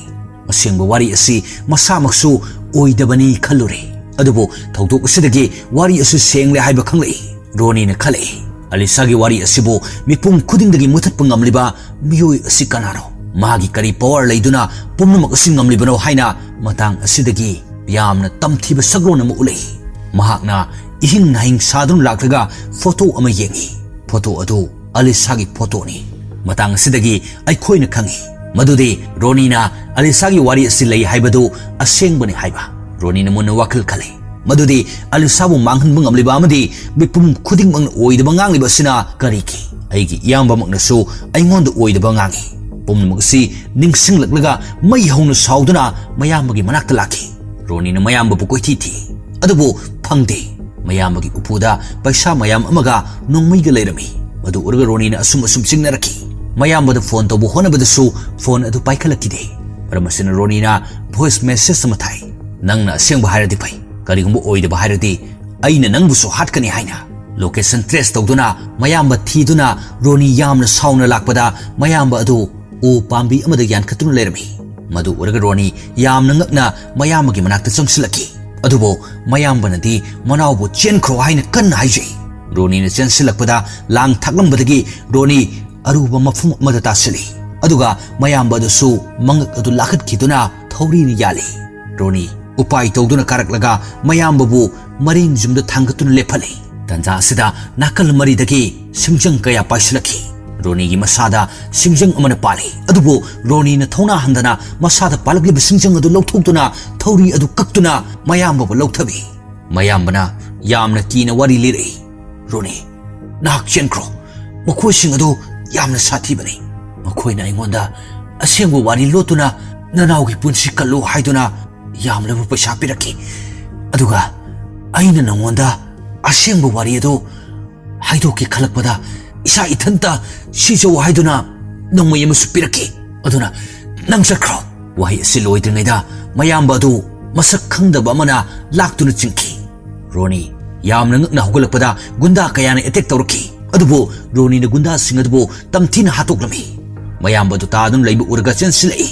ꯑꯁꯦꯡꯕ ꯋꯥꯔꯤ ꯑꯁꯤ ꯃꯁꯥꯃꯛꯁꯨ ꯑꯣꯏꯗꯕꯅꯤ ꯈꯜꯂꯨꯔꯦ꯫ ꯑꯗꯨꯕꯨ ꯊꯧꯗꯣꯛ ꯑꯁꯤꯗꯒꯤ ꯋꯥꯔꯤ ꯑꯁꯤ ꯁꯦꯡꯂꯦ ꯍꯥꯏꯕ ꯈꯪꯂꯛꯏ꯫ ꯔꯣꯅꯤꯅ ꯈꯜꯂꯛꯏ, ꯑꯂꯤꯁꯥꯒꯤ ꯋꯥꯔꯤ ꯑꯁꯤꯕꯨ ꯃꯤꯄꯨꯝ ꯈꯨꯗꯤꯡꯗꯒꯤ ꯃꯨꯊꯠꯄ ꯉꯝꯂꯤꯕ ꯃꯤꯑꯣꯏ ꯑꯁꯤ ꯀꯅꯥꯅꯣ? ꯃꯥꯒꯤ ꯀꯔꯤ power ꯂꯩꯗꯨꯅ ꯄꯨꯝꯅꯃꯛ ꯑꯁꯤ ꯉꯝꯂꯤꯕꯅꯣ ꯍꯥꯏꯅ ꯃꯇꯥꯡ ꯑꯁꯤꯗꯒꯤ ꯌꯥꯝꯅ ꯇꯝꯊꯤꯕ ꯁꯛꯂꯣꯟ ꯑꯃ ꯎꯠꯂꯛꯏ꯫ ꯃꯍꯥꯛꯅ ꯏꯍꯤꯡ ꯅꯥꯍꯤꯡ ꯁꯥꯗꯨꯅ ꯂꯥꯛꯂꯒ photo ꯑꯃ ꯌꯦꯡꯏ꯫ Photo ꯑꯗꯨ ꯑꯂꯤꯁꯥꯒꯤ photoꯅꯤ꯫ ꯃꯇꯥꯡ ꯑꯁꯤꯗꯒꯤ ꯑꯩꯈꯣꯏꯅ ꯈꯪꯏ ꯃꯗꯨꯗꯤ ꯔꯣꯅꯤꯅ ꯑꯂꯤꯁꯥꯒꯤ ꯋꯥꯔꯤ ꯑꯁꯤ ꯂꯩ ꯍꯥꯏꯕꯗꯨ ꯑꯁꯦꯡꯕꯅꯤ ꯍꯥꯏꯕ꯫ ꯔꯣꯅꯤꯅ ꯃꯨꯟꯅ ꯋꯥꯈꯜ ꯈꯜꯂꯤ꯫ ꯃꯗꯨꯗꯤ ꯑꯂꯤꯁꯥꯕꯨ ꯃꯥꯡꯍꯟꯕ ꯉꯝꯂꯤꯕ ꯑꯃꯗꯤ ꯃꯤꯄꯨꯝ ꯈꯨꯗꯤꯡꯃꯛꯅ ꯑꯣꯏꯗꯕ ꯉꯥꯡꯂꯤꯕ ꯑꯁꯤꯅ ꯀꯔꯤꯒꯤ? ꯑꯩꯒꯤ ꯏꯌꯥꯝꯕꯃꯛꯅꯁꯨ ꯑꯩꯉꯣꯟꯗ ꯑꯣꯏꯗꯕ ꯉꯥꯡꯏ꯫ ꯄꯨꯝꯅꯃꯛ ꯑꯁꯤ ꯅꯤꯡꯁꯤꯡꯂꯛꯂꯒ ꯃꯩ ꯍꯧꯅ ꯁꯥꯎꯗꯨꯅ ꯃꯌꯥꯝꯕꯒꯤ ꯃꯅꯥꯛꯇ ꯂꯥꯛꯈꯤ꯫ ꯔꯣꯅꯤꯅ ꯃꯌꯥꯝꯕꯕꯨ ꯀꯣꯏꯊꯤ ꯊꯤ, ꯑꯗꯨꯕꯨ ꯐꯪꯗꯦ꯫ ꯃꯌꯥꯝꯕꯒꯤ ꯎꯄꯨꯗ ꯄꯩꯁꯥ ꯃꯌꯥꯝ ꯑꯃꯒ ꯅꯣꯡꯃꯩꯒ ꯂꯩꯔꯝꯃꯤ꯫ ꯑꯗꯨ ꯎꯔꯒ ꯔꯣꯅꯤꯅ ꯑꯁꯨꯝ ꯑꯁꯨꯝ ꯆꯤꯡꯅꯔꯛꯈꯤ꯫ ꯃꯌꯥꯝꯕꯗ ꯐꯣꯟ ꯇꯧꯕ ꯍꯣꯠꯅꯕꯗꯁꯨ ꯐꯣꯟ ꯑꯗꯨ ꯄꯥꯏꯈꯠꯂꯛꯈꯤꯗꯦ꯫ ꯃꯔꯝ ꯑꯁꯤꯅ ꯔꯣꯅꯤꯅ ꯚꯣꯏꯁ ꯃꯦꯁꯦꯖ ꯑꯃ ꯊꯥꯏ꯫ "ꯅꯪꯅ ꯑꯁꯦꯡꯕ ꯍꯥꯏꯔꯗꯤ ꯐꯩ꯫ ꯀꯔꯤꯒꯨꯝꯕ ꯑꯣꯏꯗꯕ ꯍꯥꯏꯔꯗꯤ ꯑꯩꯅ ꯅꯪꯕꯨꯁꯨ ꯍꯥꯠꯀꯅꯤ" ꯍꯥꯏꯅ꯫ ꯂꯣꯀꯦꯁꯟ ꯇ꯭ꯔꯦꯁ ꯇꯧꯗꯨꯅ ꯃꯌꯥꯝꯕ ꯊꯤꯗꯨꯅ ꯔꯣꯅꯤ ꯌꯥꯝꯅ ꯁꯥꯎꯅ ꯂꯥꯛꯄꯗ ꯃꯌꯥꯝꯕ ꯑꯗꯨ ꯎ ꯄꯥꯝꯕꯤ ꯑꯃꯗ ꯌꯥꯟꯈꯠꯇꯨꯅ ꯂꯩꯔꯝꯃꯤ꯫ ꯃꯗꯨ ꯎꯔꯒ ꯔꯣꯅꯤ ꯌꯥꯝꯅ ꯉꯛꯅ ꯃꯌꯥꯝꯕꯒꯤ ꯃꯅꯥꯛꯇ ꯆꯪꯁꯤꯜꯂꯛꯈꯤ꯫ ꯑꯗꯨꯕꯨ ꯃꯌꯥꯝꯕꯅꯗꯤ ꯃꯅꯥꯎꯕꯨ "ꯆꯦꯟꯈ꯭ꯔꯣ" ꯍꯥꯏꯅ ꯀꯟꯅ ꯍꯥꯏꯖꯩ꯫ ꯔꯣꯅꯤꯅ ꯆꯦꯟꯁꯤꯜꯂꯛꯄꯗ ꯂꯥꯡ ꯊꯥꯛꯂꯝꯕꯗꯒꯤ ꯔꯣꯅꯤ ꯑꯔꯨꯕ ꯃꯐꯝ ꯑꯃꯗ ꯇꯥꯁꯤꯜꯂꯤ꯫ ꯑꯗꯨꯒ ꯃꯌꯥꯝꯕ ꯑꯗꯨꯁꯨ ꯃꯉꯛ ꯑꯗꯨ ꯂꯥꯈꯠꯈꯤꯗꯨꯅ ꯊꯧꯔꯤꯅ ꯌꯥꯜꯂꯤ꯫ ꯔꯣꯅꯤ ꯎꯄꯥꯏ ꯇꯧꯗꯨꯅ ꯀꯥꯔꯛꯂꯒ ꯃꯌꯥꯝꯕꯕꯨ ꯃꯔꯤꯡ ꯌꯨꯝꯗ ꯊꯥꯡꯒꯠꯇꯨꯅ ꯂꯦꯞꯍꯜꯂꯤ꯫ ꯇꯟꯖꯥ ꯑꯁꯤꯗ ꯅꯥꯀꯜ ꯃꯔꯤꯗꯒꯤ ꯁꯤꯡꯖꯪ ꯀꯌꯥ ꯄꯥꯏꯁꯤꯜꯂꯛꯈꯤ꯫ ꯔꯣꯅꯤꯒꯤ ꯃꯁꯥꯗ ꯁꯤꯡꯖꯪ ꯑꯃꯅ ꯄꯥꯜꯂꯤ꯫ ꯑꯗꯨꯕꯨ ꯔꯣꯅꯤꯅ ꯊꯧꯅꯥ ꯍꯟꯗꯅ ꯃꯁꯥꯗ ꯄꯥꯜꯂꯛꯂꯤꯕ ꯁꯤꯡꯖꯪ ꯑꯗꯨ ꯂꯧꯊꯣꯛꯇꯨꯅ ꯊꯧꯔꯤ ꯑꯗꯨ ꯀꯛꯇꯨꯅ ꯃꯌꯥꯝꯕꯕꯨ ꯂꯧꯊꯕꯤ꯫ ꯃꯌꯥꯝꯕꯅ ꯌꯥꯝꯅ ꯀꯤꯅ ꯋꯥꯔꯤ ꯂꯤꯔꯛꯏ꯫ "ꯔꯣꯅꯤ, ꯅꯍꯥꯛ ꯆꯦꯟꯈ꯭ꯔꯣ꯫ ꯃꯈꯣꯏꯁꯤꯡ ꯑꯗꯨ ꯌꯥꯝꯅ ꯁꯥꯊꯤꯕꯅꯤ꯫ ꯃꯈꯣꯏꯅ ꯑꯩꯉꯣꯟꯗ ꯑꯁꯦꯡꯕ ꯋꯥꯔꯤ ꯂꯣꯠꯇꯨꯅ ꯅꯅꯥꯎꯒꯤ ꯄꯨꯟꯁꯤ ꯀꯜꯂꯨ ꯍꯥꯏꯗꯨꯅ ꯌꯥꯝꯂꯕ ꯄꯩꯁꯥ ꯄꯤꯔꯛꯈꯤ꯫ ꯑꯗꯨꯒ ꯑꯩꯅ ꯅꯉꯣꯟꯗ ꯑꯁꯦꯡꯕ ꯋꯥꯔꯤ ꯑꯗꯨ ꯍꯥꯏꯗꯣꯛꯀꯦ ꯈꯜꯂꯛꯄꯗ ꯏꯁꯥ ꯏꯊꯟꯇ ꯁꯤꯖꯧ ꯍꯥꯏꯗꯨꯅ ꯅꯣꯡꯃꯩ ꯑꯃꯁꯨ ꯄꯤꯔꯛꯈꯤ꯫ ꯑꯗꯨꯅ ꯅꯪ ꯆꯠꯈ꯭ꯔꯣ꯫" ꯋꯥꯍꯩ ꯑꯁꯤ ꯂꯣꯏꯗ꯭ꯔꯤꯉꯩꯗ ꯃꯌꯥꯝꯕ ꯑꯗꯨ ꯃꯁꯛ ꯈꯪꯗꯕ ꯑꯃꯅ ꯂꯥꯛꯇꯨꯅ ꯆꯤꯡꯈꯤ꯫ ꯔꯣꯅꯤ ꯌꯥꯝꯅ ꯉꯛꯅ ꯍꯧꯒꯠꯂꯛꯄꯗ ꯒꯨꯟꯗꯥ ꯀꯌꯥꯅ ꯑꯦꯇꯦꯛ ꯇꯧꯔꯛꯈꯤ꯫ ꯑꯗꯨꯕꯨ ꯔꯣꯅꯤꯅ ꯒꯨꯟꯗꯥꯁꯤꯡ ꯑꯗꯨꯕꯨ ꯇꯝꯊꯤꯅ ꯍꯥꯠꯇꯣꯛꯂꯝꯃꯤ꯫ ꯃꯌꯥꯝꯕ ꯑꯗꯨ ꯇꯥꯗꯨꯅ ꯂꯩꯕ ꯎꯔꯒ ꯆꯦꯟꯁꯤꯜꯂꯛꯏ꯫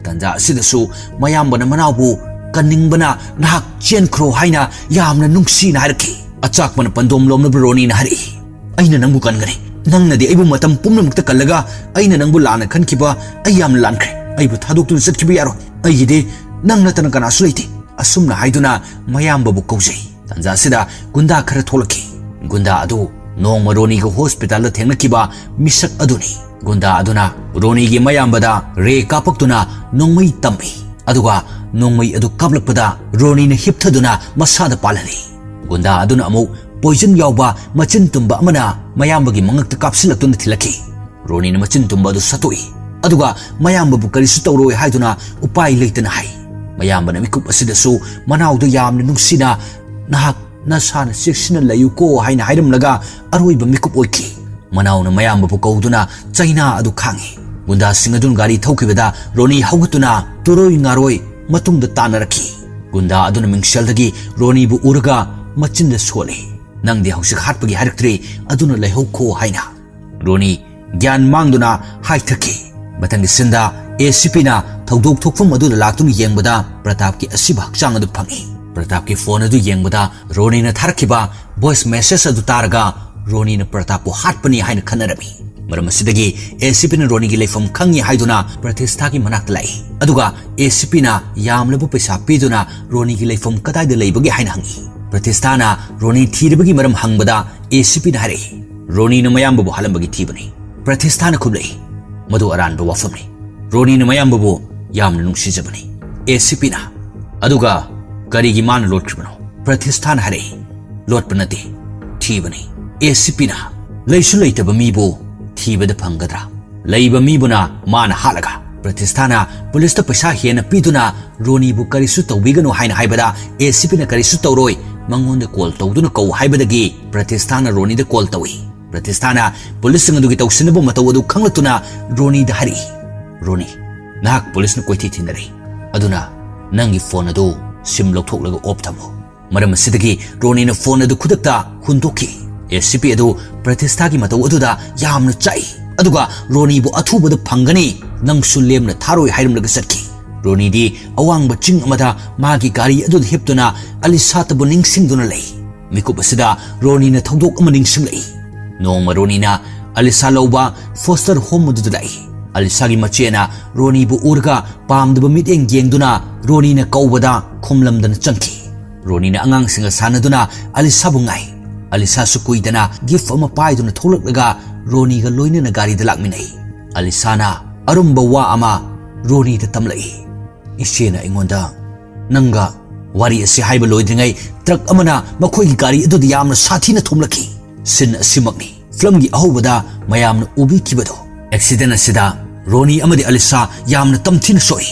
ꯇꯟꯖꯥ ꯑꯁꯤꯗꯁꯨ ꯃꯌꯥꯝꯕꯅ ꯃꯅꯥꯎꯕꯨ ꯀꯟꯅꯤꯡꯕꯅ "ꯅꯍꯥꯛ ꯆꯦꯟꯈ꯭ꯔꯣ" ꯍꯥꯏꯅ ꯌꯥꯝꯅ ꯅꯨꯡꯁꯤꯅ ꯍꯥꯏꯔꯛꯈꯤ꯫ ꯑꯆꯥꯛꯄꯅ ꯄꯟꯗꯣꯝ ꯂꯣꯝꯂꯕ ꯔꯣꯅꯤꯅ ꯍꯥꯏꯔꯛꯏ꯫ "ꯑꯩꯅ ꯅꯪꯕꯨ ꯀꯟꯒꯅꯤ꯫ ꯅꯪꯅꯗꯤ ꯑꯩꯕꯨ ꯃꯇꯝ ꯄꯨꯝꯅꯃꯛꯇ ꯀꯜꯂꯒ ꯑꯩꯅ ꯅꯪꯕꯨ ꯂꯥꯟꯅ ꯈꯟꯈꯤꯕ ꯑꯩ ꯌꯥꯝꯅ ꯂꯥꯟꯈ꯭ꯔꯦ꯫ ꯑꯩꯕꯨ ꯊꯥꯗꯣꯛꯇꯨꯅ ꯆꯠꯈꯤꯕ ꯌꯥꯔꯣꯏ꯫ ꯑꯩꯒꯤꯗꯤ ꯅꯪ ꯅꯠꯇꯅ ꯀꯅꯥꯁꯨ ꯂꯩꯇꯦ꯫" ꯑꯁꯨꯝꯅ ꯍꯥꯏꯗꯨꯅ ꯃꯌꯥꯝꯕꯕꯨ ꯀꯧꯖꯩ꯫ ꯇꯟꯖꯥ ꯑꯁꯤꯗ ꯒꯨꯟꯗꯥ ꯈꯔ ꯊꯣꯛꯂꯛꯈꯤ꯫ ꯒꯨꯟꯗꯥ ꯑꯗꯨ ꯅꯣꯡꯃ ꯔꯣꯅꯤꯒ ꯍꯣꯁꯄꯤꯇꯥꯜꯗ ꯊꯦꯡꯅꯈꯤꯕ ꯃꯤꯁꯛ ꯑꯗꯨꯅꯤ꯫ ꯒꯨꯟꯗꯥ ꯑꯗꯨꯅ ꯔꯣꯅꯤꯒꯤ ꯃꯌꯥꯝꯕꯗ ꯔꯦ ꯀꯥꯞꯄꯛꯇꯨꯅ ꯅꯣꯡꯃꯩ ꯇꯝꯃꯤ꯫ ꯑꯗꯨꯒ ꯅꯣꯡꯃꯩ ꯑꯗꯨ ꯀꯥꯞꯂꯛꯄꯗ ꯔꯣꯅꯤꯅ ꯍꯤꯞꯊꯗꯨꯅ ꯃꯁꯥꯗ ꯄꯥꯜꯍꯜꯂꯤ꯫ ꯒꯨꯟꯗꯥ ꯑꯗꯨꯅ ꯑꯃꯨꯛ ꯄꯣꯏꯖꯟ ꯌꯥꯎꯕ ꯃꯆꯤꯟ ꯇꯨꯝꯕ ꯑꯃꯅ ꯃꯌꯥꯝꯕꯒꯤ ꯃꯉꯛꯇ ꯀꯥꯞꯁꯤꯜꯂꯛꯇꯨꯅ ꯊꯤꯜꯂꯛꯈꯤ꯫ ꯔꯣꯅꯤꯅ ꯃꯆꯤꯟ ꯇꯨꯝꯕ ꯑꯗꯨ ꯁꯠꯇꯣꯛꯏ꯫ ꯑꯗꯨꯒ ꯃꯌꯥꯝꯕꯕꯨ ꯀꯔꯤꯁꯨ ꯇꯧꯔꯣꯏ ꯍꯥꯏꯗꯨꯅ ꯎꯄꯥꯏ ꯂꯩꯇꯅ ꯍꯥꯏ꯫ ꯃꯌꯥꯝꯕꯅ ꯃꯤꯀꯨꯞ ꯑꯁꯤꯗꯁꯨ ꯃꯅꯥꯎꯗ ꯌꯥꯝꯅ ꯅꯨꯡꯁꯤꯅ "ꯅꯍꯥꯛ ꯅꯁꯥꯅ ꯆꯦꯛꯁꯤꯟꯅ ꯂꯩꯌꯨꯀꯣ" ꯍꯥꯏꯅ ꯍꯥꯏꯔꯝꯂꯒ ꯑꯔꯣꯏꯕ ꯃꯤꯀꯨꯞ ꯑꯣꯏꯈꯤ꯫ ꯃꯅꯥꯎꯅ ꯃꯌꯥꯝꯕꯕꯨ ꯀꯧꯗꯨꯅ ꯆꯩꯅꯥ ꯑꯗꯨ ꯈꯥꯡꯉꯤ꯫ ꯒꯨꯟꯗꯥꯁꯤꯡ ꯑꯗꯨꯅ ꯒꯥꯔꯤ ꯊꯧꯈꯤꯕꯗ ꯔꯣꯅꯤ ꯍꯧꯒꯠꯇꯨꯅ ꯇꯨꯔꯣꯏ ꯉꯥꯔꯣꯏ ꯃꯇꯨꯡꯗ ꯇꯥꯟꯅꯔꯛꯈꯤ꯫ ꯒꯨꯟꯗꯥ ꯑꯗꯨꯅ ꯃꯤꯡꯁꯦꯜꯗꯒꯤ ꯔꯣꯅꯤꯕꯨ ꯎꯔꯒ ꯃꯆꯤꯟꯗ ꯁꯣꯜꯂꯤ꯫ "ꯅꯪꯗꯤ ꯍꯧꯖꯤꯛ ꯍꯥꯠꯄꯒꯤ ꯍꯥꯏꯔꯛꯇ꯭ꯔꯤ, ꯑꯗꯨꯅ ꯂꯩꯍꯧꯈꯣ" ꯍꯥꯏꯅ꯫ ꯔꯣꯅꯤ ꯒ꯭ꯌꯥꯟ ꯃꯥꯡꯗꯨꯅ ꯍꯥꯏꯊꯈꯤ꯫ ꯃꯊꯪꯒꯤ ꯁꯤꯟꯗ ꯑꯦ ꯁꯤ ꯄꯤꯅ ꯊꯧꯗꯣꯛ ꯊꯣꯛꯐꯝ ꯑꯗꯨꯗ ꯂꯥꯛꯇꯨꯅ ꯌꯦꯡꯕꯗ ꯄ꯭ꯔꯇꯥꯞꯀꯤ ꯑꯁꯤꯕ ꯍꯛꯆꯥꯡ ꯑꯗꯨ ꯐꯪꯉꯤ꯫ ꯄ꯭ꯔꯇꯥꯞꯀꯤ ꯐꯣꯟ ꯑꯗꯨ ꯌꯦꯡꯕꯗ ꯔꯣꯅꯤꯅ ꯊꯥꯔꯛꯈꯤꯕ ꯚꯣꯏꯁ ꯃꯦꯁꯦꯖ ꯑꯗꯨ ꯇꯥꯔꯒ ꯔꯣꯅꯤꯅ ꯄ꯭ꯔꯇꯥꯞꯄꯨ ꯍꯥꯠꯄꯅꯤ ꯍꯥꯏꯅ ꯈꯟꯅꯔꯝꯃꯤ꯫ ꯃꯔꯝ ꯑꯁꯤꯗꯒꯤ ꯑꯦ ꯁꯤ ꯄꯤꯅ ꯔꯣꯅꯤꯒꯤ ꯂꯩꯐꯝ ꯈꯪꯉꯤ ꯍꯥꯏꯗꯨꯅ ꯄ꯭ꯔꯇꯤꯁꯊꯥꯒꯤ ꯃꯅꯥꯛꯇ ꯂꯥꯛꯏ꯫ ꯑꯗꯨꯒ ꯑꯦ ꯁꯤ ꯄꯤꯅ ꯌꯥꯝꯂꯕ ꯄꯩꯁꯥ ꯄꯤꯗꯨꯅ ꯔꯣꯅꯤꯒꯤ ꯂꯩꯐꯝ ꯀꯗꯥꯏꯗ ꯂꯩꯕꯒꯦ ꯍꯥꯏꯅ ꯍꯪꯉꯤ꯫ ꯄ꯭ꯔꯇꯤꯁꯊꯥꯅ ꯔꯣꯅꯤ ꯊꯤꯔꯤꯕꯒꯤ ꯃꯔꯝ ꯍꯪꯕꯗ ꯑꯦ ꯁꯤ ꯄꯤꯅ ꯍꯥꯏꯔꯛꯏ, "ꯔꯣꯅꯤꯅ ꯃꯌꯥꯝꯕꯕꯨ ꯍꯥꯠꯂꯝꯕꯒꯤ ꯊꯤꯕꯅꯤ"꯫ ꯄ꯭ꯔꯇꯤꯁꯊꯥꯅ ꯈꯨꯝꯂꯛꯏ, "ꯃꯗꯨ ꯑꯔꯥꯟꯕ ꯋꯥꯐꯝꯅꯤ꯫ ꯔꯣꯅꯤꯅ ꯃꯌꯥꯝꯕꯕꯨ ꯌꯥꯝꯅ ꯅꯨꯡꯁꯤꯖꯕꯅꯤ"꯫ ꯑꯦ ꯁꯤ ꯄꯤꯅ, "ꯑꯗꯨꯒ ꯀꯔꯤꯒꯤ ꯃꯥꯅ ꯂꯣꯠꯈ꯭ꯔꯤꯕꯅꯣ?" ꯄ꯭ꯔꯇꯤꯁꯊꯥꯅ ꯍꯥꯏꯔꯛꯏ, "ꯂꯣꯠꯄ ꯅꯠꯇꯦ, ꯊꯤꯕꯅꯤ"꯫ ꯑꯦ ꯁꯤ ꯄꯤꯅ, "ꯂꯩꯁꯨ ꯂꯩꯇꯕ ꯃꯤꯕꯨ ꯊꯤꯕꯗ ꯐꯪꯒꯗ꯭ꯔꯥ? ꯂꯩꯕ ꯃꯤꯕꯨꯅ ꯃꯥꯅ ꯍꯥꯠꯂꯒ"꯫ ꯄ꯭ꯔꯇꯤꯁꯊꯥꯅ ꯄꯨꯂꯤꯁꯇ ꯄꯩꯁꯥ ꯍꯦꯟꯅ ꯄꯤꯗꯨꯅ ꯔꯣꯅꯤꯕꯨ ꯀꯔꯤꯁꯨ ꯇꯧꯕꯤꯒꯅꯨ ꯍꯥꯏꯅ ꯍꯥꯏꯕꯗ ꯑꯦ ꯁꯤ ꯄꯤꯅ ꯀꯔꯤꯁꯨ ꯇꯧꯔꯣꯏ, ꯃꯉꯣꯟꯗ ꯀꯣꯜ ꯇꯧꯗꯨꯅ ꯀꯧ ꯍꯥꯏꯕꯗꯒꯤ ꯄ꯭ꯔꯇꯤꯁꯊꯥꯅ ꯔꯣꯅꯤꯗ ꯀꯣꯜ ꯇꯧꯏ꯫ ꯄ꯭ꯔꯇꯤꯁꯊꯥꯅ ꯄꯨꯂꯤꯁꯁꯤꯡ ꯑꯗꯨꯒꯤ ꯇꯧꯁꯤꯟꯅꯕ ꯃꯇꯧ ꯑꯗꯨ ꯈꯪꯂꯛꯇꯨꯅ ꯔꯣꯅꯤꯗ ꯍꯥꯏꯔꯛꯏ, "ꯔꯣꯅꯤ, ꯅꯍꯥꯛ ꯄꯨꯂꯤꯁꯅ ꯀꯣꯏꯊꯤ ꯊꯤꯅꯔꯦ, ꯑꯗꯨꯅ ꯅꯪꯒꯤ ꯐꯣꯟ ꯑꯗꯨ ꯁꯤꯝ ꯂꯧꯊꯣꯛꯂꯒ ꯑꯣꯐ ꯊꯝꯃꯨ"꯫ ꯃꯔꯝ ꯑꯁꯤꯗꯒꯤ ꯔꯣꯅꯤꯅ ꯐꯣꯟ ꯑꯗꯨ ꯈꯨꯗꯛꯇ ꯍꯨꯟꯗꯣꯛꯈꯤ꯫ ꯑꯦ ꯁꯤ ꯄꯤ ꯑꯗꯨ ꯄ꯭ꯔꯇꯤꯁꯊꯥꯒꯤ ꯃꯇꯧ ꯑꯗꯨꯗ ꯌꯥꯝꯅ ꯆꯥꯛꯏ, ꯑꯗꯨꯒ ꯔꯣꯅꯤꯕꯨ ꯑꯊꯨꯕꯗ ꯐꯪꯒꯅꯤ, ꯅꯪꯁꯨ ꯂꯦꯝꯅ ꯊꯥꯔꯣꯏ ꯍꯥꯏꯔꯝꯂꯒ ꯆꯠꯈꯤ꯫ ꯔꯣꯅꯤꯗꯤ ꯑꯋꯥꯡꯕ ꯆꯤꯡ ꯑꯃꯗ ꯃꯥꯒꯤ ꯒꯥꯔꯤ ꯑꯗꯨꯗ ꯍꯤꯞꯇꯨꯅ ꯑꯂꯤꯁꯥꯇꯕꯨ ꯅꯤꯡꯁꯤꯡꯗꯨꯅ ꯂꯩ꯫ ꯃꯤꯀꯨꯞ ꯑꯁꯤꯗ ꯔꯣꯅꯤꯅ ꯊꯧꯗꯣꯛ ꯑꯃ ꯅꯤꯡꯁꯤꯡꯂꯛꯏ꯫ ꯅꯣꯡꯃ ꯔꯣꯅꯤꯅ ꯑꯂꯤꯁꯥ ꯂꯧꯕ ꯐꯣꯁꯇꯔ ꯍꯣꯝ ꯑꯗꯨꯗ ꯂꯥꯛꯏ꯫ ꯑꯂꯤꯁꯥꯒꯤ ꯃꯆꯦꯅ ꯔꯣꯅꯤꯕꯨ ꯎꯔꯒ ꯄꯥꯝꯗꯕ ꯃꯤꯠꯌꯦꯡ ꯌꯦꯡꯗꯨꯅ ꯔꯣꯅꯤꯅ ꯀꯧꯕꯗ ꯈꯨꯝꯂꯝꯗꯅ ꯆꯪꯈꯤ꯫ ꯔꯣꯅꯤꯅ ꯑꯉꯥꯡꯁꯤꯡꯒ ꯁꯥꯟꯅꯗꯨꯅ ꯑꯂꯤꯁꯥꯕꯨ ꯉꯥꯏ꯫ ꯑꯂꯤꯁꯥꯁꯨ ꯀꯨꯏꯗꯅ ꯒꯤꯐ ꯑꯃ ꯄꯥꯏꯗꯨꯅ ꯊꯣꯛꯂꯛꯂꯒ ꯔꯣꯅꯤꯒ ꯂꯣꯏꯅꯅ ꯒꯥꯔꯤꯗ ꯂꯥꯛꯃꯤꯟꯅꯩ꯫ ꯑꯂꯤꯁꯥꯅ ꯑꯔꯨꯝꯕ ꯋꯥ ꯑꯃ ꯔꯣꯅꯤꯗ ꯇꯝꯂꯛꯏ꯫ "ꯏꯆꯦꯅ ꯑꯩꯉꯣꯟꯗ ꯅꯪꯒ ꯋꯥꯔꯤ ꯑꯁꯤ ꯍꯥꯏꯕ ꯂꯣꯏꯗ꯭ꯔꯤꯉꯩ ꯇ꯭ꯔꯛ ꯑꯃꯅ ꯃꯈꯣꯏꯒꯤ ꯒꯥꯔꯤ ꯑꯗꯨꯗ ꯌꯥꯝꯅ ꯁꯥꯊꯤꯅ ꯊꯣꯝꯂꯛꯈꯤ꯫ ꯁꯤꯟ ꯑꯁꯤꯃꯛꯅꯤ ꯐꯤꯂꯝꯒꯤ ꯑꯍꯧꯕꯗ ꯃꯌꯥꯝꯅ ꯎꯕꯤꯈꯤꯕꯗꯣ꯫ ꯑꯦꯛꯁꯤꯗꯦꯟ ꯑꯁꯤꯗ ꯔꯣꯅꯤ ꯑꯃꯗꯤ ꯑꯂꯤꯁꯥ ꯌꯥꯝꯅ ꯇꯝꯊꯤꯅ ꯁꯣꯛꯏ꯫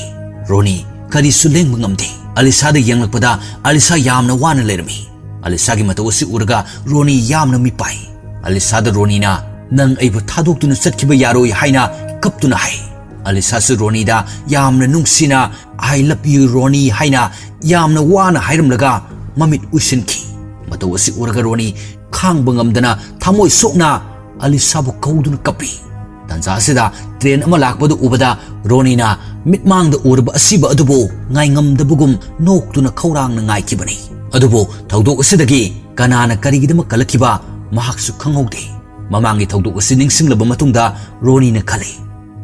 ꯔꯣꯅꯤ ꯀꯔꯤꯁꯨ ꯂꯦꯡꯕ ꯉꯝꯗꯦ꯫ ꯑꯂꯤꯁꯥꯗ ꯌꯦꯡꯂꯛꯄꯗ ꯑꯂꯤꯁꯥ ꯌꯥꯝꯅ ꯋꯥꯅ ꯂꯩꯔꯝꯃꯤ꯫ ꯑꯂꯤꯁꯥꯒꯤ ꯃꯇꯧ ꯑꯁꯤ ꯎꯔꯒ ꯔꯣꯅꯤ ꯌꯥꯝꯅ ꯃꯤꯄꯥꯏ꯫ ꯑꯂꯤꯁꯥꯗ ꯔꯣꯅꯤꯅ "ꯅꯪ ꯑꯩꯕꯨ ꯊꯥꯗꯣꯛꯇꯨꯅ ꯆꯠꯈꯤꯕ ꯌꯥꯔꯣꯏ" ꯍꯥꯏꯅ ꯀꯞꯇꯨꯅ ꯍꯥꯏ꯫ ꯑꯂꯤꯁꯥꯁꯨ ꯔꯣꯅꯤꯗ ꯌꯥꯝꯅ ꯅꯨꯡꯁꯤꯅ "I love you, ꯔꯣꯅꯤ" ꯍꯥꯏꯅ ꯌꯥꯝꯅ ꯋꯥꯅ ꯍꯥꯏꯔꯝꯂꯒ ꯃꯃꯤꯠ ꯎꯏꯁꯤꯟꯈꯤ꯫ ꯃꯇꯧ ꯑꯁꯤ ꯎꯔꯒ ꯔꯣꯅꯤ ꯈꯥꯡꯕ ꯉꯝꯗꯅ ꯊꯃꯣꯏ ꯁꯣꯛꯅ ꯑꯂꯤꯁꯥꯕꯨ ꯀꯧꯗꯨꯅ ꯀꯞꯄꯤ꯫ ꯇꯥꯟꯖꯥ ꯑꯁꯤꯗ ꯇ꯭ꯔꯦꯟ ꯑꯃ ꯂꯥꯛꯄꯗꯨ ꯎꯕꯗ ꯔꯣꯅꯤꯅ ꯃꯤꯠꯃꯥꯡꯗ ꯎꯔꯕ ꯑꯁꯤꯕ ꯑꯗꯨꯕꯨ ꯉꯥꯏꯉꯝꯗꯕꯒꯨꯝ ꯅꯣꯛꯇꯨꯅ ꯈꯧꯔꯥꯡꯅ ꯉꯥꯏꯈꯤꯕꯅꯤ꯫ ꯑꯗꯨꯕꯨ ꯊꯧꯗꯣꯛ ꯑꯁꯤꯗꯒꯤ ꯀꯅꯥꯅ ꯀꯔꯤꯒꯤꯗꯃꯛ ꯀꯜꯂꯛꯈꯤꯕ ꯃꯍꯥꯛꯁꯨ ꯈꯪꯍꯧꯗꯦ꯫ ꯃꯃꯥꯡꯒꯤ ꯊꯧꯗꯣꯛ ꯑꯁꯤ ꯅꯤꯡꯁꯤꯡꯂꯕ ꯃꯇꯨꯡꯗ ꯔꯣꯅꯤꯅ ꯈꯜꯂꯤ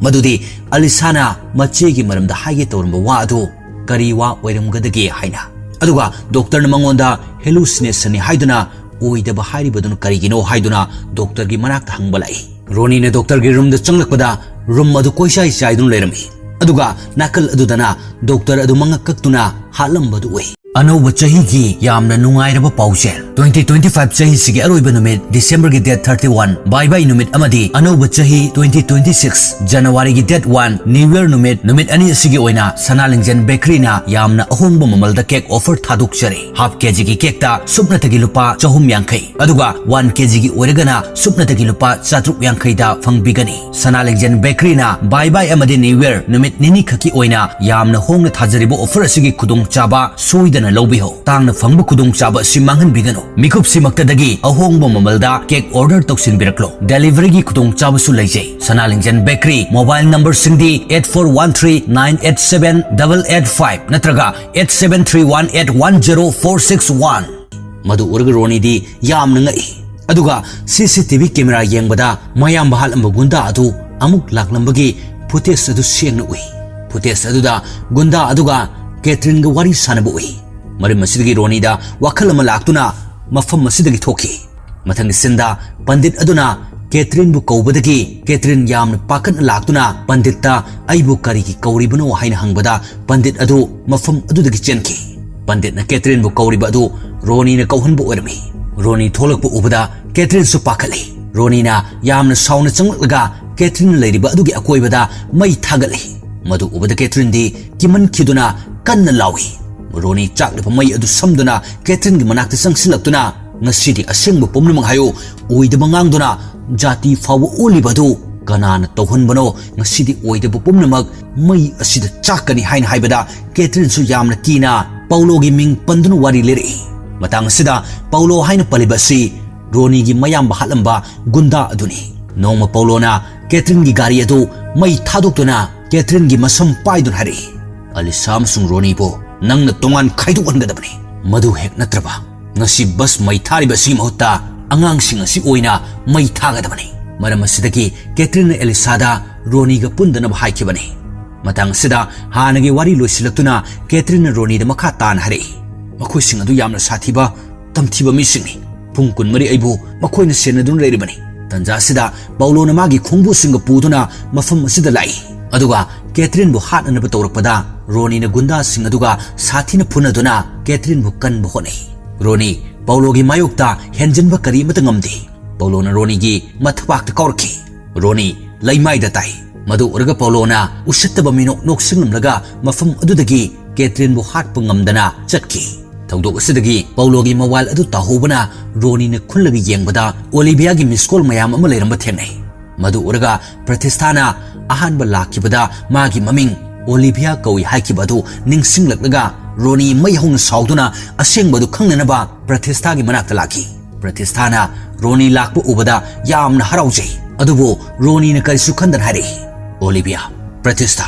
ꯃꯗꯨꯗꯤ ꯑꯂꯤꯁꯥꯅ ꯃꯆꯦꯒꯤ ꯃꯔꯝꯗ ꯍꯥꯏꯒꯦ ꯇꯧꯔꯝꯕ ꯋꯥ ꯑꯗꯨ ꯀꯔꯤ ꯋꯥ ꯑꯣꯏꯔꯝꯒꯗꯒꯦ ꯍꯥꯏꯅ꯫ ꯑꯗꯨꯒ ꯗꯣꯛꯇꯔꯅ ꯃꯉꯣꯟꯗ ꯍꯦꯂꯨꯁꯤꯅꯦꯁꯟꯅꯤ ꯍꯥꯏꯗꯨꯅ ꯑꯣꯏꯗꯕ ꯍꯥꯏꯔꯤꯕꯗꯨꯅ ꯀꯔꯤꯒꯤꯅꯣ ꯍꯥꯏꯗꯨꯅ ꯗꯣꯛꯇꯔꯒꯤ ꯃꯅꯥꯛꯇ ꯍꯪꯕ ꯂꯥꯛꯏ꯫ ꯔꯣꯅꯤꯅ ꯗꯣꯛꯇꯔꯒꯤ ꯔꯨꯝꯗ ꯆꯪꯂꯛꯄꯗ ꯔꯨꯝ ꯑꯗꯨ ꯀꯣꯏꯆꯥꯏ ꯆꯥꯏꯗꯨꯅ ꯂꯩꯔꯝꯃꯤ꯫ ꯑꯗꯨꯒ ꯅꯥꯀꯜ ꯑꯗꯨꯗꯅ ꯗꯣꯛꯇꯔ ꯑꯗꯨ ꯃꯉꯛ ꯀꯛꯇꯨꯅ ꯍꯥꯠꯂꯝꯕꯗꯨ ꯎꯏ꯫ ꯑꯅꯧꯕ ꯆꯍꯤꯒꯤ ꯌꯥꯝꯅ ꯅꯨꯡꯉꯥꯏꯔꯕ ꯄꯥꯎꯖꯦꯜ꯫ Twenty twenty five ꯆꯍꯤꯁꯤꯒꯤ ꯑꯔꯣꯏꯕ ꯅꯨꯃꯤꯠ Decemberꯒꯤ date thirty one, ꯕꯥꯏ ꯕꯥꯏ ꯅꯨꯃꯤꯠ ꯑꯃꯗꯤ ꯑꯅꯧꯕ ꯆꯍꯤ twenty twenty six Januaryꯒꯤ date one, New Year ꯅꯨꯃꯤꯠ, ꯅꯨꯃꯤꯠ ꯑꯅꯤ ꯑꯁꯤꯒꯤ ꯑꯣꯏꯅ ꯁꯅꯥꯂꯤꯡꯖꯦꯟ ꯕꯦꯀꯔꯤꯅ ꯌꯥꯝꯅ ꯑꯍꯣꯡꯕ ꯃꯃꯜꯗ cake offer ꯊꯥꯗꯣꯛꯆꯔꯤ꯫ Half KGꯒꯤ cakeꯇ ꯁꯨꯞꯅꯇꯒꯤ ꯂꯨꯄꯥ ꯆꯍꯨꯝ ꯌꯥꯡꯈꯩ, ꯑꯗꯨꯒ one KGꯒꯤ ꯑꯣꯏꯔꯒꯅ ꯁꯨꯞꯅꯇꯒꯤ ꯂꯨꯄꯥ ꯆꯥꯇ꯭ꯔꯨꯛ ꯌꯥꯡꯈꯩꯗ ꯐꯪꯕꯤꯒꯅꯤ꯫ ꯁꯅꯥꯂꯤꯡꯖꯦꯟ ꯕꯦꯀꯔꯤꯅ ꯕꯥꯏ ꯕꯥꯏ ꯑꯃꯗꯤ New Year ꯅꯨꯃꯤꯠ ꯅꯤꯅꯤ ꯈꯛꯀꯤ ꯑꯣꯏꯅ ꯌꯥꯝꯅ ꯍꯣꯡꯅ ꯊꯥꯖꯔꯤꯕ offer ꯑꯁꯤꯒꯤ ꯈꯨꯗꯣꯡꯆꯥꯕ ꯁꯣꯏꯗꯅ ꯂꯧꯕꯤꯍꯧ꯫ ꯇꯥꯡꯅ ꯐꯪꯕ ꯈꯨꯗꯣꯡꯆꯥꯕ ꯑꯁꯤ ꯃꯥꯡꯍꯟꯕꯤꯒꯅꯨ꯫ ꯃꯤꯀꯨꯞꯁꯤꯃꯛꯇꯗꯒꯤ ꯑꯍꯣꯡꯕ ꯃꯃꯜꯗ cake order ꯇꯧꯁꯤꯟꯕꯤꯔꯛꯂꯣ꯫ Deliveryꯒꯤ ꯈꯨꯗꯣꯡꯆꯥꯕꯁꯨ ꯂꯩꯖꯩ꯫ ꯁꯅꯥꯂꯤꯡꯖꯦꯟ ꯕꯦꯀꯔꯤ꯫ Mobile numberꯁꯤꯡꯗꯤ eight four one three nine eight seven double eight five ꯅꯠꯇ꯭ꯔꯒ eight seven three one eight one zero four six one꯫ ꯃꯗꯨ ꯎꯔꯒ ꯔꯣꯅꯤꯗꯤ ꯌꯥꯝꯅ ꯉꯛꯏ꯫ ꯑꯗꯨꯒ CCTV camera ꯌꯦꯡꯕꯗ ꯃꯌꯥꯝꯕ ꯍꯥꯠꯂꯝꯕ ꯒꯨꯟꯗꯥ ꯑꯗꯨ ꯑꯃꯨꯛ ꯂꯥꯛꯂꯝꯕꯒꯤ footage ꯑꯗꯨ ꯁꯦꯡꯅ ꯎꯏ꯫ Footage ꯑꯗꯨꯗ ꯒꯨꯟꯗꯥ ꯑꯗꯨꯒ ꯀꯦꯊꯔꯤꯟꯒ ꯋꯥꯔꯤ ꯁꯥꯟꯅꯕ ꯎꯏ꯫ ꯃꯔꯝ ꯑꯁꯤꯗꯒꯤ ꯔꯣꯅꯤꯗ ꯋꯥꯈꯜ ꯑꯃ ꯂꯥꯛꯇꯨꯅ ꯃꯐꯝ ꯑꯁꯤꯗꯒꯤ ꯊꯣꯛꯈꯤ꯫ ꯃꯊꯪꯒꯤ sceneꯗ ꯄꯟꯗꯤꯠ ꯑꯗꯨꯅ ꯀꯦꯊꯔꯤꯟꯕꯨ ꯀꯧꯕꯗꯒꯤ ꯀꯦꯊꯔꯤꯟ ꯌꯥꯝꯅ ꯄꯥꯈꯠꯅ ꯂꯥꯛꯇꯨꯅ ꯄꯟꯗꯤꯠꯇ "ꯑꯩꯕꯨ ꯀꯔꯤꯒꯤ ꯀꯧꯔꯤꯕꯅꯣ?" ꯍꯥꯏꯅ ꯍꯪꯕꯗ ꯄꯟꯗꯤꯠ ꯑꯗꯨ ꯃꯐꯝ ꯑꯗꯨꯗꯒꯤ ꯆꯦꯟꯈꯤ꯫ ꯄꯟꯗꯤꯠꯅ ꯀꯦꯊꯔꯤꯟꯕꯨ ꯀꯧꯔꯤꯕ ꯑꯗꯨ ꯔꯣꯅꯤꯅ ꯀꯧꯍꯟꯕ ꯑꯣꯏꯔꯝꯃꯤ꯫ ꯔꯣꯅꯤ ꯊꯣꯛꯂꯛꯄ ꯎꯕꯗ ꯀꯦꯊꯔꯤꯟꯁꯨ ꯄꯥꯈꯠꯂꯤ꯫ ꯔꯣꯅꯤꯅ ꯌꯥꯝꯅ ꯁꯥꯎꯅ ꯆꯪꯂꯛꯂꯒ ꯀꯦꯊꯔꯤꯟꯅ ꯂꯩꯔꯤꯕ ꯑꯗꯨꯒꯤ ꯑꯀꯣꯏꯕꯗ ꯃꯩ ꯊꯥꯒꯠꯂꯤ꯫ ꯃꯗꯨ ꯎꯕꯗ ꯀꯦꯊꯔꯤꯟꯗꯤ ꯀꯤꯃꯟꯈꯤꯗꯨꯅ ꯀꯟꯅ ꯂꯥꯎꯏ꯫ ꯔꯣꯅꯤ ꯆꯥꯛꯂꯤꯕ ꯃꯩ ꯑꯗꯨ ꯁꯝꯗꯨꯅ ꯀꯦꯊꯔꯤꯟꯒꯤ ꯃꯅꯥꯛꯇ ꯆꯪꯁꯤꯜꯂꯛꯇꯨꯅ "ꯉꯁꯤꯗꯤ ꯑꯁꯦꯡꯕ ꯄꯨꯝꯅꯃꯛ ꯍꯥꯏꯌꯨ, ꯑꯣꯏꯗꯕ ꯉꯥꯡꯗꯨꯅ ꯖꯥꯇꯤ ꯐꯥꯎꯕ ꯑꯣꯜꯂꯤꯕ ꯑꯗꯨ ꯀꯅꯥꯅ ꯇꯧꯍꯟꯕꯅꯣ? ꯉꯁꯤꯗꯤ ꯑꯣꯏꯗꯕ ꯄꯨꯝꯅꯃꯛ ꯃꯩ ꯑꯁꯤꯗ ꯆꯥꯛꯀꯅꯤ" ꯍꯥꯏꯅ ꯍꯥꯏꯕꯗ, ꯀꯦꯊ꯭ꯔꯤꯟꯁꯨ ꯌꯥꯝꯅ ꯀꯤꯅ ꯄꯥꯎꯂꯣꯒꯤ ꯃꯤꯡ ꯄꯟꯗꯨꯅ ꯋꯥꯔꯤ ꯂꯤꯔꯛꯏ꯫ ꯃꯇꯥꯡ ꯑꯁꯤꯗ ꯄꯥꯎꯂꯣ ꯍꯥꯏꯅ ꯄꯜꯂꯤꯕ ꯑꯁꯤ ꯔꯣꯅꯤꯒꯤ ꯃꯌꯥꯝꯕ ꯍꯥꯠꯂꯝꯕ ꯒꯨꯟꯗꯥ ꯑꯗꯨꯅꯤ꯫ ꯅꯣꯡꯃ ꯄꯥꯎꯂꯣꯅ ꯀꯦꯊ꯭ꯔꯤꯟꯒꯤ ꯒꯥꯔꯤ ꯑꯗꯨ ꯃꯩ ꯊꯥꯗꯣꯛꯇꯨꯅ ꯀꯦꯊ꯭ꯔꯤꯟꯒꯤ ꯃꯁꯝ ꯄꯥꯏꯗꯨꯅ ꯍꯥꯏꯔꯛꯏ, "ꯑꯂꯤꯁꯥ ꯑꯃꯁꯨꯡ ꯔꯣꯅꯤꯕꯨ ꯅꯪꯅ ꯇꯣꯉꯥꯟ ꯈꯥꯏꯗꯣꯛꯍꯟꯒꯗꯕꯅꯤ꯫ ꯃꯗꯨ ꯍꯦꯛ ꯅꯠꯇ꯭ꯔꯕ ꯉꯁꯤ ꯕꯁ ꯃꯩ ꯊꯥꯔꯤꯕ ꯑꯁꯤꯒꯤ ꯃꯍꯨꯠꯇ ꯑꯉꯥꯡꯁꯤꯡ ꯑꯁꯤ ꯑꯣꯏꯅ ꯃꯩ ꯊꯥꯒꯗꯕꯅꯤ"꯫ ꯃꯔꯝ ꯑꯁꯤꯗꯒꯤ ꯀꯦꯊ꯭ꯔꯤꯟꯅ ꯑꯦꯂꯤꯁꯥꯗ ꯔꯣꯅꯤꯒ ꯄꯨꯟꯗꯅꯕ ꯍꯥꯏꯈꯤꯕꯅꯤ꯫ ꯃꯇꯥꯡ ꯑꯁꯤꯗ ꯍꯥꯟꯅꯒꯤ ꯋꯥꯔꯤ ꯂꯣꯏꯁꯤꯜꯂꯛꯇꯨꯅ ꯀꯦꯊ꯭ꯔꯤꯟꯅ ꯔꯣꯅꯤꯗ ꯃꯈꯥ ꯇꯥꯅ ꯍꯥꯏꯔꯛꯏ, "ꯃꯈꯣꯏꯁꯤꯡ ꯑꯗꯨ ꯌꯥꯝꯅ ꯁꯥꯊꯤꯕ, ꯇꯝꯊꯤꯕ ꯃꯤꯁꯤꯡꯅꯤ꯫ ꯄꯨꯡ ꯀꯨꯟꯃꯔꯤ ꯑꯩꯕꯨ ꯃꯈꯣꯏꯅ ꯁꯦꯟꯅꯗꯨꯅ ꯂꯩꯔꯤꯕꯅꯤ"꯫ ꯇꯟꯖꯥ ꯑꯁꯤꯗ ꯄꯥꯎꯂꯣꯅ ꯃꯥꯒꯤ ꯈꯣꯡꯕꯨꯁꯤꯡꯒ ꯄꯨꯗꯨꯅ ꯃꯐꯝ ꯑꯁꯤꯗ ꯂꯥꯛꯏ꯫ ꯑꯗꯨꯒ ꯀꯦꯊ꯭ꯔꯤꯟꯕꯨ ꯍꯥꯠꯅꯅꯕ ꯇꯧꯔꯛꯄꯗ ꯔꯣꯅꯤꯅ ꯒꯨꯟꯗꯥꯁꯤꯡ ꯑꯗꯨꯒ ꯁꯥꯊꯤꯅ ꯐꯨꯅꯗꯨꯅ ꯀꯦꯊ꯭ꯔꯤꯟꯕꯨ ꯀꯟꯕ ꯍꯣꯠꯅꯩ꯫ ꯔꯣꯅꯤ ꯄꯥꯎꯂꯣꯒꯤ ꯃꯥꯌꯣꯛꯇ ꯍꯦꯟꯖꯤꯟꯕ ꯀꯔꯤ ꯑꯃꯠꯇ ꯉꯝꯗꯦ꯫ ꯄꯥꯎꯂꯣꯅ ꯔꯣꯅꯤꯒꯤ ꯃꯊꯕꯥꯛꯇ ꯀꯥꯎꯔꯛꯈꯤ꯫ ꯔꯣꯅꯤ ꯂꯩꯃꯥꯏꯗ ꯇꯥꯏ꯫ ꯃꯗꯨ ꯎꯔꯒ ꯄꯥꯎꯂꯣꯅ ꯎꯁꯤꯠꯇꯕ ꯃꯤꯅꯣꯛ ꯅꯣꯛꯁꯤꯜꯂꯝꯂꯒ ꯃꯐꯝ ꯑꯗꯨꯗꯒꯤ ꯀꯦꯊ꯭ꯔꯤꯟꯕꯨ ꯍꯥꯠꯄ ꯉꯝꯗꯅ ꯆꯠꯈꯤ꯫ ꯊꯧꯗꯣꯛ ꯑꯁꯤꯗꯒꯤ ꯄꯥꯎꯂꯣꯒꯤ ꯃꯣꯕꯥꯏꯜ ꯑꯗꯨ ꯇꯥꯍꯧꯕꯅ ꯔꯣꯅꯤꯅ ꯈꯨꯜꯂꯒ ꯌꯦꯡꯕꯗ ꯑꯣꯂꯤꯚꯤꯌꯥꯒꯤ ꯃꯤꯁ ꯀꯣꯜ ꯃꯌꯥꯝ ꯑꯃ ꯂꯩꯔꯝꯕ ꯊꯦꯡꯅꯩ꯫ ꯃꯗꯨ ꯎꯔꯒ ꯄ꯭ꯔꯇꯤꯁꯊꯥꯅ ꯑꯍꯥꯟꯕ ꯂꯥꯛꯈꯤꯕꯗ ꯃꯥꯒꯤ ꯃꯃꯤꯡ ꯑꯣꯂꯤꯚꯤꯌꯥ ꯀꯧꯏ ꯍꯥꯏꯈꯤꯕ ꯑꯗꯨ ꯅꯤꯡꯁꯤꯡꯂꯛꯂꯒ ꯔꯣꯅꯤ ꯃꯩ ꯍꯧꯅ ꯁꯥꯎꯗꯨꯅ ꯑꯁꯦꯡꯕ ꯑꯗꯨ ꯈꯪꯅꯅꯕ ꯄ꯭ꯔꯇꯤꯁꯊꯥꯒꯤ ꯃꯅꯥꯛꯇ ꯂꯥꯛꯈꯤ꯫ ꯄ꯭ꯔꯇꯤꯁꯊꯥꯅ ꯔꯣꯅꯤ ꯂꯥꯛꯄ ꯎꯕꯗ ꯌꯥꯝꯅ ꯍꯔꯥꯎꯖꯩ꯫ ꯑꯗꯨꯕꯨ ꯔꯣꯅꯤꯅ ꯀꯔꯤꯁꯨ ꯈꯟꯗꯅ ꯍꯥꯏꯔꯛꯏ, "ꯑꯣꯂꯤꯚꯤꯌꯥ, ꯄ꯭ꯔꯇꯤꯁꯊꯥ,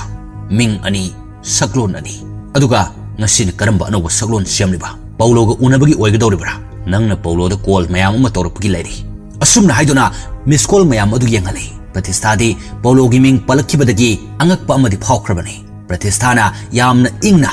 ꯃꯤꯡ ꯑꯅꯤ, ꯁꯛꯂꯣꯟ ꯑꯅꯤ꯫ ꯑꯗꯨꯒ ꯉꯁꯤꯅ ꯀꯔꯝꯕ ꯑꯅꯧꯕ ꯁꯛꯂꯣꯟ ꯁꯦꯝꯂꯤꯕ? ꯄꯥꯎꯂꯣꯒ ꯎꯅꯕꯒꯤ ꯑꯣꯏꯒꯗꯧꯔꯤꯕ꯭ꯔꯥ? ꯅꯪꯅ ꯄꯥꯎꯂꯣꯗ ꯀꯣꯜ ꯃꯌꯥꯝ ꯑꯃ ꯇꯧꯔꯛꯄꯒꯤ ꯂꯩꯔꯤ"꯫ ꯑꯁꯨꯝꯅ ꯍꯥꯏꯗꯨꯅ ꯃꯤꯁ ꯀꯣꯜ ꯃꯌꯥꯝ ꯑꯗꯨ ꯌꯦꯡꯍꯜꯂꯤ꯫ ꯄ꯭ꯔꯇꯤꯁꯊꯥꯗꯤ ꯄꯥꯎꯂꯣꯒꯤ ꯃꯤꯡ ꯄꯜꯂꯛꯈꯤꯕꯗꯒꯤ ꯑꯉꯛꯄ ꯑꯃꯗꯤ ꯐꯥꯎꯈ꯭ꯔꯕꯅꯤ꯫ ꯄ꯭ꯔꯇꯤꯁꯊꯥꯅ ꯌꯥꯝꯅ ꯏꯪꯅ,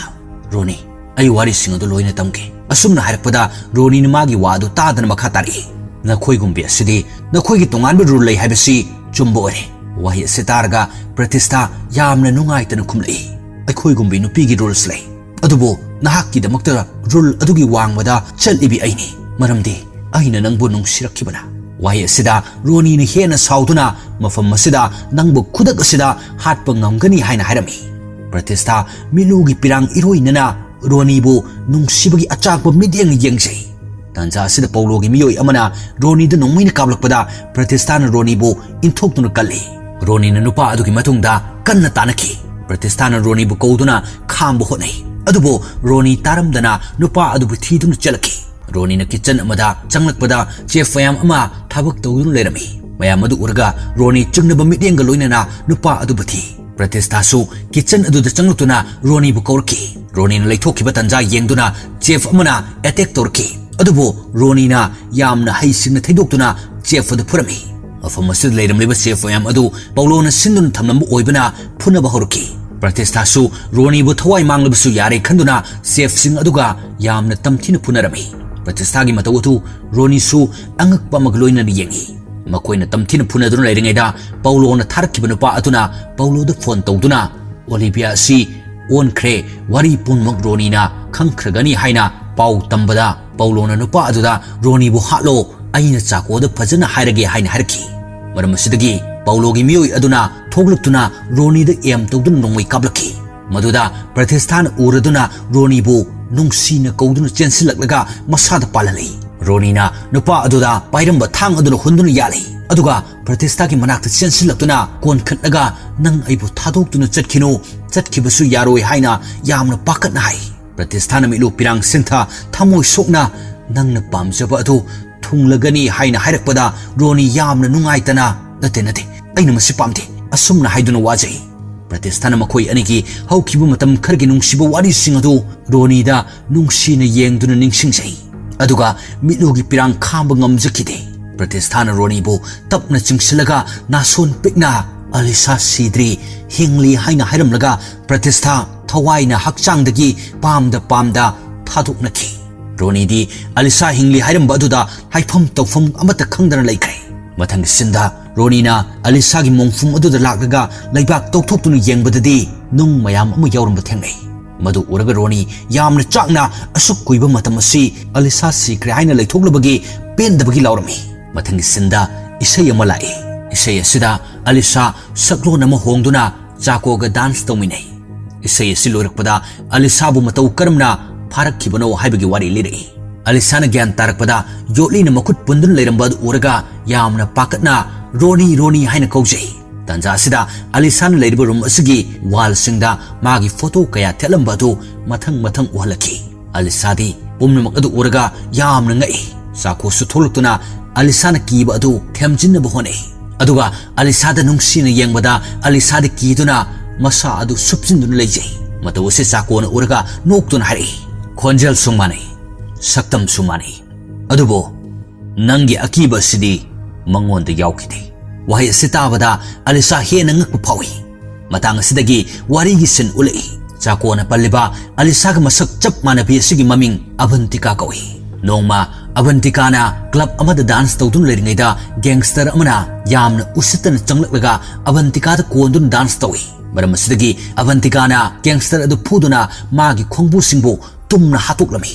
"ꯔꯣꯅꯤ, ꯑꯩ ꯋꯥꯔꯤꯁꯤꯡ ꯑꯗꯨ ꯂꯣꯏꯅ ꯇꯝꯒꯦ"꯫ ꯑꯁꯨꯝꯅ ꯍꯥꯏꯔꯛꯄꯗ ꯔꯣꯅꯤꯅ ꯃꯥꯒꯤ ꯋꯥ ꯑꯗꯨ ꯇꯥꯗꯅ ꯃꯈꯥ ꯇꯥꯔꯛꯏ, "ꯅꯈꯣꯏꯒꯨꯝꯕꯤ ꯑꯁꯤꯗꯤ ꯅꯈꯣꯏꯒꯤ ꯇꯣꯉꯥꯟꯕ ꯔꯨꯜ ꯂꯩ ꯍꯥꯏꯕꯁꯤ ꯆꯨꯝꯕ ꯑꯣꯏꯔꯦ"꯫ ꯋꯥꯍꯩ ꯑꯁꯤ ꯇꯥꯔꯒ ꯄ꯭ꯔꯇꯤꯁꯊꯥ ꯌꯥꯝꯅ ꯅꯨꯡꯉꯥꯏꯇꯅ ꯈꯨꯝꯂꯛꯏ, "ꯑꯩꯈꯣꯏꯒꯨꯝꯕꯤ ꯅꯨꯄꯤꯒꯤ ꯔꯨꯜꯁ ꯂꯩ, ꯑꯗꯨꯕꯨ ꯅꯍꯥꯛꯀꯤꯗꯃꯛꯇ ꯔꯨꯜ ꯑꯗꯨꯒꯤ ꯋꯥꯡꯃꯗ ꯆꯠꯂꯤꯕꯤ ꯑꯩꯅꯤ, ꯃꯔꯝꯗꯤ ꯑꯩꯅ ꯅꯪꯕꯨ ꯅꯨꯡꯁꯤꯔꯛꯈꯤꯕꯅ"꯫ ꯋꯥꯍꯩ ꯑꯁꯤꯗ ꯔꯣꯅꯤꯅ ꯍꯦꯟꯅ ꯁꯥꯎꯗꯨꯅ, "ꯃꯐꯝ ꯑꯁꯤꯗ ꯅꯪꯕꯨ ꯈꯨꯗꯛ ꯑꯁꯤꯗ ꯍꯥꯠꯄ ꯉꯝꯒꯅꯤ" ꯍꯥꯏꯅ ꯍꯥꯏꯔꯝꯃꯤ꯫ ꯄ꯭ꯔꯇꯤꯁꯊꯥ ꯃꯤꯠꯂꯨꯒꯤ ꯄꯤꯔꯥꯡ ꯏꯔꯣꯏꯅꯅ ꯔꯣꯅꯤꯕꯨ ꯅꯨꯡꯁꯤꯕꯒꯤ ꯑꯆꯥꯛꯄ ꯃꯤꯠꯌꯦꯡꯅ ꯌꯦꯡꯖꯩ꯫ ꯇꯥꯟꯖꯥ ꯑꯁꯤꯗ ꯄꯧꯂꯣꯒꯤ ꯃꯤꯑꯣꯏ ꯑꯃꯅ ꯔꯣꯅꯤꯗ ꯅꯣꯡꯃꯩꯅ ꯀꯥꯞꯂꯛꯄꯗ ꯄ꯭ꯔꯇꯤꯁꯇꯥꯅ ꯔꯣꯅꯤꯕꯨ ꯏꯟꯊꯣꯛꯇꯨꯅ ꯀꯜꯂꯤ꯫ ꯔꯣꯅꯤꯅ ꯅꯨꯄꯥ ꯑꯗꯨꯒꯤ ꯃꯇꯨꯡꯗ ꯀꯟꯅ ꯇꯥꯅꯈꯤ꯫ ꯄ꯭ꯔꯇꯤꯁꯇꯥꯅ ꯔꯣꯅꯤꯕꯨ ꯀꯧꯗꯨꯅ ꯈꯥꯝꯕ ꯍꯣꯠꯅꯩ꯫ ꯑꯗꯨꯕꯨ ꯔꯣꯅꯤ ꯇꯥꯔꯝꯗꯅ ꯅꯨꯄꯥ ꯑꯗꯨꯕꯨ ꯊꯤꯗꯨꯅ ꯆꯠꯂꯛꯈꯤ꯫ ꯔꯣꯅꯤꯅ ꯀꯤꯆꯟ ꯑꯃꯗ ꯆꯪꯂꯛꯄꯗ ꯆꯦꯐ ꯃꯌꯥꯝ ꯑꯃ ꯊꯕꯛ ꯇꯧꯗꯨꯅ ꯂꯩꯔꯝꯃꯤ꯫ ꯃꯌꯥꯝ ꯑꯗꯨ ꯎꯔꯒ ꯔꯣꯅꯤ ꯆꯤꯡꯅꯕ ꯃꯤꯠꯌꯦꯡꯒ ꯂꯣꯏꯅꯅ ꯅꯨꯄꯥ ꯑꯗꯨꯕꯨ ꯊꯤ꯫ ꯄ꯭ꯔꯇꯤꯁꯇꯥꯁꯨ ꯀꯤꯆꯟ ꯑꯗꯨꯗ ꯆꯪꯂꯛꯇꯨꯅ ꯔꯣꯅꯤꯕꯨ ꯀꯧꯔꯛꯈꯤ꯫ ꯔꯣꯅꯤꯅ ꯂꯩꯊꯣꯛꯈꯤꯕ ꯇꯥꯟꯖꯥ ꯌꯦꯡꯗꯨꯅ ꯆꯦꯐ ꯑꯃꯅ ꯑꯦꯇꯦꯛ ꯇꯧꯔꯛꯈꯤ꯫ ꯑꯗꯨꯕꯨ ꯔꯣꯅꯤꯅ ꯌꯥꯝꯅ ꯍꯩꯁꯤꯡꯅ ꯊꯩꯗꯣꯛꯇꯨꯅ ꯆꯦꯐ ꯑꯗꯨ ꯐꯨꯔꯝꯃꯤ꯫ ꯃꯐꯝ ꯑꯁꯤꯗ ꯂꯩꯔꯝꯂꯤꯕ ꯆꯦꯐ ꯃꯌꯥꯝ ꯑꯗꯨ ꯄꯧꯂꯣꯅ ꯁꯤꯟꯗꯨꯅ ꯊꯝꯂꯝꯕ ꯑꯣꯏꯕꯅ ꯐꯨꯅꯕ ꯍꯧꯔꯛꯈꯤ꯫ ꯄ꯭ꯔꯇꯤꯁꯇꯥꯁꯨ ꯔꯣꯅꯤꯕꯨ ꯊꯋꯥꯏ ꯃꯥꯡꯂꯕꯁꯨ ꯌꯥꯔꯦ ꯈꯟꯗꯨꯅ ꯆꯦꯐꯁꯤꯡ ꯑꯗꯨꯒ ꯌꯥꯝꯅ ꯇꯝꯊꯤꯅ ꯐꯨꯅꯔꯝꯃꯤ꯫ ꯄ꯭ꯔꯇꯤꯁꯇꯥꯒꯤ ꯃꯇꯧ ꯑꯗꯨ ꯔꯣꯅꯤꯁꯨ ꯑꯉꯛꯄ ꯑꯃꯒ ꯂꯣꯏꯅꯅ ꯌꯦꯡꯉꯤ꯫ ꯃꯈꯣꯏꯅ ꯇꯝꯊꯤꯅ ꯐꯨꯅꯗꯨꯅ ꯂꯩꯔꯤꯉꯩꯗ ꯄꯧꯂꯣꯅ ꯊꯥꯔꯛꯈꯤꯕ ꯅꯨꯄꯥ ꯑꯗꯨꯅ ꯄꯧꯂꯣꯗ ꯐꯣꯟ ꯇꯧꯗꯨꯅ, "ꯑꯣꯂꯤꯚꯤꯌꯥ ꯑꯁꯤ ꯑꯣꯟꯈ꯭ꯔꯦ, ꯋꯥꯔꯤ ꯄꯨꯝꯅꯃꯛ ꯔꯣꯅꯤꯅ ꯈꯪꯈ꯭ꯔꯒꯅꯤ" ꯍꯥꯏꯅ ꯄꯥꯎ ꯇꯝꯕꯗ ꯄꯧꯂꯣꯅ ꯅꯨꯄꯥ ꯑꯗꯨꯗ, "ꯔꯣꯅꯤꯕꯨ ꯍꯥꯠꯂꯣ, ꯑꯩꯅ ꯆꯥꯀꯣꯗ ꯐꯖꯅ ꯍꯥꯏꯔꯒꯦ" ꯍꯥꯏꯅ ꯍꯥꯏꯔꯛꯈꯤ꯫ ꯃꯔꯝ ꯑꯁꯤꯗꯒꯤ ꯄꯧꯂꯣꯒꯤ ꯃꯤꯑꯣꯏ ꯑꯗꯨꯅ ꯊꯣꯛꯂꯛꯇꯨꯅ ꯔꯣꯅꯤꯗ ꯑꯦꯝ ꯇꯧꯗꯨꯅ ꯅꯣꯡꯃꯩ ꯀꯥꯞꯂꯛꯈꯤ꯫ ꯃꯗꯨꯗ ꯄ꯭ꯔꯇꯤꯁꯇꯥꯅ ꯎꯔꯗꯨꯅ ꯔꯣꯅꯤꯕꯨ ꯅꯨꯡꯁꯤꯅ ꯀꯧꯗꯨꯅ ꯆꯦꯟꯁꯤꯜꯂꯛꯂꯒ ꯃꯁꯥꯗ ꯄꯥꯜꯍꯜꯂꯤ꯫ ꯔꯣꯅꯤꯅ ꯅꯨꯄꯥ ꯑꯗꯨꯗ ꯄꯥꯏꯔꯝꯕ ꯊꯥꯡ ꯑꯗꯨꯅ ꯍꯨꯟꯗꯨꯅ ꯌꯥꯜꯂꯤ꯫ ꯑꯗꯨꯒ ꯄ꯭ꯔꯇꯤꯁꯇꯥꯒꯤ ꯃꯅꯥꯛꯇ ꯆꯦꯟꯁꯤꯜꯂꯛꯇꯨꯅ ꯀꯣꯟꯈꯠꯂꯒ, "ꯅꯪ ꯑꯩꯕꯨ ꯊꯥꯗꯣꯛꯇꯨꯅ ꯆꯠꯈꯤꯅꯨ, ꯆꯠꯈꯤꯕꯁꯨ ꯌꯥꯔꯣꯏ" ꯍꯥꯏꯅ ꯌꯥꯝꯅ ꯄꯥꯈꯠꯅ ꯍꯥꯏ꯫ ꯄ꯭ꯔꯇꯤꯁꯇꯥꯅ ꯃꯤꯠꯂꯨ ꯄꯤꯔꯥꯡ ꯁꯤꯟꯊ ꯊꯃꯣꯏ ꯁꯣꯛꯅ, "ꯅꯪꯅ ꯄꯥꯝꯖꯕ ꯑꯗꯨ ꯊꯨꯡꯂꯒꯅꯤ" ꯍꯥꯏꯅ ꯍꯥꯏꯔꯛꯄꯗ ꯔꯣꯅꯤ ꯌꯥꯝꯅ ꯅꯨꯡꯉꯥꯏꯇꯅ, "ꯅꯠꯇꯦ, ꯅꯠꯇꯦ, ꯑꯩꯅ ꯃꯁꯤ ꯄꯥꯝꯗꯦ" ꯑꯁꯨꯝꯅ ꯍꯥꯏꯗꯨꯅ ꯋꯥꯖꯩ꯫ ꯄ꯭ꯔꯇꯤꯁꯇꯥꯅ ꯃꯈꯣꯏ ꯑꯅꯤꯒꯤ ꯍꯧꯈꯤꯕ ꯃꯇꯝ ꯈꯔꯒꯤ ꯅꯨꯡꯁꯤꯕ ꯋꯥꯔꯤꯁꯤꯡ ꯑꯗꯨ ꯔꯣꯅꯤꯗ ꯅꯨꯡꯁꯤꯅ ꯌꯦꯡꯗꯨꯅ ꯅꯤꯡꯁꯤꯡꯖꯩ꯫ ꯑꯗꯨꯒ ꯃꯤꯠꯂꯨꯒꯤ ꯄꯤꯔꯥꯡ ꯈꯥꯝꯕ ꯉꯝꯖꯈꯤꯗꯦ꯫ ꯄ꯭ꯔꯇꯤꯁꯇꯥꯅ ꯔꯣꯅꯤꯕꯨ ꯇꯞꯅ ꯆꯤꯡꯁꯤꯜꯂꯒ ꯅꯥꯁꯣꯟ ꯄꯤꯛꯅ, "ꯑꯂꯤꯁꯥ ꯁꯤꯗ꯭ꯔꯤ, ꯍꯤꯡꯂꯤ" ꯍꯥꯏꯅ ꯍꯥꯏꯔꯝꯂꯒ ꯄ꯭ꯔꯇꯤꯁꯇꯥ ꯊꯋꯥꯏꯅ ꯍꯛꯆꯥꯡꯗꯒꯤ ꯄꯥꯝꯗ ꯄꯥꯝꯗ ꯊꯥꯗꯣꯛꯅꯈꯤ꯫ ꯔꯣꯅꯤꯗꯤ ꯑꯂꯤꯁꯥ ꯍꯤꯡꯂꯤ ꯍꯥꯏꯔꯝꯕ ꯑꯗꯨꯗ ꯍꯥꯏꯐꯝ ꯇꯧꯐꯝ ꯑꯃꯠꯇ ꯈꯪꯗꯅ ꯂꯩꯈ꯭ꯔꯦ꯫ ꯃꯊꯪꯒꯤ ꯁꯤꯟꯗ ꯔꯣꯅꯤꯅ ꯑꯂꯤꯁꯥꯒꯤ ꯃꯣꯡꯐꯝ ꯑꯗꯨꯗ ꯂꯥꯛꯂꯒ ꯂꯩꯕꯥꯛ ꯇꯧꯊꯣꯛꯇꯨꯅ ꯌꯦꯡꯕꯗꯗꯤ ꯅꯨꯡ ꯃꯌꯥꯝ ꯑꯃ ꯌꯥꯎꯔꯝꯕ ꯊꯦꯡꯅꯩ꯫ ꯃꯗꯨ ꯎꯔꯒ ꯔꯣꯅꯤ ꯌꯥꯝꯅ ꯆꯥꯛꯅ ꯑꯁꯨꯛ ꯀꯨꯏꯕ ꯃꯇꯝ ꯑꯁꯤ ꯑꯂꯤꯁꯥ ꯁꯤꯈ꯭ꯔꯦ ꯍꯥꯏꯅ ꯂꯩꯊꯣꯛꯂꯕꯒꯤ ꯄꯦꯟꯗꯕꯒꯤ ꯂꯥꯎꯔꯝꯃꯤ꯫ ꯃꯊꯪꯒꯤ ꯁꯤꯟꯗ ꯏꯁꯩ ꯑꯃ ꯂꯥꯛꯏ꯫ ꯏꯁꯩ ꯑꯁꯤꯗ ꯑꯂꯤꯁꯥ ꯁꯛꯂꯣꯟ ꯑꯃ ꯍꯣꯡꯗꯨꯅ ꯆꯥꯀꯣꯒ ꯗꯥꯟꯁ ꯇꯧꯃꯤꯟꯅꯩ꯫ ꯏꯁꯩ ꯑꯁꯤ ꯂꯣꯏꯔꯛꯄꯗ ꯑꯂꯤꯁꯥꯕꯨ ꯃꯇꯧ ꯀꯔꯝꯅ ꯐꯥꯔꯛꯈꯤꯕꯅꯣ ꯍꯥꯏꯕꯒꯤ ꯋꯥꯔꯤ ꯂꯤꯔꯛꯏ꯫ ꯑꯂꯤꯁꯥꯅ ꯒ꯭ꯌꯥꯟ ꯇꯥꯔꯛꯄꯗ ꯌꯣꯠꯂꯤꯅ ꯃꯈꯨꯠ ꯄꯨꯟꯗꯨꯅ ꯂꯩꯔꯝꯕ ꯑꯗꯨ ꯎꯔꯒ ꯌꯥꯝꯅ ꯄꯥꯈꯠꯅ "ꯔꯣꯅꯤ, ꯔꯣꯅꯤ" ꯍꯥꯏꯅ ꯀꯧꯖꯩ꯫ ꯇꯥꯟꯖꯥ ꯑꯁꯤꯗ ꯑꯂꯤꯁꯥꯅ ꯂꯩꯔꯤꯕ ꯔꯨꯝ ꯑꯁꯤꯒꯤ ꯋꯥꯜꯁꯤꯡꯗ ꯃꯥꯒꯤ ꯐꯣꯇꯣ ꯀꯌꯥ ꯊꯦꯠꯂꯝꯕ ꯑꯗꯨ ꯃꯊꯪ ꯃꯊꯪ ꯎꯍꯜꯂꯛꯈꯤ꯫ ꯑꯂꯤꯁꯥꯗꯤ ꯄꯨꯝꯅꯃꯛ ꯑꯗꯨ ꯎꯔꯒ ꯌꯥꯝꯅ ꯉꯛꯏ꯫ ꯆꯥꯀꯣꯁꯨ ꯊꯣꯛꯂꯛꯇꯨꯅ ꯑꯂꯤꯁꯥꯅ ꯀꯤꯕ ꯑꯗꯨ ꯊꯦꯝꯖꯤꯟꯅꯕ ꯍꯣꯠꯅꯩ꯫ ꯑꯗꯨꯒ ꯑꯂꯤꯁꯥꯗ ꯅꯨꯡꯁꯤꯅ ꯌꯦꯡꯕꯗ ꯑꯂꯤꯁꯥꯗꯤ ꯀꯤꯗꯨꯅ ꯃꯁꯥ ꯑꯗꯨ ꯁꯨꯞꯆꯤꯟꯗꯨꯅ ꯂꯩꯖꯩ꯫ ꯃꯇꯧ ꯑꯁꯤ ꯆꯥꯀꯣꯅ ꯎꯔꯒ ꯅꯣꯛꯇꯨꯅ ꯍꯥꯏꯔꯛꯏ, "ꯈꯣꯟꯖꯦꯜꯁꯨ ꯃꯥꯟꯅꯩ, ꯁꯛꯇꯝꯁꯨ ꯃꯥꯟꯅꯩ, ꯑꯗꯨꯕꯨ ꯅꯪꯒꯤ ꯑꯀꯤꯕ ꯑꯁꯤꯗꯤ ꯃꯉꯣꯟꯗ ꯌꯥꯎꯈꯤꯗꯦ꯫" ꯋꯥꯍꯩ ꯑꯁꯤ ꯇꯥꯕꯗ ꯑꯂꯤꯁꯥ ꯍꯦꯟꯅ ꯉꯛꯄ ꯐꯥꯎꯏ꯫ ꯃꯇꯥꯡ ꯑꯁꯤꯗꯒꯤ ꯋꯥꯔꯤꯒꯤ ꯁꯤꯟ ꯎꯠꯂꯛꯏ꯫ ꯆꯥꯀꯣꯅ ꯄꯜꯂꯤꯕ ꯑꯂꯤꯁꯥꯒ ꯃꯁꯛ ꯆꯞ ꯃꯥꯟꯅꯕꯤ ꯑꯁꯤꯒꯤ ꯃꯃꯤꯡ ꯑꯕꯟꯇꯤꯀꯥ ꯀꯧꯏ꯫ ꯅꯣꯡꯃ ꯑꯕꯟꯇꯤꯀꯥꯅ ꯀ꯭ꯂꯕ ꯑꯃꯗ ꯗꯥꯟꯁ ꯇꯧꯗꯨꯅ ꯂꯩꯔꯤꯉꯩꯗ ꯒꯦꯡꯁꯇꯔ ꯑꯃꯅ ꯌꯥꯝꯅ ꯎꯁꯤꯠꯇꯅ ꯆꯪꯂꯛꯂꯒ ꯑꯕꯟꯇꯤꯀꯥꯗ ꯀꯣꯟꯗꯨꯅ ꯗꯥꯟꯁ ꯇꯧꯏ꯫ ꯃꯔꯝ ꯑꯁꯤꯗꯒꯤ ꯑꯕꯟꯇꯤꯀꯥꯅ ꯒꯦꯡꯁꯇꯔ ꯑꯗꯨ ꯐꯨꯗꯨꯅ ꯃꯥꯒꯤ ꯈꯣꯡꯕꯨꯁꯤꯡꯕꯨ ꯇꯨꯝꯅ ꯍꯥꯠꯇꯣꯛꯂꯝꯃꯤ꯫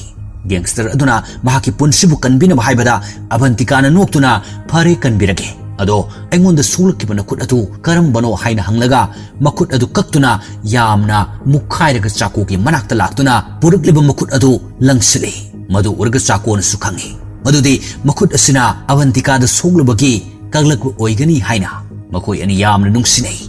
ꯒꯦꯡꯁꯇꯔ ꯑꯗꯨꯅ ꯃꯍꯥꯛꯀꯤ ꯄꯨꯟꯁꯤꯕꯨ ꯀꯟꯕꯤꯅꯕ ꯍꯥꯏꯕꯗ ꯑꯕꯟꯇꯤꯀꯥꯅ ꯅꯣꯛꯇꯨꯅ, "ꯐꯔꯦ, ꯀꯟꯕꯤꯔꯒꯦ꯫ ꯑꯗꯣ ꯑꯩꯉꯣꯟꯗ ꯁꯣꯛꯂꯛꯈꯤꯕ ꯅꯈꯨꯠ ꯑꯗꯨ ꯀꯔꯝꯕꯅꯣ?" ꯍꯥꯏꯅ ꯍꯪꯂꯒ ꯃꯈꯨꯠ ꯑꯗꯨ ꯀꯛꯇꯨꯅ ꯌꯥꯝꯅ ꯃꯨꯛꯈꯥꯏꯔꯒ ꯆꯥꯀꯣꯒꯤ ꯃꯅꯥꯛꯇ ꯂꯥꯛꯇꯨꯅ ꯄꯨꯔꯛꯂꯤꯕ ꯃꯈꯨꯠ ꯑꯗꯨ ꯂꯪꯁꯤꯜꯂꯤ꯫ ꯃꯗꯨ ꯎꯔꯒ ꯆꯥꯀꯣꯅꯁꯨ ꯈꯪꯏ ꯃꯗꯨꯗꯤ ꯃꯈꯨꯠ ꯑꯁꯤꯅ ꯑꯕꯟꯇꯤꯀꯥꯗ ꯁꯣꯛꯂꯨꯕꯒꯤ ꯀꯛꯂꯛꯄ ꯑꯣꯏꯒꯅꯤ ꯍꯥꯏꯅ꯫ ꯃꯈꯣꯏ ꯑꯅꯤ ꯌꯥꯝꯅ ꯅꯨꯡꯁꯤꯅꯩ꯫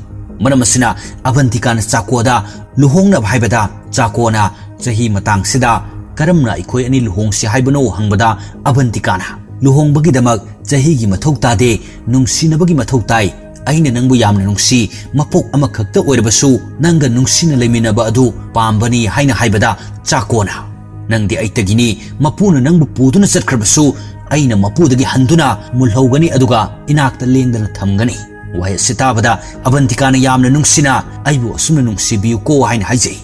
ꯃꯔꯝ ꯑꯁꯤꯅ ꯑꯕꯟꯇꯤꯀꯥꯅ ꯆꯥꯀꯣꯗ ꯂꯨꯍꯣꯡꯅꯕ ꯍꯥꯏꯕꯗ ꯆꯥꯀꯣꯅ ꯆꯍꯤ ꯃꯇꯥꯡꯁꯤꯗ ꯀꯔꯝꯅ ꯑꯩꯈꯣꯏ ꯑꯅꯤ ꯂꯨꯍꯣꯡꯁꯤ ꯍꯥꯏꯕꯅꯣ ꯍꯪꯕꯗ ꯑꯕꯟꯇꯤꯀꯥꯅ, "ꯂꯨꯍꯣꯡꯕꯒꯤꯗꯃꯛ ꯆꯍꯤꯒꯤ ꯃꯊꯧ ꯇꯥꯗꯦ, ꯅꯨꯡꯁꯤꯅꯕꯒꯤ ꯃꯊꯧ ꯇꯥꯏ꯫ ꯑꯩꯅ ꯅꯪꯕꯨ ꯌꯥꯝꯅ ꯅꯨꯡꯁꯤ, ꯃꯄꯣꯛ ꯑꯃꯈꯛꯇ ꯑꯣꯏꯔꯕꯁꯨ ꯅꯪꯒ ꯅꯨꯡꯁꯤꯅ ꯂꯩꯃꯤꯟꯅꯕ ꯑꯗꯨ ꯄꯥꯝꯕꯅꯤ" ꯍꯥꯏꯅ ꯍꯥꯏꯕꯗ ꯆꯥꯀꯣꯅ, "ꯅꯪꯗꯤ ꯑꯩꯇꯒꯤꯅꯤ, ꯃꯄꯨꯅ ꯅꯪꯕꯨ ꯄꯨꯗꯨꯅ ꯆꯠꯈ꯭ꯔꯕꯁꯨ ꯑꯩꯅ ꯃꯄꯨꯗꯒꯤ ꯍꯟꯗꯨꯅ ꯃꯨꯜꯍꯧꯒꯅꯤ, ꯑꯗꯨꯒ ꯏꯅꯥꯛꯇ ꯂꯦꯡꯗꯅ ꯊꯝꯒꯅꯤ꯫" ꯋꯥꯍꯩ ꯑꯁꯤ ꯇꯥꯕꯗ ꯑꯕꯟꯇꯤꯀꯥꯅ ꯌꯥꯝꯅ ꯅꯨꯡꯁꯤꯅ, "ꯑꯩꯕꯨ ꯑꯁꯨꯝꯅ ꯅꯨꯡꯁꯤꯕꯤꯌꯨꯀꯣ" ꯍꯥꯏꯅ ꯍꯥꯏꯖꯩ꯫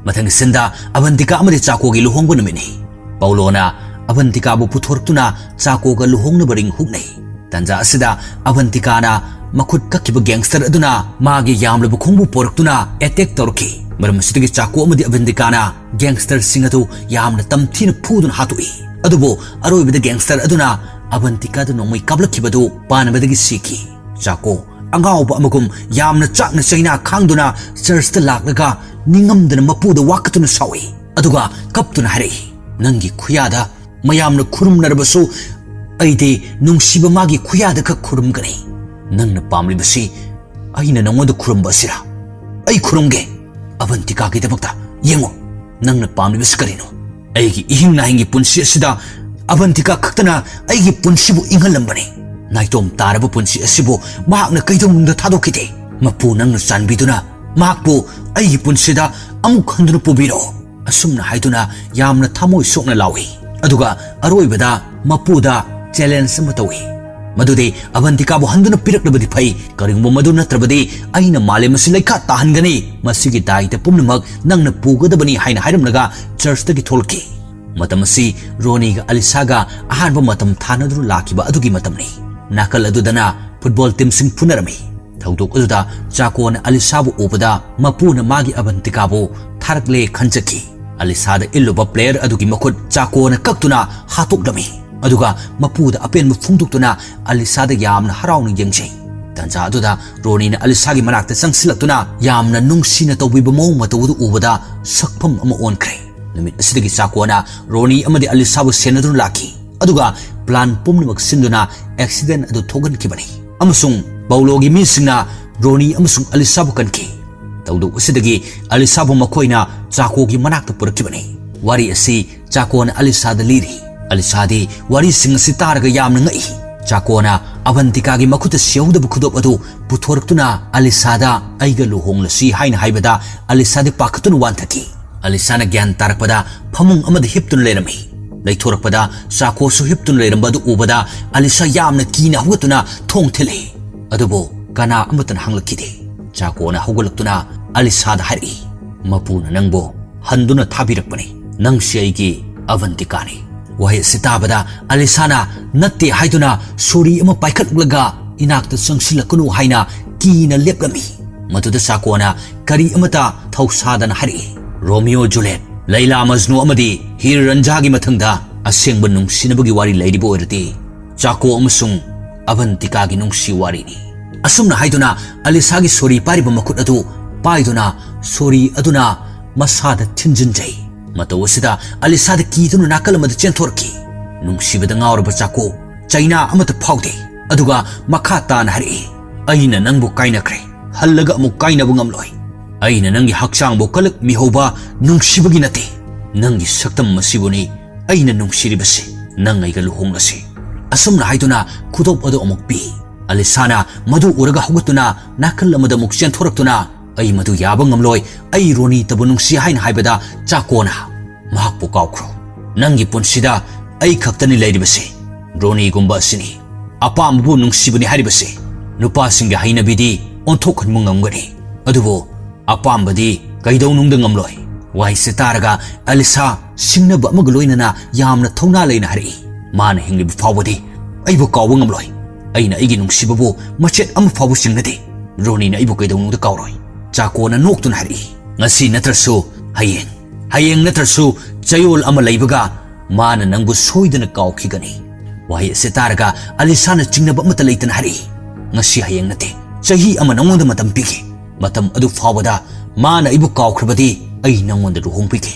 ꯃꯊꯪꯒꯤ ꯁꯤꯟꯗ ꯑꯕꯟꯇꯤꯀꯥ ꯑꯃꯗꯤ ꯆꯥꯀꯣꯒꯤ ꯂꯨꯍꯣꯡꯕ ꯅꯨꯃꯤꯠꯅꯤ꯫ ꯄꯥꯎꯂꯣꯅ ꯑꯕꯟꯇꯤꯀꯥꯕꯨ ꯄꯨꯊꯣꯔꯛꯇꯨꯅ ꯆꯥꯀꯣꯒ ꯂꯨꯍꯣꯡꯅꯕ ꯔꯤꯡ ꯍꯨꯛꯅꯩ꯫ ꯇꯥꯟꯖꯥ ꯑꯁꯤꯗ ꯑꯕꯟꯇꯤꯀꯥꯅ ꯃꯈꯨꯠ ꯀꯛꯈꯤꯕ ꯒꯦꯡꯁꯇꯔ ꯑꯗꯨꯅ ꯃꯥꯒꯤ ꯌꯥꯝꯂꯕ ꯈꯣꯡꯕꯨ ꯄꯣꯔꯛꯇꯨꯅ ꯑꯦꯇꯦꯛ ꯇꯧꯔꯛꯈꯤ꯫ ꯃꯔꯝ ꯑꯁꯤꯗꯒꯤ ꯆꯥꯀꯣ ꯑꯃꯗꯤ ꯑꯕꯟꯇꯤꯀꯥꯅ ꯒꯦꯡꯁꯇꯔꯁꯤꯡ ꯑꯗꯨ ꯌꯥꯝꯅ ꯇꯝꯊꯤꯅ ꯐꯨꯗꯨꯅ ꯍꯥꯠꯇꯣꯛꯏ꯫ ꯑꯗꯨꯕꯨ ꯑꯔꯣꯏꯕꯗ ꯒꯦꯡꯁꯇꯔ ꯑꯗꯨꯅ ꯑꯕꯟꯇꯤꯀꯥꯗ ꯅꯣꯡꯃꯩ ꯀꯥꯞꯂꯛꯈꯤꯕꯗꯨ ꯄꯥꯟꯕꯗꯒꯤ ꯁꯤꯈꯤ꯫ ꯆꯥꯀꯣ ꯑꯉꯥꯎꯕ ꯑꯃꯒꯨꯝ ꯌꯥꯝꯅ ꯆꯥꯛꯅ ꯆꯩꯅꯥ ꯈꯥꯡꯗꯨꯅ ꯆꯔꯆꯇ ꯂꯥꯛꯂꯒ ꯅꯤꯡꯉꯝꯗꯅ ꯃꯄꯨꯗ ꯋꯥꯀꯠꯇꯨꯅ ꯁꯥꯎꯏ꯫ ꯑꯗꯨꯒ ꯀꯞꯇꯨꯅ ꯍꯥꯏꯔꯛꯏ, "ꯅꯪꯒꯤ ꯈꯨꯌꯥꯗ ꯃꯌꯥꯝꯅ ꯈꯨꯔꯨꯝꯅꯔꯕꯁꯨ ꯑꯩꯗꯤ ꯅꯨꯡꯁꯤꯕ ꯃꯥꯒꯤ ꯈꯨꯌꯥꯗ ꯈꯛ ꯈꯨꯔꯨꯝꯒꯅꯤ꯫ ꯅꯪꯅ ꯄꯥꯝꯂꯤꯕꯁꯤ ꯑꯩꯅ ꯅꯉꯣꯟꯗ ꯈꯨꯔꯨꯝꯕ ꯑꯁꯤꯔꯥ? ꯑꯩ ꯈꯨꯔꯨꯝꯒꯦ꯫ ꯑꯕꯟꯇꯤꯀꯥꯒꯤꯗꯃꯛꯇ ꯌꯦꯡꯉꯨ, ꯅꯪꯅ ꯄꯥꯝꯂꯤꯕꯁꯤ ꯀꯔꯤꯅꯣ? ꯑꯩꯒꯤ ꯏꯍꯤꯡ ꯅꯥꯍꯤꯡꯒꯤ ꯄꯨꯟꯁꯤ ꯑꯁꯤꯗ ꯑꯕꯟꯇꯤꯀꯥ ꯈꯛꯇꯅ ꯑꯩꯒꯤ ꯄꯨꯟꯁꯤꯕꯨ ꯏꯪꯍꯜꯂꯝꯕꯅꯤ꯫ ꯅꯥꯏꯇꯣꯝ ꯇꯥꯔꯕ ꯄꯨꯟꯁꯤ ꯑꯁꯤꯕꯨ ꯃꯍꯥꯛꯅ ꯀꯩꯗꯧꯅꯨꯡꯗ ꯊꯥꯗꯣꯛꯈꯤꯗꯦ꯫ ꯃꯄꯨ, ꯅꯪꯅ ꯆꯥꯟꯕꯤꯗꯨꯅ ꯃꯍꯥꯛꯄꯨ ꯑꯩꯒꯤ ꯄꯨꯟꯁꯤꯗ ꯑꯃꯨꯛ ꯍꯟꯗꯨꯅ ꯄꯨꯕꯤꯔꯛꯑꯣ꯫ ꯑꯁꯨꯝꯅ ꯍꯥꯏꯗꯨꯅ ꯌꯥꯝꯅ ꯊꯃꯣꯏ ꯁꯣꯛꯅ ꯂꯥꯎꯏ꯫ ꯑꯗꯨꯒ ꯑꯔꯣꯏꯕꯗ ꯃꯄꯨꯗ ꯆꯦꯂꯦꯟꯖ ꯑꯃ ꯇꯧꯏ꯫ ꯃꯗꯨꯗꯤ ꯑꯕꯟꯇꯤꯀꯥꯕꯨ ꯍꯟꯗꯨꯅ ꯄꯤꯔꯛꯂꯕꯗꯤ ꯐꯩ, ꯀꯔꯤꯒꯨꯝꯕ ꯃꯗꯨ ꯅꯠꯇ꯭ꯔꯕꯗꯤ ꯑꯩꯅ ꯃꯥꯂꯦꯝ ꯑꯁꯤ ꯂꯩꯈꯥ ꯇꯥꯍꯟꯒꯅꯤ꯫ ꯃꯁꯤꯒꯤ ꯗꯥꯏꯇ ꯄꯨꯝꯅꯃꯛ ꯅꯪꯅ ꯄꯨꯒꯗꯕꯅꯤ ꯍꯥꯏꯅ ꯍꯥꯏꯔꯝꯂꯒ ꯆꯔꯆꯇꯒꯤ ꯊꯣꯛꯂꯛꯈꯤ꯫ ꯃꯇꯝ ꯑꯁꯤ ꯔꯣꯅꯤꯒ ꯑꯂꯤꯁꯥꯒ ꯑꯍꯥꯟꯕ ꯃꯇꯝ ꯊꯥꯅꯗꯨꯅ ꯂꯥꯛꯈꯤꯕ ꯑꯗꯨꯒꯤ ꯃꯇꯝꯅꯤ꯫ ꯅꯥꯀꯜ ꯑꯗꯨꯗꯅ ꯐꯨꯠꯕꯣꯜ ꯇꯤꯝꯁꯤꯡ ꯐꯨꯅꯔꯝꯃꯤ꯫ ꯊꯧꯗꯣꯛ ꯑꯗꯨꯗ ꯆꯥꯀꯣꯅ ꯑꯂꯤꯁꯥꯕꯨ ꯎꯕꯗ ꯃꯄꯨꯅ ꯃꯥꯒꯤ ꯑꯕꯟꯇꯤꯀꯥꯕꯨ ꯊꯥꯔꯛꯂꯦ ꯈꯟꯖꯈꯤ꯫ ꯑꯂꯤꯁꯥꯗ ꯏꯜꯂꯨꯕ ꯄ꯭ꯂꯦꯌꯔ ꯑꯗꯨꯒꯤ ꯃꯈꯨꯠ ꯆꯥꯀꯣꯅ ꯀꯛꯇꯨꯅ ꯍꯥꯠꯇꯣꯛꯂꯝꯃꯤ꯫ ꯑꯗꯨꯒ ꯃꯄꯨꯗ ꯑꯄꯦꯟꯕ ꯐꯣꯡꯗꯣꯛꯇꯨꯅ ꯑꯂꯤꯁꯥꯗ ꯌꯥꯝꯅ ꯍꯔꯥꯎꯅ ꯌꯦꯡꯖꯩ꯫ ꯇꯥꯟꯖꯥ ꯑꯗꯨꯗ ꯔꯣꯅꯤꯅ ꯑꯂꯤꯁꯥꯒꯤ ꯃꯅꯥꯛꯇ ꯆꯪꯁꯤꯜꯂꯛꯇꯨꯅ ꯌꯥꯝꯅ ꯅꯨꯡꯁꯤꯅ ꯇꯧꯕꯤꯕ ꯃꯑꯣꯡ ꯃꯇꯧ ꯑꯗꯨ ꯎꯕꯗ ꯁꯛꯐꯝ ꯑꯃ ꯑꯣꯟꯈ꯭ꯔꯦ꯫ ꯅꯨꯃꯤꯠ ꯑꯁꯤꯗꯒꯤ ꯆꯥꯀꯣꯅ ꯔꯣꯅꯤ ꯑꯃꯗꯤ ꯑꯂꯤꯁꯥꯕꯨ ꯁꯦꯟꯅꯗꯨꯅ ꯂꯥꯛꯈꯤ꯫ ꯑꯗꯨꯒ ꯄ꯭ꯂꯥꯟ ꯄꯨꯝꯅꯃꯛ ꯁꯤꯟꯗꯨꯅ ꯑꯦꯛꯁꯤꯗꯦꯟ ꯑꯗꯨ ꯊꯣꯛꯍꯟꯈꯤꯕꯅꯤ꯫ ꯑꯃꯁꯨꯡ ꯄꯧꯂꯣꯒꯤ ꯃꯤꯁꯤꯡꯅ ꯔꯣꯅꯤ ꯑꯃꯁꯨꯡ ꯑꯂꯤꯁꯥꯕꯨ ꯀꯟꯈꯤ꯫ ꯊꯧꯗꯣꯛ ꯑꯁꯤꯗꯒꯤ ꯑꯂꯤꯁꯥꯕꯨ ꯃꯈꯣꯏꯅ ꯆꯥꯀꯣꯒꯤ ꯃꯅꯥꯛꯇ ꯄꯨꯔꯛꯈꯤꯕꯅꯤ꯫ ꯋꯥꯔꯤ ꯑꯁꯤ ꯆꯥꯀꯣꯅ ꯑꯂꯤꯁꯥꯗ ꯂꯤꯔꯤ꯫ ꯑꯂꯤꯁꯥꯗꯤ ꯋꯥꯔꯤꯁꯤꯡ ꯑꯁꯤ ꯇꯥꯔꯒ ꯌꯥꯝꯅ ꯉꯛꯏ꯫ ꯆꯥꯀꯣꯅ ꯑꯕꯟꯇꯤꯀꯥꯒꯤ ꯃꯈꯨꯠꯇ ꯁꯤꯍꯧꯗꯕ ꯈꯨꯗꯣꯞ ꯑꯗꯨ ꯄꯨꯊꯣꯔꯛꯇꯨꯅ ꯑꯂꯤꯁꯥꯗ "ꯑꯩꯒ ꯂꯨꯍꯣꯡꯂꯁꯤ" ꯍꯥꯏꯅ ꯍꯥꯏꯕꯗ ꯑꯂꯤꯁꯥꯗꯤ ꯄꯥꯈꯠꯇꯨꯅ ꯋꯥꯟꯊꯈꯤ꯫ ꯑꯂꯤꯁꯥꯅ ꯒ꯭ꯌꯥꯟ ꯇꯥꯔꯛꯄꯗ ꯐꯃꯨꯡ ꯑꯃꯗ ꯍꯤꯞꯇꯨꯅ ꯂꯩꯔꯝꯃꯤ꯫ ꯂꯩꯊꯣꯔꯛꯄꯗ ꯆꯥꯀꯣꯁꯨ ꯍꯤꯞꯇꯨꯅ ꯂꯩꯔꯝꯕ ꯑꯗꯨ ꯎꯕꯗ ꯑꯂꯤꯁꯥ ꯌꯥꯝꯅ ꯀꯤꯅ ꯍꯧꯒꯠꯇꯨꯅ ꯊꯣꯡ ꯊꯤꯜꯂꯤ꯫ ꯑꯗꯨꯕꯨ ꯀꯅꯥ ꯑꯃꯠꯇꯅ ꯍꯪꯂꯛꯈꯤꯗꯦ꯫ ꯆꯥꯀꯣꯅ ꯍꯧꯒꯠꯂꯛꯇꯨꯅ ꯑꯂꯤꯁꯥꯗ ꯍꯥꯏꯔꯛꯏ, "ꯃꯄꯨꯅ ꯅꯪꯕꯨ ꯍꯟꯗꯨꯅ ꯊꯥꯕꯤꯔꯛꯄꯅꯤ꯫ ꯅꯪꯁꯤ ꯑꯩꯒꯤ ꯑꯕꯟꯇꯤꯀꯥꯅꯤ꯫" ꯋꯥꯍꯩ ꯑꯁꯤ ꯇꯥꯕꯗ ꯑꯂꯤꯁꯥꯅ "ꯅꯠꯇꯦ" ꯍꯥꯏꯗꯨꯅ ꯁꯣꯔꯤ ꯑꯃ ꯄꯥꯏꯈꯠꯂꯛꯂꯒ ꯏꯅꯥꯛꯇ ꯆꯪꯁꯤꯜꯂꯛꯀꯅꯨ ꯍꯥꯏꯅ ꯀꯤꯅ ꯂꯦꯞꯂꯝꯃꯤ꯫ ꯃꯗꯨꯗ ꯆꯥꯀꯣꯅ ꯀꯔꯤ ꯑꯃꯠꯇ ꯊꯧꯁꯥꯗꯅ ꯍꯥꯏꯔꯛꯏ, "ꯔꯣꯃꯤꯌꯣ ꯖꯨꯂꯦꯠ, ꯂꯩꯂꯥ ꯃꯖꯅꯨ ꯑꯃꯗꯤ ꯍꯤꯔ ꯔꯟꯖꯥꯒꯤ ꯃꯊꯪꯗ ꯑꯁꯦꯡꯕ ꯅꯨꯡꯁꯤꯅꯕꯒꯤ ꯋꯥꯔꯤ ꯂꯩꯔꯤꯕ ꯑꯣꯏꯔꯗꯤ ꯆꯥꯀꯣ ꯑꯃꯁꯨꯡ ꯑꯕꯟꯇꯤꯀꯥꯒꯤ ꯅꯨꯡꯁꯤ ꯋꯥꯔꯤꯅꯤ꯫" ꯑꯁꯨꯝꯅ ꯍꯥꯏꯗꯨꯅ ꯑꯂꯤꯁꯥꯒꯤ ꯁꯣꯔꯤ ꯄꯥꯏꯔꯤꯕ ꯃꯈꯨꯠ ꯑꯗꯨ ꯄꯥꯏꯗꯨꯅ ꯁꯣꯔꯤ ꯑꯗꯨꯅ ꯃꯁꯥꯗ ꯊꯤꯟꯖꯤꯟꯖꯩ꯫ ꯃꯇꯧ ꯑꯁꯤꯗ ꯑꯂꯤꯁꯥꯗ ꯀꯤꯗꯨꯅ ꯅꯥꯀꯜ ꯑꯃꯗ ꯆꯦꯟꯊꯣꯔꯛꯈꯤ꯫ ꯅꯨꯡꯁꯤꯕꯗ ꯉꯥꯎꯔꯕ ꯆꯥꯀꯣ ꯆꯩꯅꯥ ꯑꯃꯠꯇ ꯐꯥꯎꯗꯦ꯫ ꯑꯗꯨꯒ ꯃꯈꯥ ꯇꯥꯅ ꯍꯥꯏꯔꯛꯏ, "ꯑꯩꯅ ꯅꯪꯕꯨ ꯀꯥꯏꯅꯈ꯭ꯔꯦ꯫ ꯍꯜꯂꯒ ꯑꯃꯨꯛ ꯀꯥꯏꯅꯕ ꯉꯝꯂꯣꯏ꯫ ꯑꯩꯅ ꯅꯪꯒꯤ ꯍꯛꯆꯥꯡꯕꯨ ꯀꯂꯛ ꯃꯤꯍꯧꯕ ꯅꯨꯡꯁꯤꯕꯒꯤ ꯅꯠꯇꯦ꯫ ꯅꯪꯒꯤ ꯁꯛꯇꯝ ꯑꯁꯤꯕꯨꯅꯤ ꯑꯩꯅ ꯅꯨꯡꯁꯤꯔꯤꯕꯁꯤ꯫ ꯅꯪ ꯑꯩꯒ ꯂꯨꯍꯣꯡꯂꯁꯤ꯫" ꯑꯁꯨꯝꯅ ꯍꯥꯏꯗꯨꯅ ꯈꯨꯗꯣꯞ ꯑꯗꯨ ꯑꯃꯨꯛ ꯄꯤ꯫ ꯑꯂꯤꯁꯥꯅ ꯃꯗꯨ ꯎꯔꯒ ꯍꯧꯒꯠꯇꯨꯅ ꯅꯥꯀꯜ ꯑꯃꯗ ꯑꯃꯨꯛ ꯆꯦꯟꯊꯣꯔꯛꯇꯨꯅ, "ꯑꯩ ꯃꯗꯨ ꯌꯥꯕ ꯉꯝꯂꯣꯏ, ꯑꯩ ꯔꯣꯅꯤꯇꯕꯨ ꯅꯨꯡꯁꯤ" ꯍꯥꯏꯅ ꯍꯥꯏꯕꯗ ꯆꯥꯀꯣꯅ, "ꯃꯍꯥꯛꯄꯨ ꯀꯥꯎꯈ꯭ꯔꯣ꯫ ꯅꯪꯒꯤ ꯄꯨꯟꯁꯤꯗ ꯑꯩ ꯈꯛꯇꯅꯤ ꯂꯩꯔꯤꯕꯁꯦ꯫ ꯔꯣꯅꯤꯒꯨꯝꯕ ꯑꯁꯤꯅꯤ ꯑꯄꯥꯝꯕꯕꯨ ꯅꯨꯡꯁꯤꯕꯅꯤ ꯍꯥꯏꯔꯤꯕꯁꯦ꯫ ꯅꯨꯄꯥꯁꯤꯡꯒꯤ ꯍꯩꯅꯕꯤꯗꯤ ꯑꯣꯟꯊꯣꯛꯍꯟꯕ ꯉꯝꯒꯅꯤ, ꯑꯗꯨꯕꯨ ꯑꯄꯥꯝꯕꯗꯤ ꯀꯩꯗꯧꯅꯨꯡꯗ ꯉꯝꯂꯣꯏ꯫" ꯋꯥꯍꯩꯁꯦ ꯇꯥꯔꯒ ꯑꯂꯤꯁꯥ ꯁꯤꯡꯅꯕ ꯑꯃꯒ ꯂꯣꯏꯅꯅ ꯌꯥꯝꯅ ꯊꯧꯅꯥ ꯂꯩꯅ ꯍꯥꯏꯔꯛꯏ, "ꯃꯥꯅ ꯍꯤꯡꯂꯤꯕ ꯐꯥꯎꯕꯗꯤ ꯑꯩꯕꯨ ꯀꯥꯎꯕ ꯉꯝꯂꯣꯏ꯫ ꯑꯩꯅ ꯑꯩꯒꯤ ꯅꯨꯡꯁꯤꯕꯕꯨ ꯃꯆꯦꯠ ꯑꯃ ꯐꯥꯎꯕ ꯆꯤꯡꯅꯗꯦ꯫ ꯔꯣꯅꯤꯅ ꯑꯩꯕꯨ ꯀꯩꯗꯧꯅꯨꯡꯗ ꯀꯥꯎꯔꯣꯏ꯫" ꯆꯥꯀꯣꯅ ꯅꯣꯛꯇꯨꯅ ꯍꯥꯏꯔꯛꯏ, "ꯉꯁꯤ ꯅꯠꯇ꯭ꯔꯁꯨ ꯍꯌꯦꯡ, ꯍꯌꯦꯡ ꯅꯠꯇ꯭ꯔꯁꯨ ꯆꯌꯣꯜ ꯑꯃ ꯂꯩꯕꯒ ꯃꯥꯅ ꯅꯪꯕꯨ ꯁꯣꯏꯗꯅ ꯀꯥꯎꯈꯤꯒꯅꯤ꯫" ꯋꯥꯍꯩ ꯑꯁꯤ ꯇꯥꯔꯒ ꯑꯂꯤꯁꯥꯅ ꯆꯤꯡꯅꯕ ꯑꯃꯠꯇ ꯂꯩꯇꯅ ꯍꯥꯏꯔꯛꯏ, "ꯉꯁꯤ ꯍꯌꯦꯡ ꯅꯠꯇꯦ, ꯆꯍꯤ ꯑꯃ ꯅꯉꯣꯟꯗ ꯃꯇꯝ ꯄꯤꯒꯦ꯫ ꯃꯇꯝ ꯑꯗꯨ ꯐꯥꯎꯕꯗ ꯃꯥꯅ ꯑꯩꯕꯨ ꯀꯥꯎꯈ꯭ꯔꯕꯗꯤ ꯑꯩ ꯅꯉꯣꯟꯗ ꯂꯨꯍꯣꯡꯕꯤꯒꯦ꯫"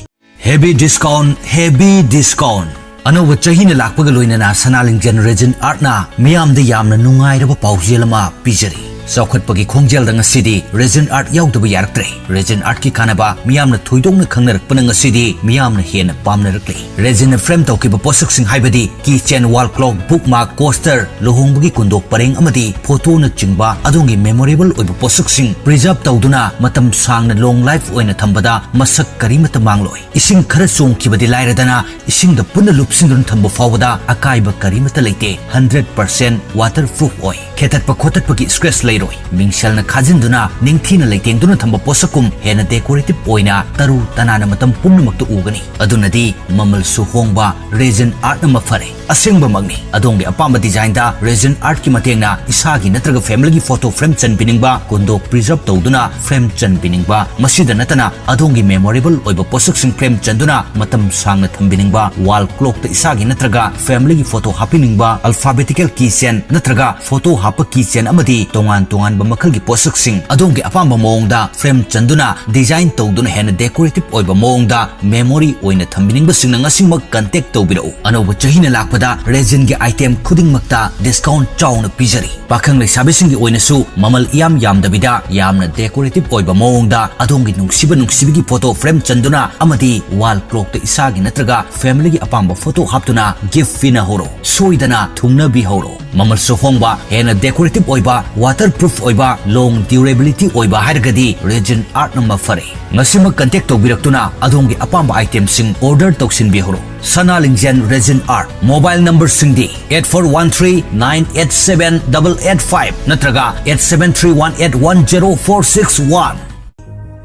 Heavy discount, heavy discount. ꯑꯅꯧꯕ ꯆꯍꯤꯅ ꯂꯥꯛꯄꯒ ꯂꯣꯏꯅꯅ ꯁꯅꯥꯂꯤꯡꯖꯦꯜ Resin Artꯅ ꯃꯤꯌꯥꯝꯗ ꯌꯥꯝꯅ ꯅꯨꯡꯉꯥꯏꯔꯕ ꯄꯥꯎꯖꯦꯜ ꯑꯃ ꯄꯤꯖꯔꯤ꯫ ꯆꯥꯎꯈꯠꯄꯒꯤ ꯈꯣꯡꯖꯦꯜꯗ ꯉꯁꯤꯗꯤ Resin Art ꯌꯥꯎꯗꯕ ꯌꯥꯔꯛꯇ꯭ꯔꯦ꯫ Resin Artꯀꯤ ꯀꯥꯟꯅꯕ ꯃꯤꯌꯥꯝꯅ ꯊꯣꯏꯗꯣꯛꯅ ꯈꯪꯅꯔꯛꯄꯅ ꯉꯁꯤꯗꯤ ꯃꯤꯌꯥꯝꯅ ꯍꯦꯟꯅ ꯄꯥꯝꯅꯔꯛꯂꯦ꯫ Resinꯅ frame ꯇꯧꯈꯤꯕ ꯄꯣꯠꯁꯛꯁꯤꯡ ꯍꯥꯏꯕꯗꯤ keychain, wall clock, bookmark, coaster, ꯂꯨꯍꯣꯡꯕꯒꯤ ꯀꯨꯟꯗꯣꯛ ꯄꯔꯦꯡ ꯑꯃꯗꯤ photoꯅꯆꯤꯡꯕ ꯑꯗꯣꯝꯒꯤ memorable ꯑꯣꯏꯕ ꯄꯣꯠꯁꯛꯁꯤꯡ preserve ꯇꯧꯗꯨꯅ ꯃꯇꯝ ꯁꯥꯡꯅ long life ꯑꯣꯏꯅ ꯊꯝꯕꯗ ꯃꯁꯛ ꯀꯔꯤꯃꯠꯇ ꯃꯥꯡꯂꯣꯏ꯫ ꯏꯁꯤꯡ ꯈꯔ ꯆꯣꯡꯈꯤꯕꯗꯤ ꯂꯥꯏꯔꯗꯅ, ꯏꯁꯤꯡꯗ ꯄꯨꯟꯅ ꯂꯨꯞꯁꯤꯟꯗꯨꯅ ꯊꯝꯕ ꯐꯥꯎꯕꯗ ꯑꯀꯥꯏꯕ ꯀꯔꯤꯃꯠꯇ ꯂꯩꯇꯦ꯫ Hundred percent waterproof ꯑꯣꯏ꯫ ꯈꯦꯠꯇꯠꯄ ꯈꯣꯠꯇꯠꯄꯒꯤ scratch ꯂꯩꯔꯣꯏ꯫ ꯃꯤꯡꯁꯦꯜꯅ ꯈꯥꯖꯤꯟꯗꯨꯅ ꯅꯤꯡꯊꯤꯅ ꯂꯩꯇꯦꯡꯗꯨꯅ ꯊꯝꯕ ꯄꯣꯠꯁꯛꯀꯨꯝ ꯍꯦꯟꯅ decorative ꯑꯣꯏꯅ ꯇꯔꯨ ꯇꯅꯥꯟꯅ ꯃꯇꯝ ꯄꯨꯝꯅꯃꯛꯇ ꯎꯒꯅꯤ꯫ ꯑꯗꯨꯅꯗꯤ ꯃꯃꯜꯁꯨ ꯍꯣꯡꯕ Resin Artꯅ ꯃꯐꯔꯦ꯫ ꯑꯁꯦꯡꯕꯃꯛꯅꯤ, ꯑꯗꯣꯝꯒꯤ ꯑꯄꯥꯝꯕ designꯗ Resin Artꯀꯤ ꯃꯇꯦꯡꯅ ꯏꯁꯥꯒꯤ ꯅꯠꯇ꯭ꯔꯒ familyꯒꯤ photo frame ꯆꯟꯕꯤꯅꯤꯡꯕ, ꯀꯨꯟꯗꯣꯛ preserve ꯇꯧꯗꯨꯅ frame ꯆꯟꯕꯤꯅꯤꯡꯕ, ꯃꯁꯤꯗ ꯅꯠꯇꯅ ꯑꯗꯣꯝꯒꯤ memorable ꯑꯣꯏꯕ ꯄꯣꯠꯁꯛꯁꯤꯡ frame ꯆꯟꯗꯨꯅ ꯃꯇꯝ ꯁꯥꯡꯅ ꯊꯝꯕꯤꯅꯤꯡꯕ, wall clockꯇ ꯏꯁꯥꯒꯤ ꯅꯠꯇ꯭ꯔꯒ familyꯒꯤ photo ꯍꯥꯞꯄꯤꯅꯤꯡꯕ, alphabetical keychain ꯅꯠꯇ꯭ꯔꯒ photo ꯍꯥꯞꯄ keychain ꯑꯃꯗꯤ ꯇꯣꯉꯥꯟ ꯇꯣꯉꯥꯟꯕ ꯃꯈꯜꯒꯤ ꯄꯣꯠꯁꯛꯁꯤꯡ ꯑꯗꯣꯝꯒꯤ ꯑꯄꯥꯝꯕ ꯃꯑꯣꯡꯗ ꯐ꯭ꯔꯦꯝ ꯆꯟꯗꯨꯅ, ꯗꯤꯖꯥꯏꯟ ꯇꯧꯗꯨꯅ, ꯍꯦꯟꯅ ꯗꯦꯀꯣꯔꯦꯇꯤꯚ ꯑꯣꯏꯕ ꯃꯑꯣꯡꯗ ꯃꯦꯃꯣꯔꯤ ꯑꯣꯏꯅ ꯊꯝꯕꯤꯅꯤꯡꯕꯁꯤꯡꯅ ꯉꯁꯤꯃꯛ ꯀꯟꯇꯦꯛ ꯇꯧꯕꯤꯔꯛꯎ꯫ ꯑꯅꯧꯕ ꯆꯍꯤꯅ ꯂꯥꯛꯄꯗ ꯔꯦꯖꯤꯟꯒꯤ ꯑꯥꯏꯇꯦꯝ ꯈꯨꯗꯤꯡꯃꯛꯇ ꯗꯤꯁꯀꯥꯎꯟ ꯆꯥꯎꯅ ꯄꯤꯖꯔꯤ꯫ ꯄꯥꯈꯪ ꯂꯩꯁꯥꯕꯤꯁꯤꯡꯒꯤ ꯑꯣꯏꯅꯁꯨ ꯃꯃꯜ ꯏꯌꯥꯝ ꯌꯥꯝꯗꯕꯤꯗ ꯌꯥꯝꯅ ꯗꯦꯀꯣꯔꯦꯇꯤꯚ ꯑꯣꯏꯕ ꯃꯑꯣꯡꯗ ꯑꯗꯣꯝꯒꯤ ꯅꯨꯡꯁꯤꯕ ꯅꯨꯡꯁꯤꯕꯒꯤ ꯐꯣꯇꯣ ꯐ꯭ꯔꯦꯝ ꯆꯟꯗꯨꯅ ꯑꯃꯗꯤ ꯋꯥꯜ ꯀ꯭ꯂꯣꯛꯇ ꯏꯁꯥꯒꯤ ꯅꯠꯇ꯭ꯔꯒ ꯐꯦꯃꯤꯂꯤꯒꯤ ꯑꯄꯥꯝꯕ ꯐꯣꯇꯣ ꯍꯥꯞꯇꯨꯅ ꯒꯤꯐ ꯄꯤꯅꯍꯧꯔꯣ꯫ ꯁꯣꯏꯗꯅ ꯊꯨꯡꯅꯕꯤꯍꯧꯔꯣ꯫ ꯃꯃꯜꯁꯨ ꯍꯣꯡꯕ, ꯍꯦꯟꯅ ꯗꯦꯀꯣꯔꯦꯇꯤꯚ ꯑꯣꯏꯕ, ꯋꯥꯇꯔ ꯄ꯭ꯔꯨꯐ ꯑꯣꯏꯕ, ꯂꯣꯡ ꯗ꯭ꯌꯨꯔꯦꯕꯤꯂꯤꯇꯤ ꯑꯣꯏꯕ ꯍꯥꯏꯔꯒꯗꯤ ꯔꯦꯖꯤꯟ ꯑꯥꯔꯠꯅ ꯃꯐꯔꯦ꯫ ꯉꯁꯤꯃꯛ ꯀꯟꯇꯦꯛ ꯇꯧꯕꯤꯔꯛꯇꯨꯅ ꯑꯗꯣꯝꯒꯤ ꯑꯄꯥꯝꯕ ꯑꯥꯏꯇꯦꯝꯁꯤꯡ ꯑꯣꯔꯗꯔ ꯇꯧꯁꯤꯟꯕꯤꯍꯧꯔꯣ꯫ Sana Lingjel resin art. Mobile ꯅꯝꯕꯔꯁꯤꯡꯗꯤ eight four one three nine eight seven double eight five ꯅꯠꯇ꯭ꯔꯒ eight seven three one eight one zero four six one꯫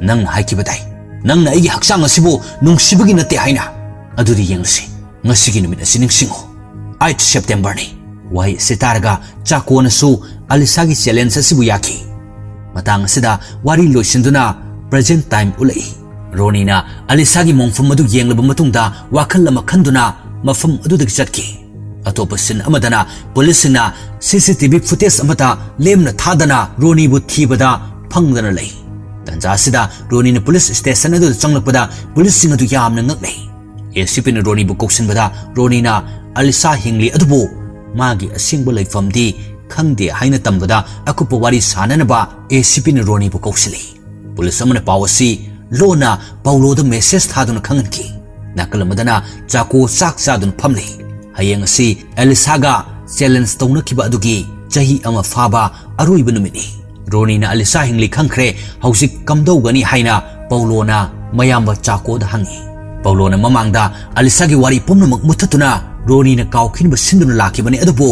ꯅꯪ ꯍꯥꯏꯈꯤꯕ ꯇꯥꯏ꯫ ꯅꯪꯅ ꯑꯩꯒꯤ ꯍꯛꯆꯥꯡ ꯑꯁꯤꯕꯨ ꯅꯨꯡꯁꯤꯕꯒꯤ ꯅꯠꯇꯦ ꯍꯥꯏꯅ꯫ ꯑꯗꯨꯗꯤ ꯌꯦꯡꯂꯁꯤ꯫ ꯉꯁꯤꯒꯤ ꯅꯨꯃꯤꯠ ꯑꯁꯤ ꯅꯤꯡꯁꯤꯡꯉꯨ꯫ ꯑꯩꯠ ꯁꯦꯞꯇꯦꯝꯕꯔꯅꯤ꯫ ꯋꯥꯍꯩ ꯑꯁꯤ ꯇꯥꯔꯒ ꯆꯥꯀꯣꯅꯁꯨ ꯑꯂꯤꯁꯥꯒꯤ ꯆꯦꯂꯦꯟꯖ ꯑꯁꯤꯕꯨ ꯌꯥꯈꯤ꯫ ꯃꯇꯥꯡ ꯑꯁꯤꯗ ꯋꯥꯔꯤ ꯂꯣꯏꯁꯤꯟꯗꯨꯅ ꯄ꯭ꯔꯖꯦꯟ ꯇꯥꯏꯝ ꯎꯠꯂꯛꯏ꯫ ꯔꯣꯅꯤꯅ ꯑꯂꯤꯁꯥꯒꯤ ꯃꯣꯡꯐꯝ ꯑꯗꯨ ꯌꯦꯡꯂꯕ ꯃꯇꯨꯡꯗ ꯋꯥꯈꯜ ꯑꯃ ꯈꯟꯗꯨꯅ ꯃꯐꯝ ꯑꯗꯨꯗꯒꯤ ꯆꯠꯈꯤ꯫ ꯑꯇꯣꯞꯄ ꯁꯤꯟ ꯑꯃꯗꯅ ꯄꯨꯂꯤꯁꯁꯤꯡꯅ ꯁꯤ ꯁꯤ ꯇꯤ ꯚꯤ ꯐꯨꯇꯦꯖ ꯑꯃꯠꯇ ꯂꯦꯝꯅ ꯊꯥꯗꯅ ꯔꯣꯅꯤꯕꯨ ꯊꯤꯕꯗ ꯐꯪꯗꯅ ꯂꯩ꯫ ꯇꯟꯖꯥ ꯑꯁꯤꯗ ꯔꯣꯅꯤꯅ ꯄꯨꯂꯤꯁ ꯁ꯭ꯇꯦꯁꯟ ꯑꯗꯨꯗ ꯆꯪꯂꯛꯄꯗ ꯄꯨꯂꯤꯁꯁꯤꯡ ꯑꯗꯨ ꯌꯥꯝꯅ ꯉꯛꯅꯩ꯫ ꯑꯦ ꯁꯤ ꯄꯤꯅ ꯔꯣꯅꯤꯕꯨ ꯀꯧꯁꯤꯟꯕꯗ ꯔꯣꯅꯤꯅ ꯑꯂꯤꯁꯥ ꯍꯤꯡꯂꯤ ꯑꯗꯨꯕꯨ ꯃꯥꯒꯤ ꯑꯁꯦꯡꯕ ꯂꯩꯐꯝꯗꯤ ꯈꯪꯗꯦ ꯍꯥꯏꯅ ꯇꯝꯕꯗ ꯑꯀꯨꯞꯄ ꯋꯥꯔꯤ ꯁꯥꯅꯅꯕ ꯑꯦ ꯁꯤ ꯄꯤꯅ ꯔꯣꯅꯤꯕꯨ ꯀꯧꯁꯤꯜꯂꯤ꯫ ꯄꯨꯂꯤꯁ ꯑꯃꯅ ꯄꯥꯎ ꯑꯁꯤ ꯂꯣꯟꯅ ꯄꯥꯎꯂꯣꯗ ꯃꯦꯁꯦꯖ ꯊꯥꯗꯨꯅ ꯈꯪꯍꯟꯈꯤ꯫ ꯅꯥꯀꯜ ꯑꯃꯗꯅ ꯆꯥꯀꯣ ꯆꯥꯛ ꯆꯥꯗꯨꯅ ꯐꯝꯂꯤ꯫ ꯍꯌꯦꯡ ꯑꯁꯤ ꯑꯦꯂꯤꯁꯥꯒ ꯆꯦꯂꯦꯟꯖ ꯇꯧꯅꯈꯤꯕ ꯑꯗꯨꯒꯤ ꯆꯍꯤ ꯑꯃ ꯐꯥꯕ ꯑꯔꯣꯏꯕ ꯅꯨꯃꯤꯠꯅꯤ꯫ ꯔꯣꯅꯤꯅ ꯑꯂꯤꯁꯥ ꯍꯤꯡꯂꯤ ꯈꯪꯈ꯭ꯔꯦ, ꯍꯧꯖꯤꯛ ꯀꯝꯗꯧꯒꯅꯤ ꯍꯥꯏꯅ ꯄꯧꯂꯣꯅ ꯃꯌꯥꯝꯕ ꯆꯥꯀꯣꯗ ꯍꯪꯉꯤ꯫ ꯄꯧꯂꯣꯅ ꯃꯃꯥꯡꯗ ꯑꯂꯤꯁꯥꯒꯤ ꯋꯥꯔꯤ ꯄꯨꯝꯅꯃꯛ ꯃꯨꯠꯊꯠꯇꯨꯅ ꯔꯣꯅꯤꯅ ꯀꯥꯎꯈꯤꯅꯕ ꯁꯤꯟꯗꯨꯅ ꯂꯥꯛꯈꯤꯕꯅꯤ, ꯑꯗꯨꯕꯨ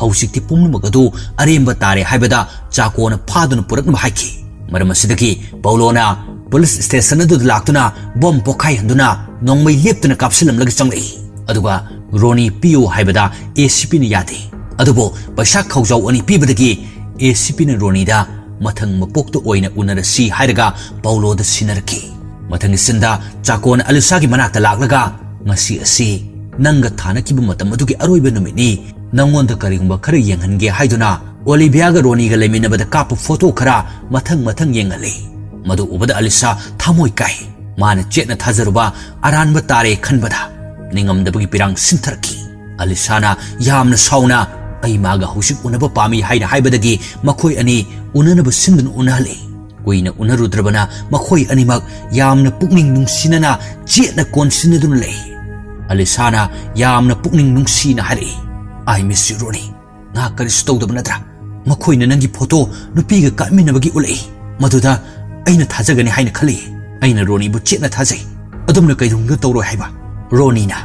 ꯍꯧꯖꯤꯛꯇꯤ ꯄꯨꯝꯅꯃꯛ ꯑꯗꯨ ꯑꯔꯦꯝꯕ ꯇꯥꯔꯦ ꯍꯥꯏꯕꯗ ꯆꯥꯀꯣꯅ ꯐꯥꯗꯨꯅ ꯄꯨꯔꯛꯅꯕ ꯍꯥꯏꯈꯤ꯫ ꯃꯔꯝ ꯑꯁꯤꯗꯒꯤ ꯄꯧꯂꯣꯅ ꯄꯨꯂꯤꯁ ꯁ꯭ꯇꯦꯁꯟ ꯑꯗꯨꯗ ꯂꯥꯛꯇꯨꯅ ꯕꯣꯝ ꯄꯣꯈꯥꯏꯍꯟꯗꯨꯅ ꯅꯣꯡꯃꯩ ꯂꯦꯞꯇꯅ ꯀꯥꯞꯁꯤꯜꯂꯝꯂꯒ ꯆꯪꯂꯛꯏ꯫ ꯑꯗꯨꯒ ꯔꯣꯅꯤ ꯄꯤꯌꯨ ꯍꯥꯏꯕꯗ ꯑꯦ ꯁꯤ ꯄꯤꯅ ꯌꯥꯗꯦ꯫ ꯑꯗꯨꯕꯨ ꯄꯩꯁꯥ ꯈꯥꯎꯖꯥꯎ ꯑꯅꯤ ꯄꯤꯕꯗꯒꯤ ꯑꯦ ꯁꯤ ꯄꯤꯅ ꯔꯣꯅꯤꯗ ꯃꯊꯪ ꯃꯄꯣꯛꯇ ꯑꯣꯏꯅ ꯎꯅꯔꯁꯤ ꯍꯥꯏꯔꯒ ꯄꯧꯂꯣꯗ ꯁꯤꯟꯅꯔꯛꯈꯤ꯫ ꯃꯊꯪꯒꯤ ꯁꯤꯟꯗ ꯆꯥꯀꯣꯅ ꯑꯂꯤꯁꯥꯒꯤ ꯃꯅꯥꯛꯇ ꯂꯥꯛꯂꯒ, "ꯉꯁꯤ ꯑꯁꯤ ꯅꯪꯒ ꯊꯥꯅꯈꯤꯕ ꯃꯇꯝ ꯑꯗꯨꯒꯤ ꯑꯔꯣꯏꯕ ꯅꯨꯃꯤꯠꯅꯤ꯫ ꯅꯪꯉꯣꯟꯗ ꯀꯔꯤꯒꯨꯝꯕ ꯈꯔ ꯌꯦꯡꯍꯟꯒꯦ ꯍꯥꯏꯗꯨꯅ ꯑꯣꯂꯤꯚꯤꯌꯥꯒ ꯔꯣꯅꯤꯒ ꯂꯩꯃꯤꯟꯅꯕꯗ ꯀꯥꯞꯄ ꯐꯣꯇꯣ ꯈꯔ ꯃꯊꯪ ꯃꯊꯪ ꯌꯦꯡꯍꯜꯂꯤ꯫ ꯃꯗꯨ ꯎꯕꯗ ꯑꯂꯤꯁꯥ ꯊꯃꯣꯏ ꯀꯥꯏ꯫ ꯃꯥꯅ ꯆꯦꯠꯅ ꯊꯥꯖꯔꯨꯕ ꯑꯔꯥꯟꯕ ꯇꯥꯔꯦ ꯈꯟꯕꯗ ꯅꯤꯡꯉꯝꯗꯕꯒꯤ ꯄꯤꯔꯥꯡ ꯁꯤꯟꯊꯔꯛꯈꯤ꯫ ꯑꯂꯤꯁꯥꯅ ꯌꯥꯝꯅ ꯁꯥꯎꯅ, "ꯑꯩ ꯃꯥꯒ ꯍꯧꯖꯤꯛ ꯎꯅꯕ ꯄꯥꯝꯃꯤ" ꯍꯥꯏꯅ ꯍꯥꯏꯕꯗꯒꯤ ꯃꯈꯣꯏ ꯑꯅꯤ ꯎꯅꯅꯕ ꯁꯤꯟꯗꯨꯅ ꯎꯅꯍꯜꯂꯤ꯫ ꯀꯨꯏꯅ ꯎꯅꯔꯨꯗ꯭ꯔꯕꯅ ꯃꯈꯣꯏ ꯑꯅꯤꯃꯛ ꯌꯥꯝꯅ ꯄꯨꯛꯅꯤꯡ ꯅꯨꯡꯁꯤꯅꯅ ꯆꯦꯠꯅ ꯀꯣꯟꯁꯤꯟꯅꯗꯨꯅ ꯂꯩ꯫ ꯑꯂꯤꯁꯥꯅ ꯌꯥꯝꯅ ꯄꯨꯛꯅꯤꯡ ꯅꯨꯡꯁꯤꯅ ꯍꯥꯏꯔꯛꯏ, "I miss you, ꯔꯣꯅꯤ꯫ ꯉꯥꯏꯍꯥꯛ ꯀꯔꯤꯁꯨ ꯇꯧꯗꯕ ꯅꯠꯇ꯭ꯔꯥ? ꯃꯈꯣꯏꯅ ꯅꯪꯒꯤ ꯐꯣꯇꯣ ꯅꯨꯄꯤꯒ ꯀꯥꯞꯃꯤꯟꯅꯕꯒꯤ ꯎꯠꯂꯛꯏ꯫ ꯃꯗꯨꯗ ꯑꯩꯅ ꯊꯥꯖꯒꯅꯤ ꯍꯥꯏꯅ ꯈꯜꯂꯤ꯫ ꯑꯩꯅ ꯔꯣꯅꯤꯕꯨ ꯆꯦꯠꯅ ꯊꯥꯖꯩ꯫ ꯑꯗꯨꯝꯅ ꯀꯩꯗꯧꯅꯨꯡꯗ ꯇꯧꯔꯣꯏ ꯍꯥꯏꯕ?" ꯔꯣꯅꯤꯅ,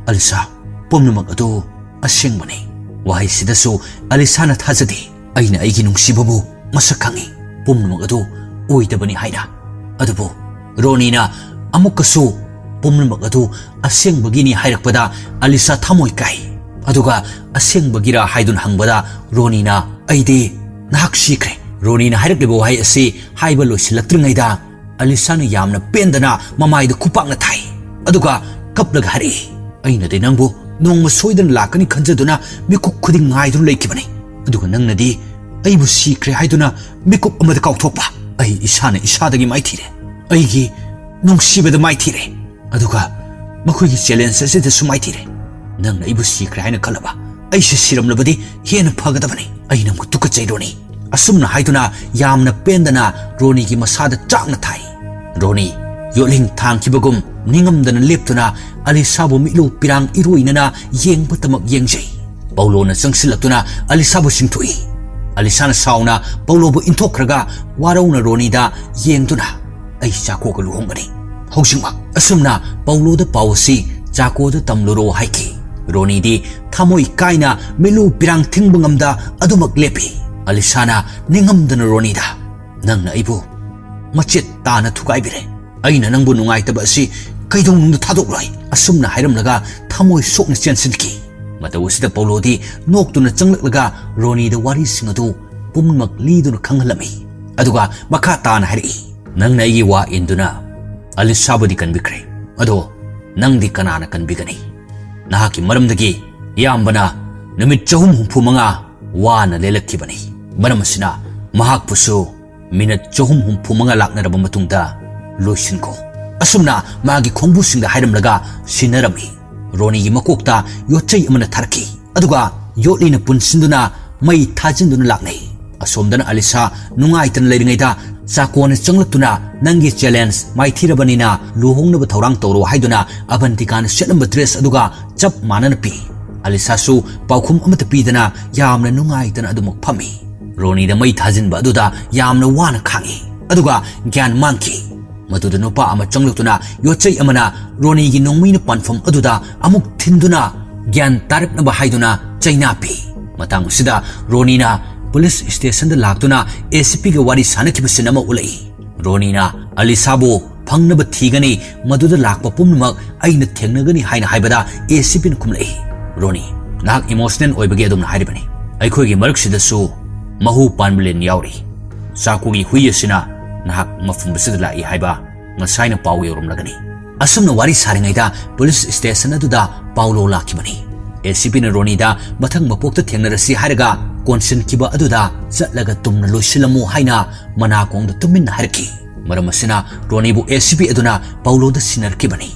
"ꯑꯂꯤꯁꯥ, ꯄꯨꯝꯅꯃꯛ ꯑꯗꯨ ꯑꯁꯦꯡꯕꯅꯤ꯫" ꯋꯥꯍꯩꯁꯤꯗꯁꯨ ꯑꯂꯤꯁꯥꯅ ꯊꯥꯖꯗꯦ꯫ "ꯑꯩꯅ ꯑꯩꯒꯤ ꯅꯨꯡꯁꯤꯕꯕꯨ ꯃꯁꯛ ꯈꯪꯏ, ꯄꯨꯝꯅꯃꯛ ꯑꯗꯨ ꯑꯣꯏꯗꯕꯅꯤ ꯍꯥꯏꯅ꯫ ꯑꯗꯨꯕꯨ ꯔꯣꯅꯤꯅ ꯑꯃꯨꯛꯀꯁꯨ ꯄꯨꯝꯅꯃꯛ ꯑꯗꯨ ꯑꯁꯦꯡꯕꯒꯤꯅꯤ ꯍꯥꯏꯔꯛꯄꯗ ꯑꯂꯤꯁꯥ ꯊꯃꯣꯏ ꯀꯥꯏ꯫ ꯑꯗꯨꯒ ꯑꯁꯦꯡꯕꯒꯤꯔꯥ ꯍꯥꯏꯗꯨꯅ ꯍꯪꯕꯗ ꯔꯣꯅꯤꯅ, "ꯑꯩꯗꯤ ꯅꯍꯥꯛ ꯁꯤꯈ꯭ꯔꯦ꯫" ꯔꯣꯅꯤꯅ ꯍꯥꯏꯔꯛꯂꯤꯕ ꯋꯥꯍꯩ ꯑꯁꯤ ꯍꯥꯏꯕ ꯂꯣꯏꯁꯤꯜꯂꯛꯇ꯭ꯔꯤꯉꯩꯗ ꯑꯂꯤꯁꯥꯅ ꯌꯥꯝꯅ ꯄꯦꯟꯗꯅ ꯃꯃꯥꯏꯗ ꯈꯨꯄꯥꯛꯅ ꯊꯥꯏ꯫ ꯑꯗꯨꯒ ꯀꯞꯂꯒ ꯍꯥꯏꯔꯛꯏ, "ꯑꯩꯅꯗꯤ ꯅꯪꯕꯨ ꯅꯣꯡꯃ ꯁꯣꯏꯗꯅ ꯂꯥꯛꯀꯅꯤ ꯈꯟꯖꯗꯨꯅ ꯃꯤꯀꯨꯞ ꯈꯨꯗꯤꯡ ꯉꯥꯏꯗꯨꯅ ꯂꯩꯈꯤꯕꯅꯤ꯫ ꯑꯗꯨꯒ ꯅꯪꯅꯗꯤ ꯑꯩꯕꯨ ꯁꯤꯈ꯭ꯔꯦ ꯍꯥꯏꯗꯨꯅ ꯃꯤꯀꯨꯞ ꯑꯃꯗ ꯀꯥꯎꯊꯣꯛꯄ꯫ ꯑꯩ ꯏꯁꯥꯅ ꯏꯁꯥꯗꯒꯤ ꯃꯥꯏꯊꯤꯔꯦ꯫ ꯑꯩꯒꯤ ꯅꯨꯡꯁꯤꯕꯗ ꯃꯥꯏꯊꯤꯔꯦ꯫ ꯑꯗꯨꯒ ꯃꯈꯣꯏꯒꯤ ꯆꯦꯂꯦꯟꯖ ꯑꯁꯤꯗꯁꯨ ꯃꯥꯏꯊꯤꯔꯦ꯫ ꯅꯪꯅ ꯑꯩꯕꯨ ꯁꯤꯈ꯭ꯔꯦ ꯍꯥꯏꯅ ꯈꯜꯂꯕ ꯑꯩꯁꯦ ꯁꯤꯔꯝꯂꯕꯗꯤ ꯍꯦꯟꯅ ꯐꯒꯗꯕꯅꯤ꯫ ꯑꯩ ꯅꯪꯕꯨ ꯇꯨꯀꯠꯆꯩ, ꯔꯣꯅꯤ꯫" ꯑꯁꯨꯝꯅ ꯍꯥꯏꯗꯨꯅ ꯌꯥꯝꯅ ꯄꯦꯟꯗꯅ ꯔꯣꯅꯤꯒꯤ ꯃꯁꯥꯗ ꯆꯥꯛꯅ ꯊꯥꯏ꯫ ꯔꯣꯅꯤ ꯌꯣꯠꯂꯤꯡ ꯊꯥꯡꯈꯤꯕꯒꯨꯝ ꯅꯤꯡꯉꯝꯗꯅ ꯂꯦꯞꯇꯨꯅ ꯑꯂꯤꯁꯥꯕꯨ ꯃꯤꯠꯂꯨ ꯄꯤꯔꯥꯡ ꯏꯔꯣꯏꯅꯅ ꯌꯦꯡꯕꯇꯃꯛ ꯌꯦꯡꯖꯩ꯫ ꯄꯧꯂꯣꯅ ꯆꯪꯁꯤꯜꯂꯛꯇꯨꯅ ꯑꯂꯤꯁꯥꯕꯨ ꯆꯤꯡꯊꯣꯛꯏ꯫ ꯑꯂꯤꯁꯥꯅ ꯁꯥꯎꯅ ꯄꯧꯂꯣꯕꯨ ꯏꯟꯊꯣꯛꯈ꯭ꯔꯒ ꯋꯥꯔꯧꯅ ꯔꯣꯅꯤꯗ ꯌꯦꯡꯗꯨꯅ, "ꯑꯩ ꯆꯥꯀꯣꯒ ꯂꯨꯍꯣꯡꯒꯅꯤ ꯍꯧꯖꯤꯛꯃꯛ꯫" ꯑꯁꯨꯝꯅ ꯄꯧꯂꯣꯗ ꯄꯥꯎ ꯑꯁꯤ ꯆꯥꯀꯣꯗ ꯇꯝꯂꯨꯔꯣ ꯍꯥꯏꯈꯤ꯫ ꯔꯣꯅꯤꯗꯤ ꯊꯃꯣꯏ ꯀꯥꯏꯅ ꯃꯤꯠꯂꯨ ꯄꯤꯔꯥꯡ ꯊꯤꯡꯕ ꯉꯝꯗ ꯑꯗꯨꯃꯛ ꯂꯦꯞꯄꯤ꯫ ꯑꯂꯤꯁꯥꯅ ꯅꯤꯡꯉꯝꯗꯅ ꯔꯣꯅꯤꯗ, "ꯅꯪꯅ ꯑꯩꯕꯨ ꯃꯆꯦꯠ ꯇꯥꯅ ꯊꯨꯒꯥꯏꯕꯤꯔꯦ꯫ ꯑꯩꯅ ꯅꯪꯕꯨ ꯅꯨꯡꯉꯥꯏꯇꯕ ꯑꯁꯤ ꯀꯩꯗꯧꯅꯨꯡꯗ ꯊꯥꯗꯣꯛꯂꯣꯏ꯫" ꯑꯁꯨꯝꯅ ꯍꯥꯏꯔꯝꯂꯒ ꯊꯃꯣꯏ ꯁꯣꯛꯅ ꯆꯦꯟꯁꯤꯟꯈꯤ꯫ ꯃꯇꯧ ꯑꯁꯤꯗ ꯄꯧꯂꯣꯗꯤ ꯅꯣꯛꯇꯨꯅ ꯆꯪꯂꯛꯂꯒ ꯔꯣꯅꯤꯗ ꯋꯥꯔꯤꯁꯤꯡ ꯑꯗꯨ ꯄꯨꯝꯅꯃꯛ ꯂꯤꯗꯨꯅ ꯈꯪꯍꯜꯂꯝꯃꯤ꯫ ꯑꯗꯨꯒ ꯃꯈꯥ ꯇꯥꯅ ꯍꯥꯏꯔꯛꯏ, "ꯅꯪꯅ ꯑꯩꯒꯤ ꯋꯥ ꯏꯟꯗꯨꯅ ꯑꯂꯤꯁꯥꯕꯨꯗꯤ ꯀꯟꯕꯤꯈ꯭ꯔꯦ꯫ ꯑꯗꯣ ꯅꯪꯗꯤ ꯀꯅꯥꯅ ꯀꯟꯕꯤꯒꯅꯤ? ꯅꯍꯥꯛꯀꯤ ꯃꯔꯝꯗꯒꯤ ꯏꯌꯥꯝꯕꯅ ꯅꯨꯃꯤꯠ ꯆꯍꯨꯝ ꯍꯨꯝꯐꯨ ꯃꯉꯥ ꯋꯥꯅ ꯂꯦꯜꯂꯛꯈꯤꯕꯅꯤ꯫ ꯃꯔꯝ ꯑꯁꯤꯅ ꯃꯍꯥꯛꯄꯨꯁꯨ ꯃꯤꯅꯠ ꯆꯍꯨꯝ ꯍꯨꯝꯐꯨ ꯃꯉꯥ ꯂꯥꯛꯅꯔꯕ ꯃꯇꯨꯡꯗ ꯂꯣꯏꯁꯤꯟꯈꯣ꯫ ꯑꯁꯨꯝꯅ ꯃꯥꯒꯤ ꯈꯣꯡꯕꯨꯁꯤꯡꯗ ꯍꯥꯏꯔꯝꯂꯒ ꯁꯤꯟꯅꯔꯝꯃꯤ꯫ ꯔꯣꯅꯤꯒꯤ ꯃꯀꯣꯛꯇ ꯌꯣꯠꯆꯩ ꯑꯃꯅ ꯊꯥꯔꯛꯈꯤ꯫ ꯑꯗꯨꯒ ꯌꯣꯠꯂꯤꯅ ꯄꯨꯟꯁꯤꯟꯗꯨꯅ ꯃꯩ ꯊꯥꯖꯤꯟꯗꯨꯅ ꯂꯥꯛꯅꯩ꯫ ꯑꯁꯣꯝꯗꯅ ꯑꯂꯤꯁꯥ ꯅꯨꯡꯉꯥꯏꯇꯅ ꯂꯩꯔꯤꯉꯩꯗ ꯆꯥꯀꯣꯅ ꯆꯪꯂꯛꯇꯨꯅ, "ꯅꯪꯒꯤ ꯆꯦꯂꯦꯟꯖ ꯃꯥꯏꯊꯤꯔꯕꯅꯤꯅ ꯂꯨꯍꯣꯡꯅꯕ ꯊꯧꯔꯥꯡ ꯇꯧꯔꯣ" ꯍꯥꯏꯗꯨꯅ ꯑꯕꯟꯇꯤꯀꯥꯅ ꯁꯦꯠꯂꯝꯕ ꯗ꯭ꯔꯦꯁ ꯑꯗꯨꯒ ꯆꯞ ꯃꯥꯟꯅꯅ ꯄꯤ꯫ ꯑꯂꯤꯁꯥꯁꯨ ꯄꯥꯎꯈꯨꯝ ꯑꯃꯠꯇ ꯄꯤꯗꯅ ꯌꯥꯝꯅ ꯅꯨꯡꯉꯥꯏꯇꯅ ꯑꯗꯨꯃꯛ ꯐꯝꯃꯤ꯫ ꯔꯣꯅꯤꯗ ꯃꯩ ꯊꯥꯖꯤꯟꯕ ꯑꯗꯨꯗ ꯌꯥꯝꯅ ꯋꯥꯅ ꯈꯥꯡꯉꯤ, ꯑꯗꯨꯒ ꯒ꯭ꯌꯥꯟ ꯃꯥꯡꯈꯤ꯫ ꯃꯗꯨꯗ ꯅꯨꯄꯥ ꯑꯃ ꯆꯪꯂꯛꯇꯨꯅ ꯌꯣꯠꯆꯩ ꯑꯃꯅ ꯔꯣꯅꯤꯒꯤ ꯅꯣꯡꯃꯩꯅ ꯄꯥꯟꯐꯝ ꯑꯗꯨꯗ ꯑꯃꯨꯛ ꯊꯤꯟꯗꯨꯅ ꯒ꯭ꯌꯥꯟ ꯇꯥꯔꯛꯅꯕ ꯍꯥꯏꯗꯨꯅ ꯆꯩꯅꯥ ꯄꯤ꯫ ꯃꯇꯥꯡ ꯑꯁꯤꯗ ꯔꯣꯅꯤꯅ ꯄꯨꯂꯤꯁ ꯁ꯭ꯇꯦꯁꯟꯗ ꯂꯥꯛꯇꯨꯅ ꯑꯦ ꯁꯤ ꯄꯤꯒ ꯋꯥꯔꯤ ꯁꯥꯅꯈꯤꯕ ꯁꯤꯟ ꯑꯃ ꯎꯠꯂꯛꯏ꯫ ꯔꯣꯅꯤꯅ ꯑꯂꯤꯁꯥꯕꯨ ꯐꯪꯅꯕ ꯊꯤꯒꯅꯤ, ꯃꯗꯨꯗ ꯂꯥꯛꯄ ꯄꯨꯝꯅꯃꯛ ꯑꯩꯅ ꯊꯦꯡꯅꯒꯅꯤ ꯍꯥꯏꯅ ꯍꯥꯏꯕꯗ ꯑꯦ ꯁꯤ ꯄꯤꯅ ꯈꯨꯝꯂꯛꯏ, "ꯔꯣꯅꯤ, ꯅꯍꯥꯛ ꯏꯃꯣꯁꯅꯦꯜ ꯑꯣꯏꯕꯒꯤ ꯑꯗꯨꯝꯅ ꯍꯥꯏꯔꯤꯕꯅꯤ꯫ ꯑꯩꯈꯣꯏꯒꯤ ꯃꯔꯛꯁꯤꯗꯁꯨ ꯃꯍꯨ ꯄꯥꯟꯕ ꯂꯤꯟ ꯌꯥꯎꯔꯤ꯫ ꯆꯥꯀꯨꯒꯤ ꯍꯨꯏ ꯑꯁꯤꯅ ꯅꯍꯥꯛ ꯃꯐꯝ ꯑꯁꯤꯗ ꯂꯥꯛꯏ ꯍꯥꯏꯕ ꯉꯁꯥꯏꯅ ꯄꯥꯎ ꯌꯧꯔꯝꯂꯒꯅꯤ"꯫ ꯑꯁꯨꯝꯅ ꯋꯥꯔꯤ ꯁꯥꯔꯤꯉꯩꯗ ꯄꯨꯂꯤꯁ ꯁ꯭ꯇꯦꯁꯟ ꯑꯗꯨꯗ ꯄꯥꯎꯂꯣ ꯂꯥꯛꯈꯤꯕꯅꯤ꯫ ꯑꯦ ꯁꯤ ꯄꯤꯅ ꯔꯣꯅꯤꯗ ꯃꯊꯪ ꯃꯄꯣꯛꯇ ꯊꯦꯡꯅꯔꯁꯤ ꯍꯥꯏꯔꯒ ꯀꯣꯟꯁꯤꯟꯈꯤꯕ ꯑꯗꯨꯗ ꯆꯠꯂꯒ ꯇꯨꯝꯅ ꯂꯣꯏꯁꯤꯜꯂꯝꯃꯨ ꯍꯥꯏꯅ ꯃꯅꯥꯀꯣꯡꯗ ꯇꯨꯃꯤꯟꯅ ꯍꯥꯏꯔꯛꯈꯤ꯫ ꯃꯔꯝ ꯑꯁꯤꯅ ꯔꯣꯅꯤꯕꯨ ꯑꯦ ꯁꯤ ꯄꯤ ꯑꯗꯨꯅ ꯄꯥꯎꯂꯣꯗ ꯁꯤꯟꯅꯔꯛꯈꯤꯕꯅꯤ꯫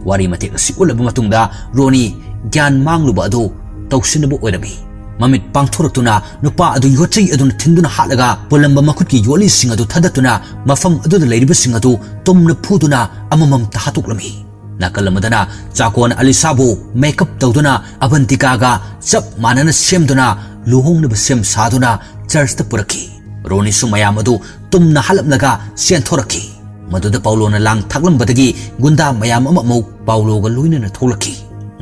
ꯋꯥꯔꯤ ꯃꯇꯦꯛ ꯑꯁꯤ ꯎꯠꯂꯕ ꯃꯇꯨꯡꯗ ꯔꯣꯅꯤ ꯒ꯭ꯌꯥꯟ ꯃꯥꯡꯂꯨꯕ ꯑꯗꯨ ꯇꯧꯁꯤꯟꯅꯕ ꯑꯣꯏꯔꯝꯃꯤ꯫ ꯃꯃꯤꯠ ꯄꯥꯡꯊꯣꯔꯛꯇꯨꯅ ꯅꯨꯄꯥ ꯑꯗꯨ ꯌꯣꯠꯆꯩ ꯑꯗꯨꯅ ꯊꯤꯟꯗꯨꯅ ꯍꯥꯠꯂꯒ ꯄꯨꯜꯂꯝꯕ ꯃꯈꯨꯠꯀꯤ ꯌꯣꯠꯂꯤꯁꯤꯡ ꯑꯗꯨ ꯊꯥꯗꯠꯇꯨꯅ ꯃꯐꯝ ꯑꯗꯨꯗ ꯂꯩꯔꯤꯕꯁꯤꯡ ꯑꯗꯨ ꯇꯨꯝꯅ ꯐꯨꯗꯨꯅ ꯑꯃꯃꯝꯇ ꯍꯥꯠꯇꯣꯛꯂꯝꯃꯤ꯫ ꯅꯥꯀꯜ ꯑꯃꯗꯅ ꯆꯥꯀꯣꯅ ꯑꯂꯤꯁꯥꯕꯨ ꯃꯦꯀꯞ ꯇꯧꯗꯨꯅ ꯑꯕꯟꯇꯤꯀꯥꯒ ꯆꯞ ꯃꯥꯟꯅꯅ ꯁꯦꯝꯗꯨꯅ ꯂꯨꯍꯣꯡꯅꯕ ꯁꯦꯝ ꯁꯥꯗꯨꯅ ꯆꯔꯆꯇ ꯄꯨꯔꯛꯈꯤ꯫ ꯔꯣꯅꯤꯁꯨ ꯃꯌꯥꯝ ꯑꯗꯨ ꯇꯨꯝꯅ ꯍꯥꯠꯂꯝꯂꯒ ꯆꯦꯟꯊꯣꯔꯛꯈꯤ꯫ ꯃꯗꯨꯗ ꯄꯥꯎꯂꯣꯅ ꯂꯥꯡ ꯊꯥꯛꯂꯝꯕꯗꯒꯤ ꯒꯨꯟꯗꯥ ꯃꯌꯥꯝ ꯑꯃ ꯑꯃꯨꯛ ꯄꯥꯎꯂꯣꯒ ꯂꯣꯏꯅꯅ ꯊꯣꯛꯂꯛꯈꯤ꯫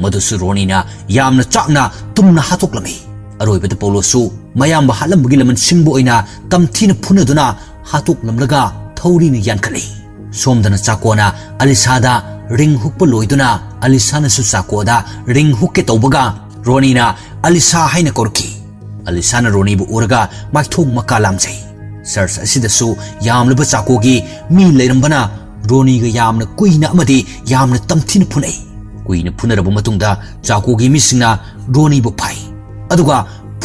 ꯃꯗꯨꯁꯨ ꯔꯣꯅꯤꯅ ꯌꯥꯝꯅ ꯆꯥꯛꯅ ꯇꯨꯝꯅ ꯍꯥꯠꯇꯣꯛꯂꯝꯃꯤ꯫ ꯑꯔꯣꯏꯕꯗ ꯄꯥꯎꯂꯣꯁꯨ ꯃꯌꯥꯝꯕ ꯍꯥꯠꯂꯝꯕꯒꯤ ꯂꯃꯟꯁꯤꯡꯕꯨ ꯑꯣꯏꯅ ꯇꯝꯊꯤꯅ ꯐꯨꯅꯗꯨꯅ ꯍꯥꯠꯇꯣꯛꯂꯝꯂꯒ ꯊꯧꯔꯤꯅ ꯌꯥꯟꯈꯠꯂꯤ꯫ ꯁꯣꯝꯗꯅ ꯆꯥꯀꯣꯅ ꯑꯂꯤꯁꯥꯗ ꯔꯤꯡ ꯍꯨꯛꯄ ꯂꯣꯏꯗꯨꯅ ꯑꯂꯤꯁꯥꯅꯁꯨ ꯆꯥꯀꯣꯗ ꯔꯤꯡ ꯍꯨꯛꯀꯦ ꯇꯧꯕꯒ ꯔꯣꯅꯤꯅ ꯑꯂꯤꯁꯥ ꯍꯥꯏꯅ ꯀꯧꯔꯛꯈꯤ꯫ ꯑꯂꯤꯁꯥꯅ ꯔꯣꯅꯤꯕꯨ ꯎꯔꯒ ꯃꯥꯏꯊꯣꯡ ꯃꯀꯥ ꯂꯥꯝꯖꯩ꯫ ꯆꯔꯆ ꯑꯁꯤꯗꯁꯨ ꯌꯥꯝꯂꯕ ꯆꯥꯀꯣꯒꯤ ꯃꯤ ꯂꯩꯔꯝꯕꯅ ꯔꯣꯅꯤꯒ ꯌꯥꯝꯅ ꯀꯨꯏꯅ ꯑꯃꯗꯤ ꯌꯥꯝꯅ ꯇꯝꯊꯤꯅ ꯐꯨꯅꯩ꯫ ꯀꯨꯏꯅ ꯐꯨꯅꯔꯕ ꯃꯇꯨꯡꯗ ꯆꯥꯀꯣꯒꯤ ꯃꯤꯁꯤꯡꯅ ꯔꯣꯅꯤꯕꯨ ꯐꯥꯏ꯫ ꯑꯗꯨꯒ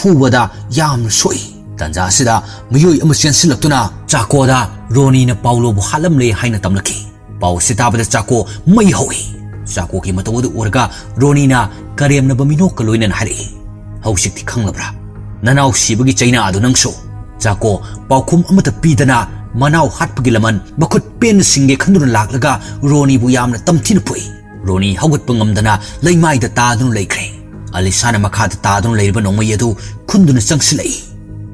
ꯄꯨꯕꯗ ꯌꯥꯝꯅ ꯁꯣꯛꯏ꯫ ꯇꯥꯟꯖꯥ ꯑꯁꯤꯗ ꯃꯤꯑꯣꯏ ꯑꯃ ꯆꯦꯟꯁꯤꯜꯂꯛꯇꯨꯅ ꯆꯥꯀꯣꯗ ꯔꯣꯅꯤꯅ ꯄꯥꯎꯂꯣꯕꯨ ꯍꯥꯠꯂꯝꯂꯦ ꯍꯥꯏꯅ ꯇꯝꯂꯛꯈꯤ꯫ ꯄꯥꯎ ꯑꯁꯤ ꯇꯥꯕꯗ ꯆꯥꯀꯣ ꯃꯩ ꯍꯧꯏ꯫ ꯆꯥꯀꯣꯒꯤ ꯃꯇꯧ ꯑꯗꯨ ꯎꯔꯒ ꯔꯣꯅꯤꯅ ꯀꯔꯦꯝꯅꯕ ꯃꯤꯅꯣꯛꯀ ꯂꯣꯏꯅꯅ ꯍꯥꯏꯔꯛꯏ, "ꯍꯧꯖꯤꯛꯇꯤ ꯈꯪꯂꯕ꯭ꯔꯥ? ꯅꯅꯥꯎ ꯁꯤꯕꯒꯤ ꯆꯩꯅꯥ ꯑꯗꯨ ꯅꯪꯁꯨ?" ꯆꯥꯀꯣ ꯄꯥꯎꯈꯨꯝ ꯑꯃꯠꯇ ꯄꯤꯗꯅ ꯃꯅꯥꯎ ꯍꯥꯠꯄꯒꯤ ꯂꯃꯟ ꯃꯈꯨꯠ ꯄꯦꯟꯅ ꯁꯤꯡꯒꯦ ꯈꯟꯗꯨꯅ ꯂꯥꯛꯂꯒ ꯔꯣꯅꯤꯕꯨ ꯌꯥꯝꯅ ꯇꯝꯊꯤꯅ ꯐꯨꯏ꯫ ꯔꯣꯅꯤ ꯍꯧꯒꯠꯄ ꯉꯝꯗꯅ ꯂꯩꯃꯥꯏꯗ ꯇꯥꯗꯨꯅ ꯂꯩꯈ꯭ꯔꯦ꯫ ꯑꯂꯤꯁꯥꯅ ꯃꯈꯥꯗ ꯇꯥꯗꯨꯅ ꯂꯩꯔꯤꯕ ꯅꯣꯡꯃꯩ ꯑꯗꯨ ꯈꯨꯟꯗꯨꯅ ꯆꯪꯁꯤꯜꯂꯛꯏ꯫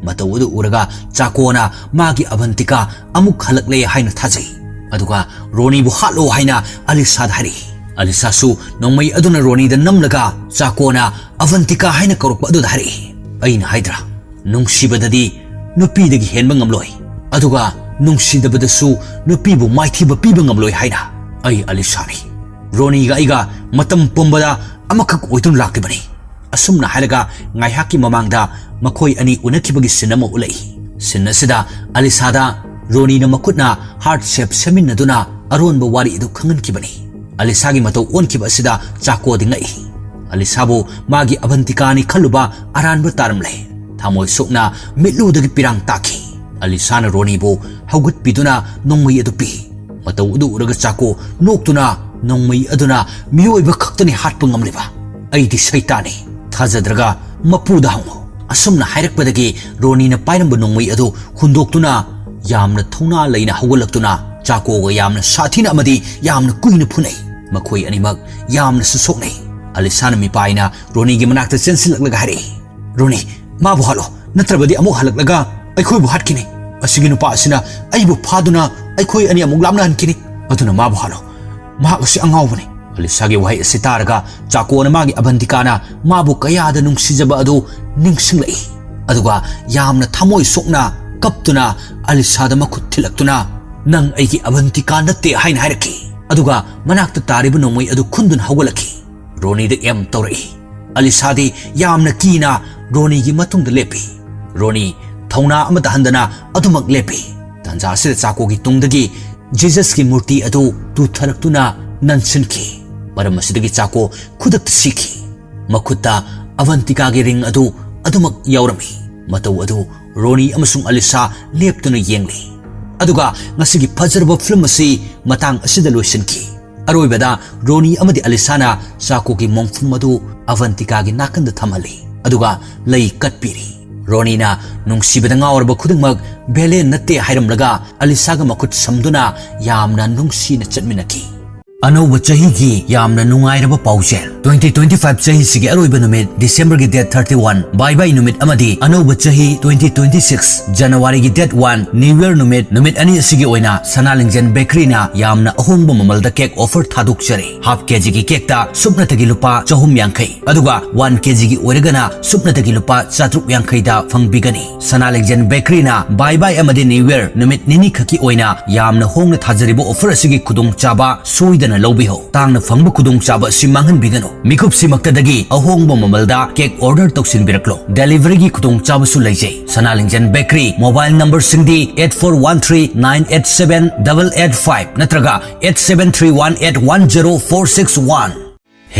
ꯃꯇꯧ ꯑꯗꯨ ꯎꯔꯒ ꯆꯥꯀꯣꯅ ꯃꯥꯒꯤ ꯑꯚꯟꯇꯤꯀꯥ ꯑꯃꯨꯛ ꯍꯜꯂꯛꯂꯦ ꯍꯥꯏꯅ ꯊꯥꯖꯩ꯫ ꯑꯗꯨꯒ ꯔꯣꯅꯤꯕꯨ ꯍꯥꯠꯂꯣ ꯍꯥꯏꯅ ꯑꯂꯤꯁꯥꯗ ꯍꯥꯏꯔꯛꯏ꯫ ꯑꯂꯤꯁꯥꯁꯨ ꯅꯣꯡꯃꯩ ꯑꯗꯨꯅ ꯔꯣꯅꯤꯗ ꯅꯝꯂꯒ ꯆꯥꯀꯣꯅ ꯑꯚꯟꯇꯤꯀꯥ ꯍꯥꯏꯅ ꯀꯧꯔꯛꯄ ꯑꯗꯨꯗ ꯍꯥꯏꯔꯛꯏ, "ꯑꯩꯅ ꯍꯥꯏꯗ꯭ꯔꯥ, ꯅꯨꯡꯁꯤꯕꯗꯗꯤ ꯅꯨꯄꯤꯗꯒꯤ ꯍꯦꯟꯕ ꯉꯝꯂꯣꯏ, ꯑꯗꯨꯒ ꯅꯨꯡꯁꯤꯗꯕꯗꯁꯨ ꯅꯨꯄꯤꯕꯨ ꯃꯥꯏꯊꯤꯕ ꯄꯤꯕ ꯉꯝꯂꯣꯏ ꯍꯥꯏꯅ꯫ ꯑꯩ ꯑꯂꯤꯁꯥꯅꯤ꯫ ꯔꯣꯅꯤꯒ ꯑꯩꯒ ꯃꯇꯝ ꯄꯨꯝꯕꯗ ꯑꯃꯈꯛ ꯑꯣꯏꯗꯨꯅ ꯂꯥꯛꯂꯤꯕꯅꯤ"꯫ ꯑꯁꯨꯝꯅ ꯍꯥꯏꯔꯒ ꯉꯥꯏꯍꯥꯛꯀꯤ ꯃꯃꯥꯡꯗ ꯃꯈꯣꯏ ꯑꯅꯤ ꯎꯅꯈꯤꯕꯒꯤ ꯁꯤꯟ ꯑꯃ ꯎꯠꯂꯛꯏ꯫ ꯁꯤꯟ ꯑꯁꯤꯗ ꯑꯂꯤꯁꯥꯗ ꯔꯣꯅꯤꯅ ꯃꯈꯨꯠꯅ ꯍꯥꯔꯠ ꯁꯦꯞ ꯁꯦꯝꯃꯤꯟꯅꯗꯨꯅ ꯑꯔꯣꯟꯕ ꯋꯥꯔꯤ ꯑꯗꯨ ꯈꯪꯍꯟꯈꯤꯕꯅꯤ꯫ ꯑꯂꯤꯁꯥꯒꯤ ꯃꯇꯧ ꯑꯣꯟꯈꯤꯕ ꯑꯁꯤꯗ ꯆꯥꯀꯣꯗꯤ ꯉꯛꯏ꯫ ꯑꯂꯤꯁꯥꯕꯨ ꯃꯥꯒꯤ ꯑꯚꯟꯇꯤꯀꯥꯅꯤ ꯈꯜꯂꯨꯕ ꯑꯔꯥꯟꯕ ꯇꯥꯔꯝꯂꯦ꯫ ꯊꯃꯣꯏ ꯁꯣꯛꯅ ꯃꯤꯠꯂꯨꯗꯒꯤ ꯄꯤꯔꯥꯡ ꯇꯥꯈꯤ꯫ ꯑꯂꯤꯁꯥꯅ ꯔꯣꯅꯤꯕꯨ ꯍꯧꯒꯠꯄꯤꯗꯨꯅ ꯅꯣꯡꯃꯩ ꯑꯗꯨ ꯄꯤ꯫ ꯃꯇꯧ ꯑꯗꯨ ꯎꯔꯒ ꯆꯥꯀꯣ ꯅꯣꯛꯇꯨꯅ, "ꯅꯣꯡꯃꯩ ꯑꯗꯨꯅ ꯃꯤꯑꯣꯏꯕ ꯈꯛꯇꯅꯤ ꯍꯥꯠꯄ ꯉꯝꯂꯤꯕ꯫ ꯑꯩꯗꯤ ꯁꯩꯇꯥꯅꯤ꯫ ꯊꯥꯖꯗ꯭ꯔꯒ ꯃꯄꯨꯗ ꯍꯪꯉꯨ"꯫ ꯑꯁꯨꯝꯅ ꯍꯥꯏꯔꯛꯄꯗꯒꯤ ꯔꯣꯅꯤꯅ ꯄꯥꯏꯔꯝꯕ ꯅꯣꯡꯃꯩ ꯑꯗꯨ ꯍꯨꯟꯗꯣꯛꯇꯨꯅ ꯌꯥꯝꯅ ꯊꯧꯅꯥ ꯂꯩꯅ ꯍꯧꯒꯠꯂꯛꯇꯨꯅ ꯆꯥꯀꯣꯒ ꯌꯥꯝꯅ ꯁꯥꯊꯤꯅ ꯑꯃꯗꯤ ꯌꯥꯝꯅ ꯀꯨꯏꯅ ꯐꯨꯅꯩ꯫ ꯃꯈꯣꯏ ꯑꯅꯤꯃꯛ ꯌꯥꯝꯅꯁꯨ ꯁꯣꯛꯅꯩ꯫ ꯑꯂꯤꯁꯥꯅ ꯃꯤꯄꯥꯏꯅ ꯔꯣꯅꯤꯒꯤ ꯃꯅꯥꯛꯇ ꯆꯦꯟꯁꯤꯜꯂꯛꯂꯒ ꯍꯥꯏꯔꯛꯏ, "ꯔꯣꯅꯤ, ꯃꯥꯕꯨ ꯍꯥꯠꯂꯣ, ꯅꯠꯇ꯭ꯔꯕꯗꯤ ꯑꯃꯨꯛ ꯍꯜꯂꯛꯂꯒ ꯑꯩꯈꯣꯏꯕꯨ ꯍꯥꯠꯈꯤꯅꯤ꯫ ꯑꯁꯤꯒꯤ ꯅꯨꯄꯥ ꯑꯁꯤꯅ ꯑꯩꯕꯨ ꯐꯥꯗꯨꯅ ꯑꯩꯈꯣꯏ ꯑꯅꯤ ꯑꯃꯨꯛ ꯂꯥꯞꯅꯍꯟꯈꯤꯅꯤ꯫ ꯑꯗꯨꯅ ꯃꯥꯕꯨ ꯍꯥꯠꯂꯣ꯫ ꯃꯍꯥꯛ ꯑꯁꯤ ꯑꯉꯥꯎꯕꯅꯤ"꯫ ꯑꯂꯤꯁꯥꯒꯤ ꯋꯥꯍꯩ ꯑꯁꯤ ꯇꯥꯔꯒ ꯆꯥꯀꯣꯅ ꯃꯥꯒꯤ ꯑꯚꯟꯇꯤꯀꯥꯅ ꯃꯥꯕꯨ ꯀꯌꯥꯗ ꯅꯨꯡꯁꯤꯖꯕ ꯑꯗꯨ ꯅꯤꯡꯁꯤꯡꯂꯛꯏ꯫ ꯑꯗꯨꯒ ꯌꯥꯝꯅ ꯊꯃꯣꯏ ꯁꯣꯛꯅ ꯀꯞꯇꯨꯅ ꯑꯂꯤꯁꯥꯗ ꯃꯈꯨꯠ ꯊꯤꯜꯂꯛꯇꯨꯅ, "ꯅꯪ ꯑꯩꯒꯤ ꯑꯚꯟꯇꯤꯀꯥ ꯅꯠꯇꯦ" ꯍꯥꯏꯅ ꯍꯥꯏꯔꯛꯈꯤ꯫ ꯑꯗꯨꯒ ꯃꯅꯥꯛꯇ ꯇꯥꯔꯤꯕ ꯅꯣꯡꯃꯩ ꯑꯗꯨ ꯈꯨꯟꯗꯨꯅ ꯍꯧꯒꯠꯂꯛꯈꯤ꯫ ꯔꯣꯅꯤꯗ ꯑꯦꯝ ꯇꯧꯔꯛꯏ꯫ ꯑꯂꯤꯁꯥꯗꯤ ꯌꯥꯝꯅ ꯀꯤꯅ ꯔꯣꯅꯤꯒꯤ ꯃꯇꯨꯡꯗ ꯂꯦꯞꯄꯤ꯫ ꯔꯣꯅꯤ ꯊꯧꯅꯥ ꯑꯃꯠꯇ ꯍꯟꯗꯅ ꯑꯗꯨꯃꯛ ꯂꯦꯞꯄꯤ꯫ ꯇꯥꯟꯖꯥ ꯑꯁꯤꯗ ꯆꯥꯀꯣꯒꯤ ꯇꯨꯡꯗꯒꯤ ꯖꯤꯖꯁꯀꯤ ꯃꯨꯔꯇꯤ ꯑꯗꯨ ꯇꯨꯊꯔꯛꯇꯨꯅ ꯅꯟꯁꯤꯟꯈꯤ꯫ ꯃꯔꯝ ꯑꯁꯤꯗꯒꯤ ꯆꯥꯀꯣ ꯈꯨꯗꯛꯇ ꯁꯤꯈꯤ꯫ ꯃꯈꯨꯠꯇ ꯑꯚꯟꯇꯤꯀꯥꯒꯤ ꯔꯤꯡ ꯑꯗꯨ ꯑꯗꯨꯃꯛ ꯌꯥꯎꯔꯝꯃꯤ꯫ ꯃꯇꯧ ꯑꯗꯨ ꯔꯣꯅꯤ ꯑꯃꯁꯨꯡ ꯑꯂꯤꯁꯥ ꯂꯦꯞꯇꯨꯅ ꯌꯦꯡꯂꯤ꯫ ꯑꯗꯨꯒ ꯉꯁꯤꯒꯤ ꯐꯖꯔꯕ ꯐꯤꯂꯝ ꯑꯁꯤ ꯃꯇꯥꯡ ꯑꯁꯤꯗ ꯂꯣꯏꯁꯤꯟꯈꯤ꯫ ꯑꯔꯣꯏꯕꯗ ꯔꯣꯅꯤ ꯑꯃꯗꯤ ꯑꯂꯤꯁꯥꯅ ꯆꯥꯀꯣꯒꯤ ꯃꯣꯡꯐꯝ ꯑꯗꯨ ꯑꯚꯟꯇꯤꯀꯥꯒꯤ ꯅꯥꯀꯟꯗ ꯊꯝꯍꯜꯂꯤ, ꯑꯗꯨꯒ ꯂꯩ ꯀꯠꯄꯤꯔꯤ꯫ ꯔꯣꯅꯤꯅ ꯅꯨꯡꯁꯤꯕꯗ ꯉꯥꯎꯔꯕ ꯈꯨꯗꯤꯡꯃꯛ ꯚꯦꯂꯦꯟ ꯅꯠꯇꯦ ꯍꯥꯏꯔꯝꯂꯒ ꯑꯂꯤꯁꯥꯒ ꯃꯈꯨꯠ ꯁꯝꯗꯨꯅ ꯌꯥꯝꯅ ꯅꯨꯡꯁꯤꯅ ꯆꯠꯃꯤꯟꯅꯈꯤ꯫ ꯑꯅꯧꯕ ꯆꯍꯤꯒꯤ ꯌꯥꯝꯅ ꯅꯨꯡꯉꯥꯏꯔꯕ ꯄꯥꯎꯖꯦꯜ꯫ Twenty twenty-five ꯆꯍꯤꯁꯤꯒꯤ ꯑꯔꯣꯏꯕ ꯅꯨꯃꯤꯠ, Decemberꯒꯤ date thirty-one, ꯕꯥꯏ ꯕꯥꯏ ꯅꯨꯃꯤꯠ ꯑꯃꯗꯤ ꯑꯅꯧꯕ ꯆꯍꯤ twenty twenty-six, Januaryꯒꯤ date one, New Year ꯅꯨꯃꯤꯠ, ꯅꯨꯃꯤꯠ ꯑꯅꯤ ꯑꯁꯤꯒꯤ ꯑꯣꯏꯅ ꯁꯅꯥ ꯂꯤꯡꯖꯦꯜ ꯕꯦꯀꯔꯤꯅ ꯌꯥꯝꯅ ꯑꯍꯣꯡꯕ ꯃꯃꯜꯗ cake offer ꯊꯥꯗꯣꯛꯆꯔꯤ꯫ Half KGꯒꯤ cakeꯇ ꯁꯨꯞꯅꯇꯒꯤ ꯂꯨꯄꯥ ꯆꯍꯨꯝ ꯌꯥꯡꯈꯩ, ꯑꯗꯨꯒ one KGꯒꯤ ꯑꯣꯏꯔꯒꯅ ꯁꯨꯞꯅꯇꯒꯤ ꯂꯨꯄꯥ ꯆꯥꯇ꯭ꯔꯨꯛ ꯌꯥꯡꯈꯩꯗ ꯐꯪꯕꯤꯒꯅꯤ꯫ ꯁꯅꯥ ꯂꯤꯡꯖꯦꯜ ꯕꯦꯀꯔꯤꯅ ꯕꯥꯏ ꯕꯥꯏ ꯑꯃꯗꯤ New Year ꯅꯨꯃꯤꯠ ꯅꯤꯅꯤ ꯈꯛꯀꯤ ꯑꯣꯏꯅ ꯌꯥꯝꯅ ꯍꯣꯡꯅ ꯊꯥꯖꯔꯤꯕ offer ꯑꯁꯤꯒꯤ ꯈꯨꯗꯣꯡꯆꯥꯕ ꯁꯣꯏꯗꯅ ꯂꯧꯕꯤꯍꯧ꯫ ꯇꯥꯡꯅ ꯐꯪꯕ ꯈꯨꯗꯣꯡꯆꯥꯕ ꯑꯁꯤ ꯃꯥꯡꯍꯟꯕꯤꯒꯅꯨ꯫ ꯃꯤꯀꯨꯞꯁꯤꯃꯛꯇꯗꯒꯤ ꯑꯍꯣꯡꯕ ꯃꯃꯜꯗ cake order ꯇꯧꯁꯤꯟꯕꯤꯔꯛꯂꯣ꯫ Deliveryꯒꯤ ꯈꯨꯗꯣꯡꯆꯥꯕꯁꯨ ꯂꯩꯖꯩ꯫ ꯁꯅꯥ ꯂꯤꯡꯖꯦꯜ ꯕꯦꯀꯔꯤ, mobile numberꯁꯤꯡꯗꯤ eight four one three nine eight seven double eight five ꯅꯠꯇ꯭ꯔꯒ eight seven three one eight one zero four six one꯫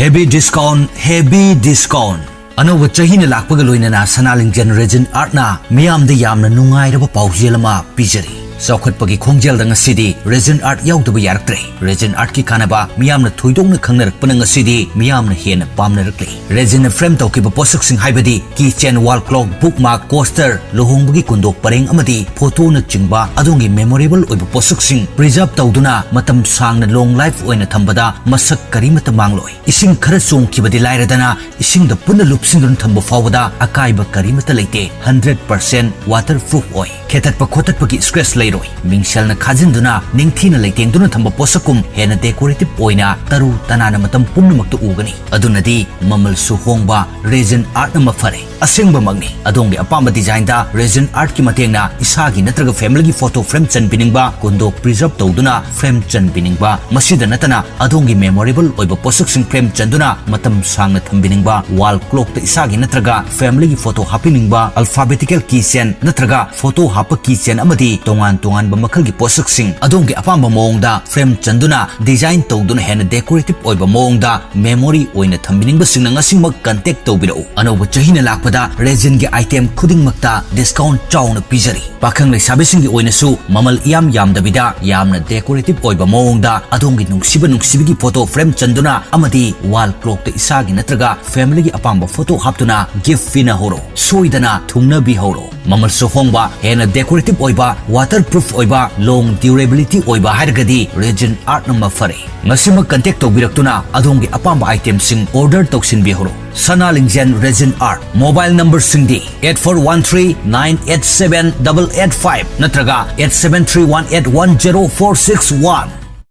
Heavy discount, heavy discount꯫ ꯑꯅꯧꯕ ꯆꯍꯤꯅ ꯂꯥꯛꯄꯒ ꯂꯣꯏꯅꯅ ꯁꯅꯥ ꯂꯤꯡꯖꯦꯜ Resin Artꯅ ꯃꯤꯌꯥꯝꯗ ꯌꯥꯝꯅ ꯅꯨꯡꯉꯥꯏꯔꯕ ꯄꯥꯎꯖꯦꯜ ꯑꯃ ꯄꯤꯖꯔꯤ꯫ ꯆꯥꯎꯈꯠꯄꯒꯤ ꯈꯣꯡꯖꯦꯜꯗ ꯉꯁꯤꯗꯤ Resin Art ꯌꯥꯎꯗꯕ ꯌꯥꯔꯛꯇ꯭ꯔꯦ꯫ Resin Artꯀꯤ ꯀꯥꯟꯅꯕ ꯃꯤꯌꯥꯝꯅ ꯊꯣꯏꯗꯣꯛꯅ ꯈꯪꯅꯔꯛꯄꯅ ꯉꯁꯤꯗꯤ ꯃꯤꯌꯥꯝꯅ ꯍꯦꯟꯅ ꯄꯥꯝꯅꯔꯛꯂꯦ꯫ Resinꯅ frame ꯇꯧꯈꯤꯕ ꯄꯣꯠꯁꯛꯁꯤꯡ ꯍꯥꯏꯕꯗꯤ keychain, wall clock, bookmark, coaster, ꯂꯨꯍꯣꯡꯕꯒꯤ ꯀꯨꯟꯗꯣꯛ ꯄꯔꯦꯡ ꯑꯃꯗꯤ photoꯅꯆꯤꯡꯕ ꯑꯗꯣꯝꯒꯤ memorable ꯑꯣꯏꯕ ꯄꯣꯠꯁꯛꯁꯤꯡ preserve ꯇꯧꯗꯨꯅ ꯃꯇꯝ ꯁꯥꯡꯅ long life ꯑꯣꯏꯅ ꯊꯝꯕꯗ ꯃꯁꯛ ꯀꯔꯤꯃꯠꯇ ꯃꯥꯡꯂꯣꯏ꯫ ꯏꯁꯤꯡ ꯈꯔ ꯆꯣꯡꯈꯤꯕꯗꯤ ꯂꯥꯏꯔꯗꯅ, ꯏꯁꯤꯡꯗ ꯄꯨꯟꯅ ꯂꯨꯞꯁꯤꯟꯗꯨꯅ ꯊꯝꯕ ꯐꯥꯎꯕꯗ ꯑꯀꯥꯏꯕ ꯀꯔꯤꯃꯠꯇ ꯂꯩꯇꯦ꯫ Hundred percent waterproof ꯑꯣꯏ꯫ ꯈꯦꯠꯇꯠꯄ ꯈꯣꯠꯇꯠꯄꯒꯤ scratch ꯂꯩꯔꯣꯏ꯫ ꯃꯤꯡꯁꯦꯜꯅ ꯈꯥꯖꯤꯟꯗꯨꯅ ꯅꯤꯡꯊꯤꯅ ꯂꯩꯇꯦꯡꯗꯨꯅ ꯊꯝꯕ ꯄꯣꯠꯁꯛꯀꯨꯝ ꯍꯦꯟꯅ decorative ꯑꯣꯏꯅ ꯇꯔꯨ ꯇꯅꯥꯟꯅ ꯃꯇꯝ ꯄꯨꯝꯅꯃꯛꯇ ꯎꯒꯅꯤ꯫ ꯑꯗꯨꯅꯗꯤ ꯃꯃꯜꯁꯨ ꯍꯣꯡꯕ Resin Artꯅ ꯃꯐꯔꯦ꯫ ꯑꯁꯦꯡꯕꯃꯛꯅꯤ, ꯑꯗꯣꯝꯒꯤ ꯑꯄꯥꯝꯕ designꯗ Resin Artꯀꯤ ꯃꯇꯦꯡꯅ ꯏꯁꯥꯒꯤ ꯅꯠꯇ꯭ꯔꯒ familyꯒꯤ photo frame ꯆꯟꯕꯤꯅꯤꯡꯕ, ꯀꯨꯟꯗꯣꯛ preserve ꯇꯧꯗꯨꯅ frame ꯆꯟꯕꯤꯅꯤꯡꯕ, ꯃꯁꯤꯗ ꯅꯠꯇꯅ ꯑꯗꯣꯝꯒꯤ memorable ꯑꯣꯏꯕ ꯄꯣꯠꯁꯛꯁꯤꯡ frame ꯆꯟꯗꯨꯅ ꯃꯇꯝ ꯁꯥꯡꯅ ꯊꯝꯕꯤꯅꯤꯡꯕ, wall clockꯇ ꯏꯁꯥꯒꯤ ꯅꯠꯇ꯭ꯔꯒ familyꯒꯤ photo ꯍꯥꯞꯄꯤꯅꯤꯡꯕ, alphabetical keychain ꯅꯠꯇ꯭ꯔꯒ photo ꯍꯥꯞꯄ keychain ꯑꯃꯗꯤ ꯇꯣꯉꯥꯟ ꯇꯣꯉꯥꯟꯕ ꯃꯈꯜꯒꯤ ꯄꯣꯠꯁꯛꯁꯤꯡ ꯑꯗꯣꯝꯒꯤ ꯑꯄꯥꯝꯕ ꯃꯑꯣꯡꯗ frame ꯆꯟꯗꯨꯅ design ꯇꯧꯗꯨꯅ ꯍꯦꯟꯅ decorative ꯑꯣꯏꯕ ꯃꯑꯣꯡꯗ memory ꯑꯣꯏꯅ ꯊꯝꯕꯤꯅꯤꯡꯕꯁꯤꯡꯅ ꯉꯁꯤꯃꯛ contact ꯇꯧꯕꯤꯔꯛꯎ꯫ ꯑꯅꯧꯕ ꯆꯍꯤꯅ ꯂꯥꯛꯄꯗ Resinꯒꯤ item ꯈꯨꯗꯤꯡꯃꯛꯇ discount ꯆꯥꯎꯅ ꯄꯤꯖꯔꯤ꯫ ꯄꯥꯈꯪ ꯂꯩꯁꯥꯕꯤꯁꯤꯡꯒꯤ ꯑꯣꯏꯅꯁꯨ ꯃꯃꯜ ꯏꯌꯥꯝ ꯌꯥꯝꯗꯕꯤꯗ ꯌꯥꯝꯅ decorative ꯑꯣꯏꯕ ꯃꯑꯣꯡꯗ ꯑꯗꯣꯝꯒꯤ ꯅꯨꯡꯁꯤꯕ ꯅꯨꯡꯁꯤꯕꯤꯒꯤ photo frame ꯆꯟꯗꯨꯅ ꯑꯃꯗꯤ wall clockꯇ ꯏꯁꯥꯒꯤ ꯅꯠꯇ꯭ꯔꯒ familyꯒꯤ ꯑꯄꯥꯝꯕ photo ꯍꯥꯞꯇꯨꯅ gift ꯄꯤꯅꯍꯧꯔꯣ꯫ ꯁꯣꯏꯗꯅ ꯊꯨꯡꯅꯕꯤꯍꯧꯔꯣ꯫ ꯃꯃꯜꯁꯨ ꯍꯣꯡꯕ, ꯍꯦꯟꯅ decorative ꯑꯣꯏꯕ, waterproof ꯑꯣꯏꯕ, long durability ꯑꯣꯏꯕ ꯍꯥꯏꯔꯒꯗꯤ Resin Artꯅ ꯃꯐꯔꯦ꯫ ꯉꯁꯤꯃꯛ contact ꯇꯧꯕꯤꯔꯛꯇꯨꯅ ꯑꯗꯣꯝꯒꯤ ꯑꯄꯥꯝꯕ itemꯁꯤꯡ order ꯇꯧꯁꯤꯟꯕꯤꯍꯧꯔꯣ꯫ Sana ꯂꯤꯡꯖꯦꯜ Resin Art꯫ Mobile numberꯁꯤꯡꯗꯤ eight four one three nine eight seven double eight five ꯅꯠꯇ꯭ꯔꯒ eight seven three one eight one zero four six one꯫